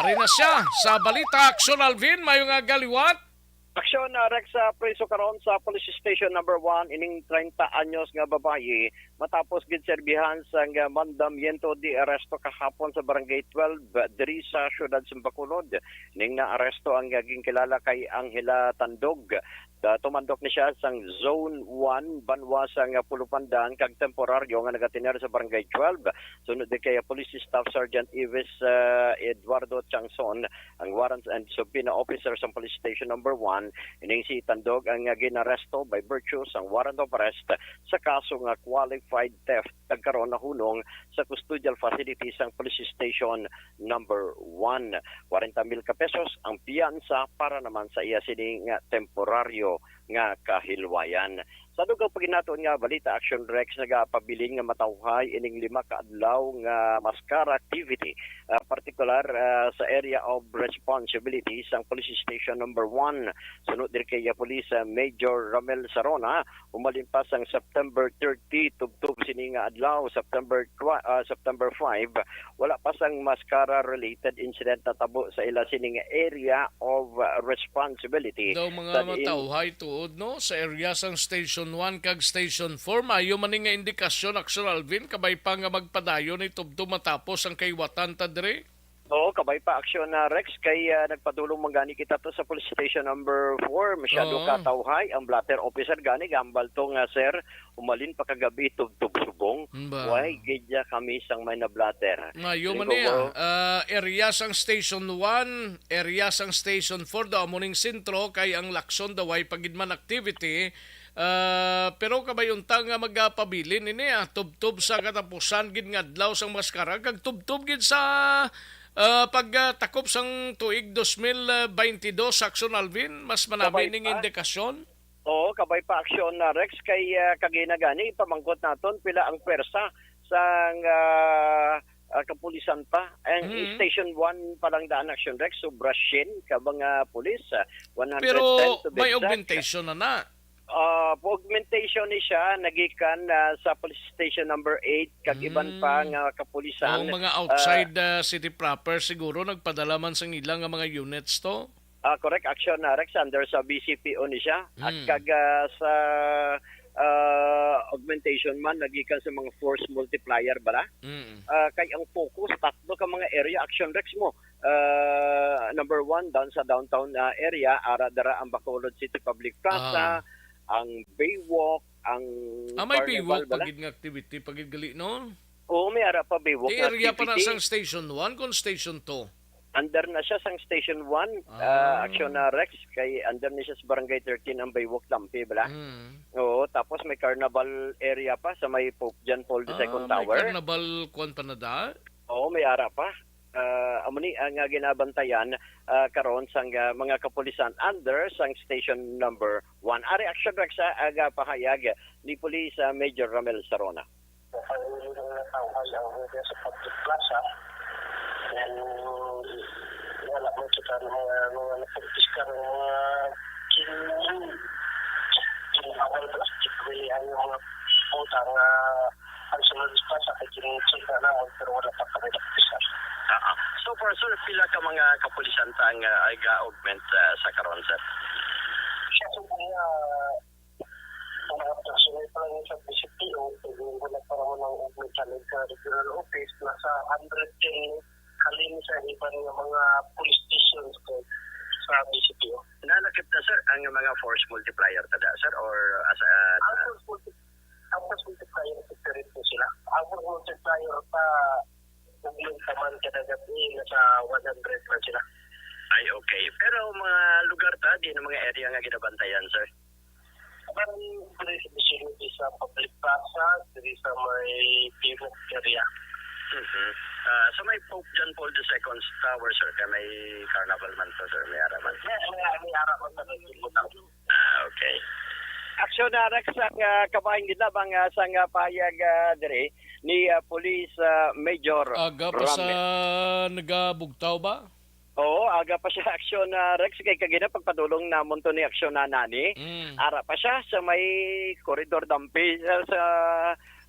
Ari na siya sa balita, Action Alvin, mayo nga galiwat. Aksyon, ah, Rex, sa preso karon sa Police Station Number One, ining treinta anyos nga babayi, matapos gid serbihan sang, ah, mandamiento de arresto kahapon sa Barangay twelve, ah, diri sa siyudad sa Bacolod. Ning naaresto ang, ah, ginkilala kay Angela Tandog. Ah, tumandok ni siya sang Zone One, banwa sang, ah, Pulupandan, kag temporaryo nga nagatener sa Barangay twelve. Sunod di kay Police Staff Sergeant Ives, ah, Eduardo Changson, ang warrants and subpoena officer sang Police Station Number One, ining si Tandog ang, ah, ginaresto by virtue sang warrant of arrest sa kaso nga qualified theft, kag karon nahunong sa custodial facility sang Police Station Number One. Kwarenta mil ka pesos ang piyansa para naman sa iya sini nga temporaryo nga kahilwayan. Sa dugang paginaton nga balita, Action Rex, nagapabilin nga matawhay ining lima ka adlaw nga maskara activity, ah, partikular, ah, sa area of responsibility sang Police Station Number One. Sunod diri kay, ah, Police, ah, Major Ramel Sarona, umalin pa sang September thirty, tubtob sini nga adlaw, September twa-, ah, September five, wala pa sang maskara-related incident natabo sa ila sining area of, uh, responsibility. Daw mga sa diin matawhay tuod, no, sa area sang Station One kag Station Four, maayo man ni nga indikasyon, Action Alvin, kabay pa nga magpadayon ni tubtob matapos ang kahiwatan ta diri. Oo, kabay pa, Action, uh, Rex, kay, uh, nagpadulong man gani kita to sa Police Station Number Four. Masyado Oo. katawhay ang blotter officer gani, gambal to nga, sir, umalin pa kagabi tubtob subong. Ba. Why gid ya kami sang may na-blotter? Maayo man niya. Siguro. Ah, area sang Station One, area sang Station Four daw amo ning sentro, kay ang Lacson daw way pa gid man activity. Ah, pero kabay unta nga magapabilin ini, ah, tubtob sa katapusan gid nga adlaw sang maskara, kag tubtob gid sa, ah, pagtakop sang tuig dos mil baynte dos, Action Alvin, mas manami Kabay ning pa. indikasyon. Oo, kabay pa, Action, ah, Rex, kay, ah, kagina gani, ipamangkot naton pila ang pwersa sang, ah, ah, kapulisan pa. Ang Mm. Station one pa lang daan, Action Rex, sobra siyam ka mga pulis, ah, one hundred ten Pero to be may exact. Augmentation na na. Ah, augmentation ni siya, nagikan, ah, sa police station number eight, kag iban pa Mm. nga kapulisan. O, mga Ah, outside, ah, city proper, siguro nagpadala man sa ila nga mga units to? Ah, correct, Action, ah, Rex, under sa B C P O ni siya. At Mm. kag, ah, sa, ah, augmentation man, nagikan sa mga force multiplier bala. Mm. Ah, kay ang focus, tatlo ka mga area, Action Rex mo. Ah, number one, down sa downtown, ah, area, ara dara ang Bacolod City Public Plaza, Ah. ang Baywalk, ang Ah, may Carnival Baywalk bala. Pagid nga activity, pagid gali, no? Oo, may ara pa Baywalk Di nga area pa na activity. Sang Station one kung Station two? Under na siya sang Station one, Ah. ah, Action na Rex, kay under ni siya sa Barangay thirteen ang Baywalk Lampi, bala. Mm. Oo, tapos may carnival area pa sa may Pope John Paul the Ah, second may Tower. Carnival kwan pa na da? Oo, may ara pa. Ah, amo ni ang, ah, ginabantayan, ah, karon sang, ah, mga kapulisan under sang Station number one. Ari, Action Rex, ah, aga pahayag ni Police, ah, Major Ramel Sarona. Ang ilang natawhay ang area sa public plaza. And wala man kita ng mga, mga napagpiskar ng mga kin-, kinawal plastic. May ang mga puta nga ang sunod sa plaza kay kin-check na naman, pero wala pa kami napiskar. Ah, ah. So far, sir, pila ka mga kapulisan ta ang, ah, ga-augment, ah, sa karon, sir? Sa subong nga, ang mga personal pa lang sa B C P O, kay wala pa naman ang augment sa, sa regional office, nasa hundred ten halin sa iban nga mga police stations ko sa B C P O. Nalakip na, sir, ang mga force multiplier tada, sir, or as a, Ang force multi-, ang force multiplier, separate po sila. Ang force multiplier pa, augment naman kada gabi, nasa one hundred man sila. Ay, okay. Pero mga lugar ta, di na mga area nga ginabantayan, sir? Parang diri sa vicinity sa public plaza, diri sa may Timok area. Mhm. Ah, sa may Pope John Paul the second Tower, sir, kay may carnival man to, sir, may ara man. May, may, may ara man sa may Timok. Ah, okay. Action na, Rex, ang, ah, kabahin gid lamang, ah, sang, ah, pahayag, ah, diri ni, ah, Police, ah, Major Aga pa sa Ramel. Nagabugtaw ba? Oo, aga pa siya, Action, ah, Rex, kay kagina pagpadulong namon to ni Action na nani. Mm. Ara pa siya sa may Corridor Dampi, ah, sa,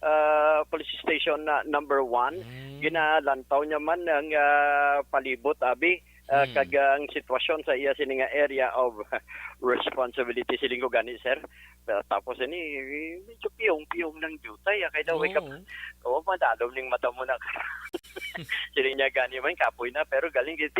ah, police station na number one. Mm. Ginalantaw niya man ang, ah, palibot, abi, ah, Mm. kag, ah, ang sitwasyon sa iya sini nga area of responsibility, siling ko gani, sir. Ah, tapos ini, medyo piyong-piyong ng jutay, ah, kay daw, Oo. Ikaw, oh, madalom ning mata mo na. Siling niya gani man, kapoy na, pero galing gid,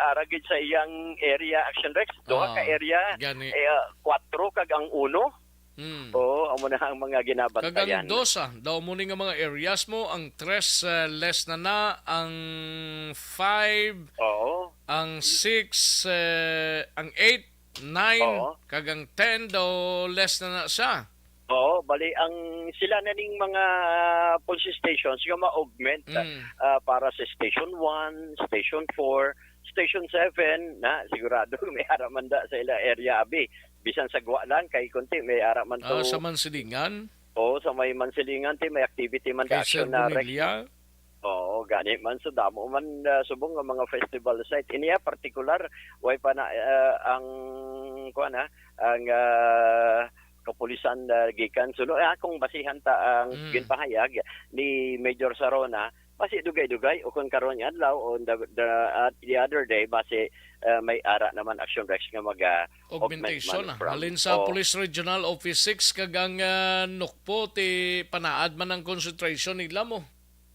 ah, ragid sa iyang area, Action Rex, duha ka Ah, area, gani. Eh, ah, kwatro kag ang uno. Hmm. Oo, amo na ang mga ginabantayan. Kag ang dos, ah, daw mo ni nga mga areas mo, ang tres, ah, less na na, ang five, Oo. ang six, eh, ang eight, nine, Oo. kag ang ten daw less na na siya. Oo, bali ang sila na ning mga police stations nga ma-augment, Mm. ah, para sa Station one, Station four, Station seven, na sigurado may ara man da sa ila area, abi. Bisan sa Gualan, kay kunti may ara man Ah, to. Sa Mansilingan? Oo, sa may Mansilingan, ti, may activity man Kay da, Sir Action na Rex. Bonilla? Oo, gani man. So, damo man, ah, subong nga mga festival site. Iniya, partikular, way pa na, ah, ang, kuwan, ha, ang, ah, kapulisan, ah, gikan. So, no, akong basihan ta ang Mm. ginpahayag ni Major Sarona, basi dugay-dugay, o kung karon nga adlaw, o the, the, ah, the other day, basi, ah, may ara naman, Action Rex, nga mag, ah, augment Augmentation, man ah. From, Halin sa oh. Police Regional Office six, kag ang, ah, Nokpo, ti panaad man ang concentration nila mo.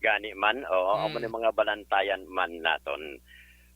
Gani man, oo, amo Mm. ni mga balantayan man naton.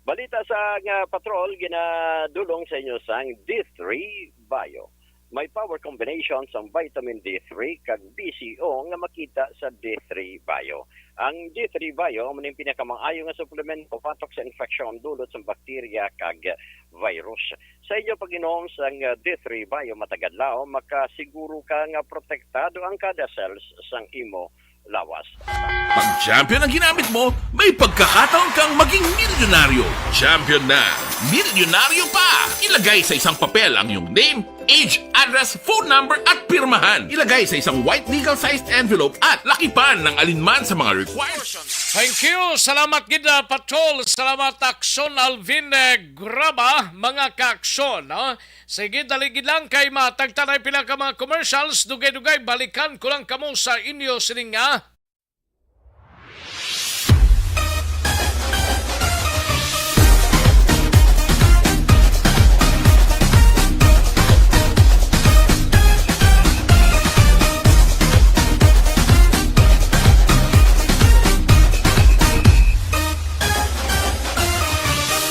Balita sa nga patrol, ginadulong sa inyo sang D three Bio. May power combination sang vitamin D three kag B C O nga makita sa D three Bio. Ang D three Bio amo ning pinakamaayo nga suplemento patok sa infeksyon dulot sa bakterya kag virus. Sa inyo pag-inom sang, ah, D three Bio matag adlaw, makasiguro ka nga protektado ang kada cells sang imo lawas. Pag Champion ang ginamit mo, may pagkakataon kang maging milyonaryo. Champion na, milyonaryo pa! Ilagay sa isang papel ang iyong name, Age, address, phone number, at pirmahan. Ilagay sa isang white legal-sized envelope at lakipan ng alinman sa mga requirements. Thank you. Salamat gid, ah, Patrol. Salamat, Aksyon Alvin, eh, Graba, mga ka-aksyon, no? Sige, dali gid lang kay matagtanay pila ka mga commercials. Dugay-dugay, balikan ko lang kamo sa inyo sining nga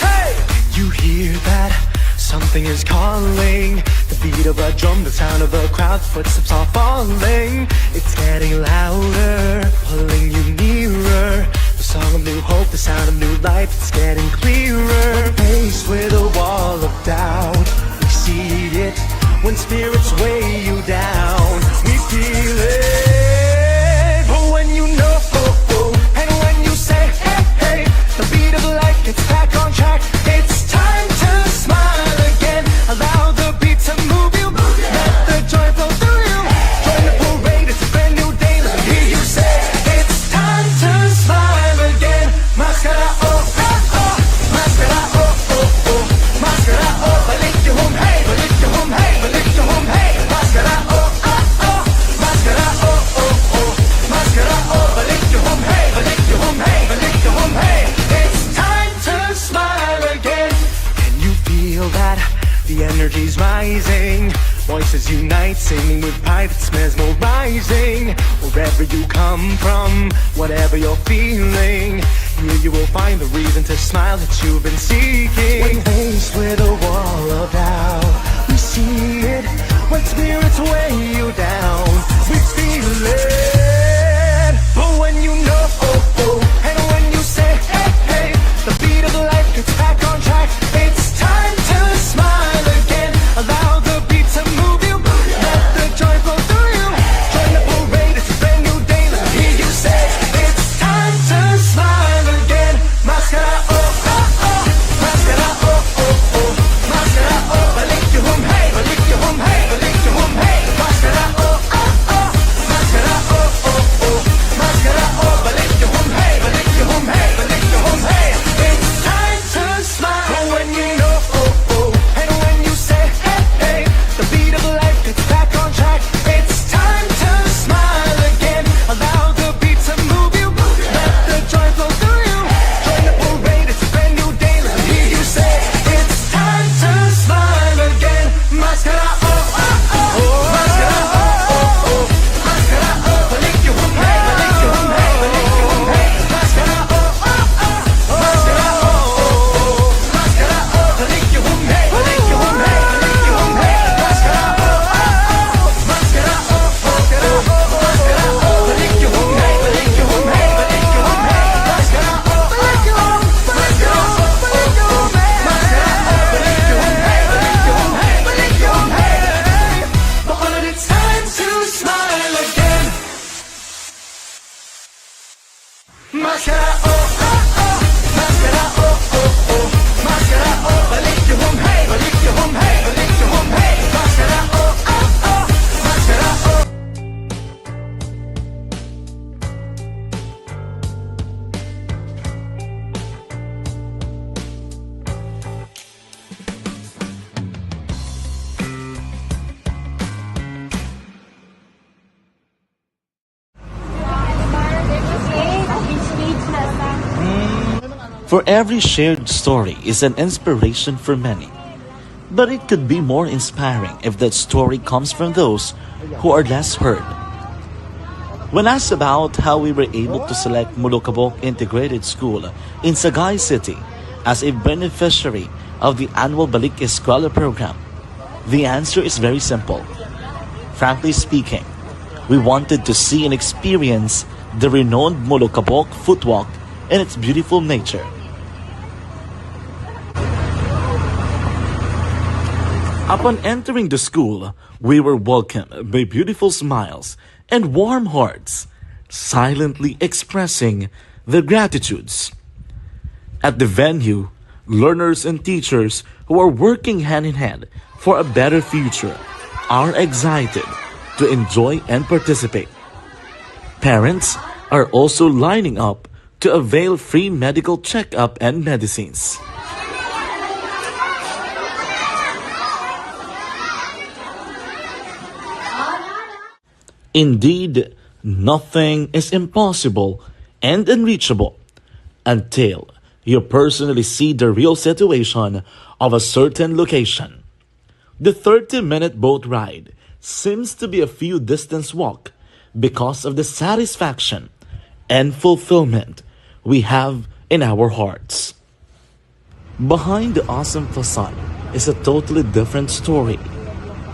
Hey! You hear that? Something is calling. The beat of a drum, the sound of a crowd, footsteps are falling. It's getting louder, pulling you nearer. The song of new hope, the sound of new life, it's getting clearer. Faced with a wall of doubt, we see it. When spirits weigh you down, we feel it. But when you know, and when you say, hey, hey, the beat of life gets back on track. It's time to smile again. Allow the beat to move you. Let the joy flow through you. Join the parade, it's a brand new day. Let me hear you say, it's time to smile again. Maskara, oh, oh, oh. Maskara, oh, oh, oh. Maskara, oh, balik yung hum, hey, balik yung hum, hey, balik yung hum, hey. Maskara, oh, oh, oh. Maskara, oh, oh, oh. Maskara, oh, balik yung hum, hey, balik yung hum, hey, balik yung hum, hey. It's time to smile again. Can you feel that? The energy's rising. Voices unite, singing with pride that's mesmerizing. Wherever you come from, whatever you're feeling, here you will find the reason to smile that you've been seeking. When faced with a wall of doubt, we see it. When spirits weigh you down, we feel it. But when you know, oh, oh, and when you say, hey, hey, the beat of life gets back on track. It's time to smile again. Allow the beat to move you. Let the joy flow through you. Join the parade, it's a brand new day. Let me hear you say, it's time to smile again. Maskara, oh, oh, oh. Maskara, oh, oh, oh. Maskara, oh, balik yung hum, hey, balik yung hum, hey, balik yung hum, hey. Maskara, oh, oh, oh. Maskara, oh, oh, oh. Maskara, oh, balik yung hum, hey, balik yung hum, hey, balik yung hum, hey. It's time to smile. But when you know, oh, oh, and when you say, hey, hey, the beat of life gets back on track. It's time to smile again. Allow the beat to move you. Let the joy flow through you. Join the parade, it's a brand new day. Let me hear you say, it's time to smile again. Maskara, oh, oh, oh. Maskara, oh, oh, oh. Maskara, oh, balik yung hum, hey, balik yung hum, hey, balik yung hum, hey. Maskara, oh, oh, oh. Maskara, oh, oh, oh. Maskara, oh, balik yung hum, hey, balik yung hum, hey, balik yung hum, hey. Maskara, oh, oh, oh. Maskara, oh, oh, oh. Maskara, oh, balik yung hum, hey, balik yung hum, hey, balik yung hum, hey. Maskara, oh, oh, oh. Maskara, oh, oh, oh. Maskara, oh, balik yung hum, hey, balik yung hum, hey, balik yung hum, hey. Bacolod, it's time to smile again. Maskara, oh, oh, oh. Maskara, oh, oh, oh. Maskara, oh, balik yung hum, hey, balik yung hum, hey, balik yung hum, hey. Maskara, oh, oh, oh. Maskara, oh. For every shared story is an inspiration for many. But it could be more inspiring if that story comes from those who are less heard. When asked about how we were able to select Molokabok Integrated School in Sagay City as a beneficiary of the annual Balik Eskwela program, the answer is very simple. Frankly speaking, we wanted to see and experience the renowned Molokabok footwalk and its beautiful nature. Upon entering the school, we were welcomed by beautiful smiles and warm hearts, silently expressing their gratitudes. At the venue, Learners and teachers who are working hand in hand for a better future are excited to enjoy and participate. Parents are also lining up to avail free medical checkup and medicines. Indeed, nothing is impossible and unreachable until you personally see the real situation of a certain location. The thirty-minute boat ride seems to be a few distance walk because of the satisfaction and fulfillment we have in our hearts. Behind the awesome facade is a totally different story.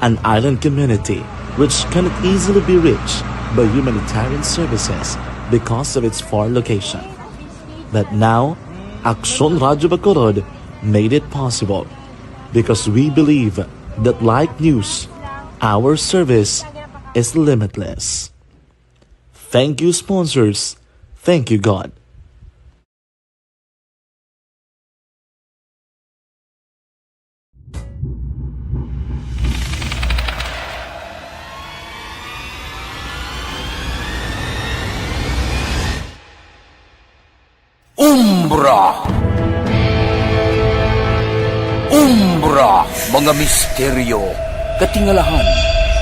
An island community which cannot easily be reached by humanitarian services because of its far location. But now, Aksyon Radyo Bacolod made it possible because we believe that like news, our service is limitless. Thank you, sponsors. Thank you, God. Umbra. Umbra, mga misteryo, katingalahan,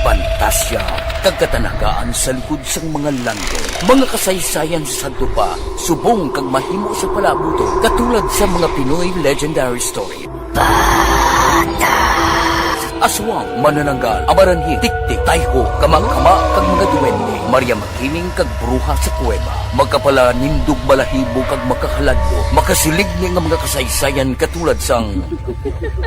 pantasya, kag katanagaan sa likod sang mga landong. Mga kasaysayan sa sadto pa, subong kag mahimo sa palabuton, katulad sa mga Pinoy legendary story. Aswang, manananggal, amaranhi, tiktik, tayho, kamakama, kag mga duwende, Maria Makiling kag bruha sa kuweba, makapalanindog balahibo kag makahaladlo, makasiligni nga mga kasaysayan katulad sang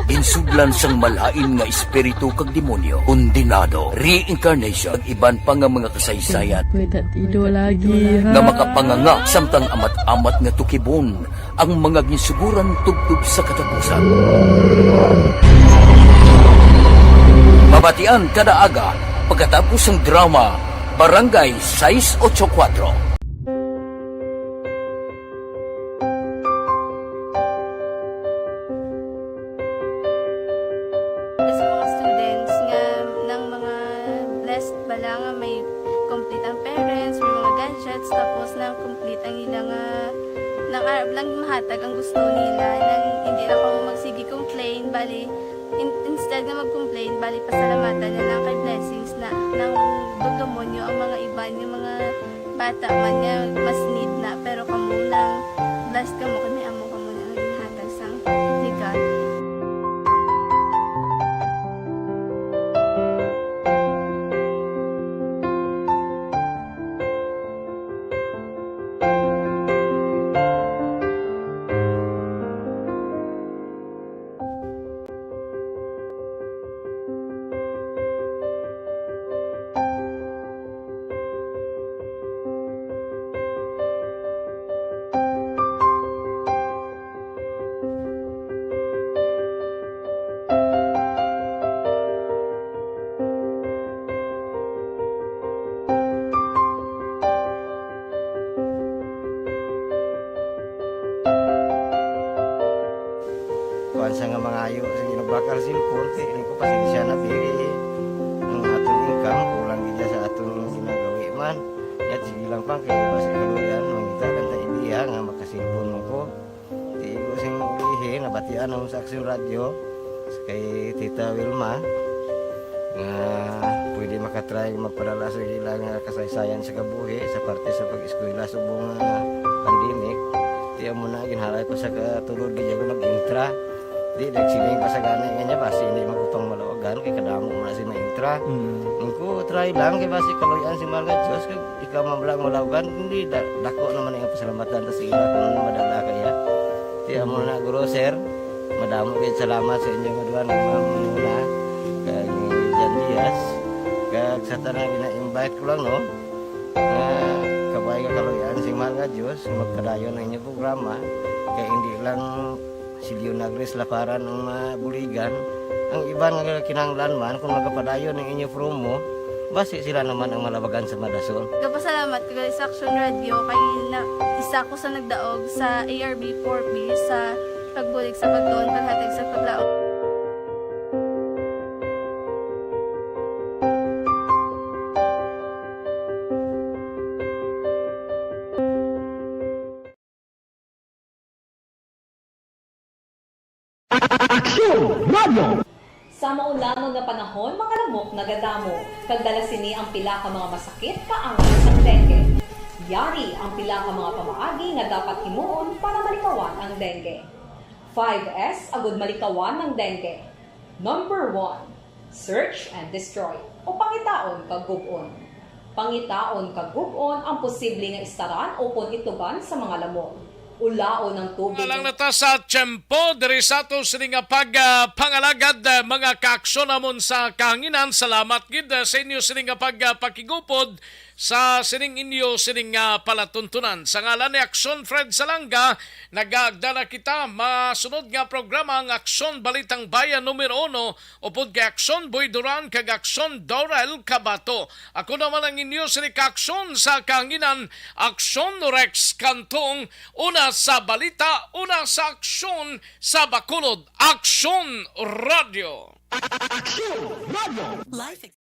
ginsudlan sang malain nga espiritu kag demonyo, kondenado, reincarnation, kag iban pa nga mga kasaysayan. May tatido lagi, ha? Nga makapanganga samtang amat-amat nga tukibon ang mga ginsuguran tubtob sa katapusan. Mabatian kada aga pagkatapos sang drama Barangay sais ocho kuwatro. Sa mga students nga nang mga blessed bala nga may complete ang parents, may mga gadgets, tapos nang complete ang ila nga nang arab lang mahatag ang gusto nila, nang hindi na ko magsige complain, bali in, instead nga mag-complain, bali pasalamatan na lang kay blessings na nang dugdumon nyo ang mga iban yung mga bata man nga mas need na, pero kamo lang blessed kamo kay may amo kamo nga ginhatag sang ni God. Kuan sa nga mangayo sa ginugbakal cellphone, kay ini ko pasensya na diri. Ang aton income, kulang gid sa aton ginagawi man. Yat, sige lang pa, kay basi kaluyan, mangita lang ta ideya nga makasilpon mo ko. Tigo sing ulihi, nabatian ang sa Aksyon Radyo, kay Tita Wilma, nga pwede makatry magpadala sa ila nga kasaysayan sa kabuhi sa parte sa pag-eskwela subong nga pandemic. Tiyan mo na, ginhalay ko sa katulod, gid ako nag-intra. Di, nagsiling pa sa gani nga niya, basi hindi magkutong maluwagan, kay kadamo mo na si maintra. Mm. Ang ko, try lang, kay basi kaluyan si Mahal nga Diyos, kag ikaw man lang maluwagan, hindi, da, dako naman ang pasalamatan ta sa ila kung madala kaya. Tiyan mo na, guro, sir, madamo kayo salamat sa inyo nga duha nga mga muna, kag Jan Diaz, kag sa tanan gina-invite ko lang, no? Nga kabay nga kaluyan sing Mahal nga Diyos, magpadayon ang inyong programa, kay hindi lang si Leonagris Laparan ang mabuligan, ang iban nga kinahanglan man kung magapadayon ang inyong promo, basi sila naman ang malabagan sa madason. Gapasalamat ko gali sa Action Radio kay na, isa ko sa nagdaog sa A R B four B sa Pagbulig sa pagtuon, paghatag sa paglaom. Aksyon Radio! Sa maulanon nga panahon, mga lamok nagadamo, kag dala sini ang pila ka mga masakit kaangay sang dengue. Yari ang pila ka mga pamaagi nga dapat himuon para malikawan ang dengue. Five S agud malikawan ang dengue. Number one, search and destroy, o pangitaon kag gub-on. Pangitaon kag gub-on ang posible nga istaran upon ituban sa mga lamok. Ulaon ang tubig. Alang na ta sa tiyempo diri sa ato sini nga pag, ah, pangalagad, ah, mga kaaksyon namon sa kahanginan. Salamat gid, ah, sa inyo sini nga pag, ah, pakigupod sa sining inyo sining nga palatuntunan. Sa ngalan ni Aksyon Fred Salanga, nagaagda na kita. Masunod nga programa ang Aksyon Balitang Bayan numero uno, upod kay Aksyon Boy Duran kag Aksyon Dorel Cabato. Ako naman ang inyo sini kaaksyon sa kahanginan, Aksyon Rex Cantong, una sa balita, una sa aksyon, sa Bacolod, Aksyon Radio. Aksyon Radio! Life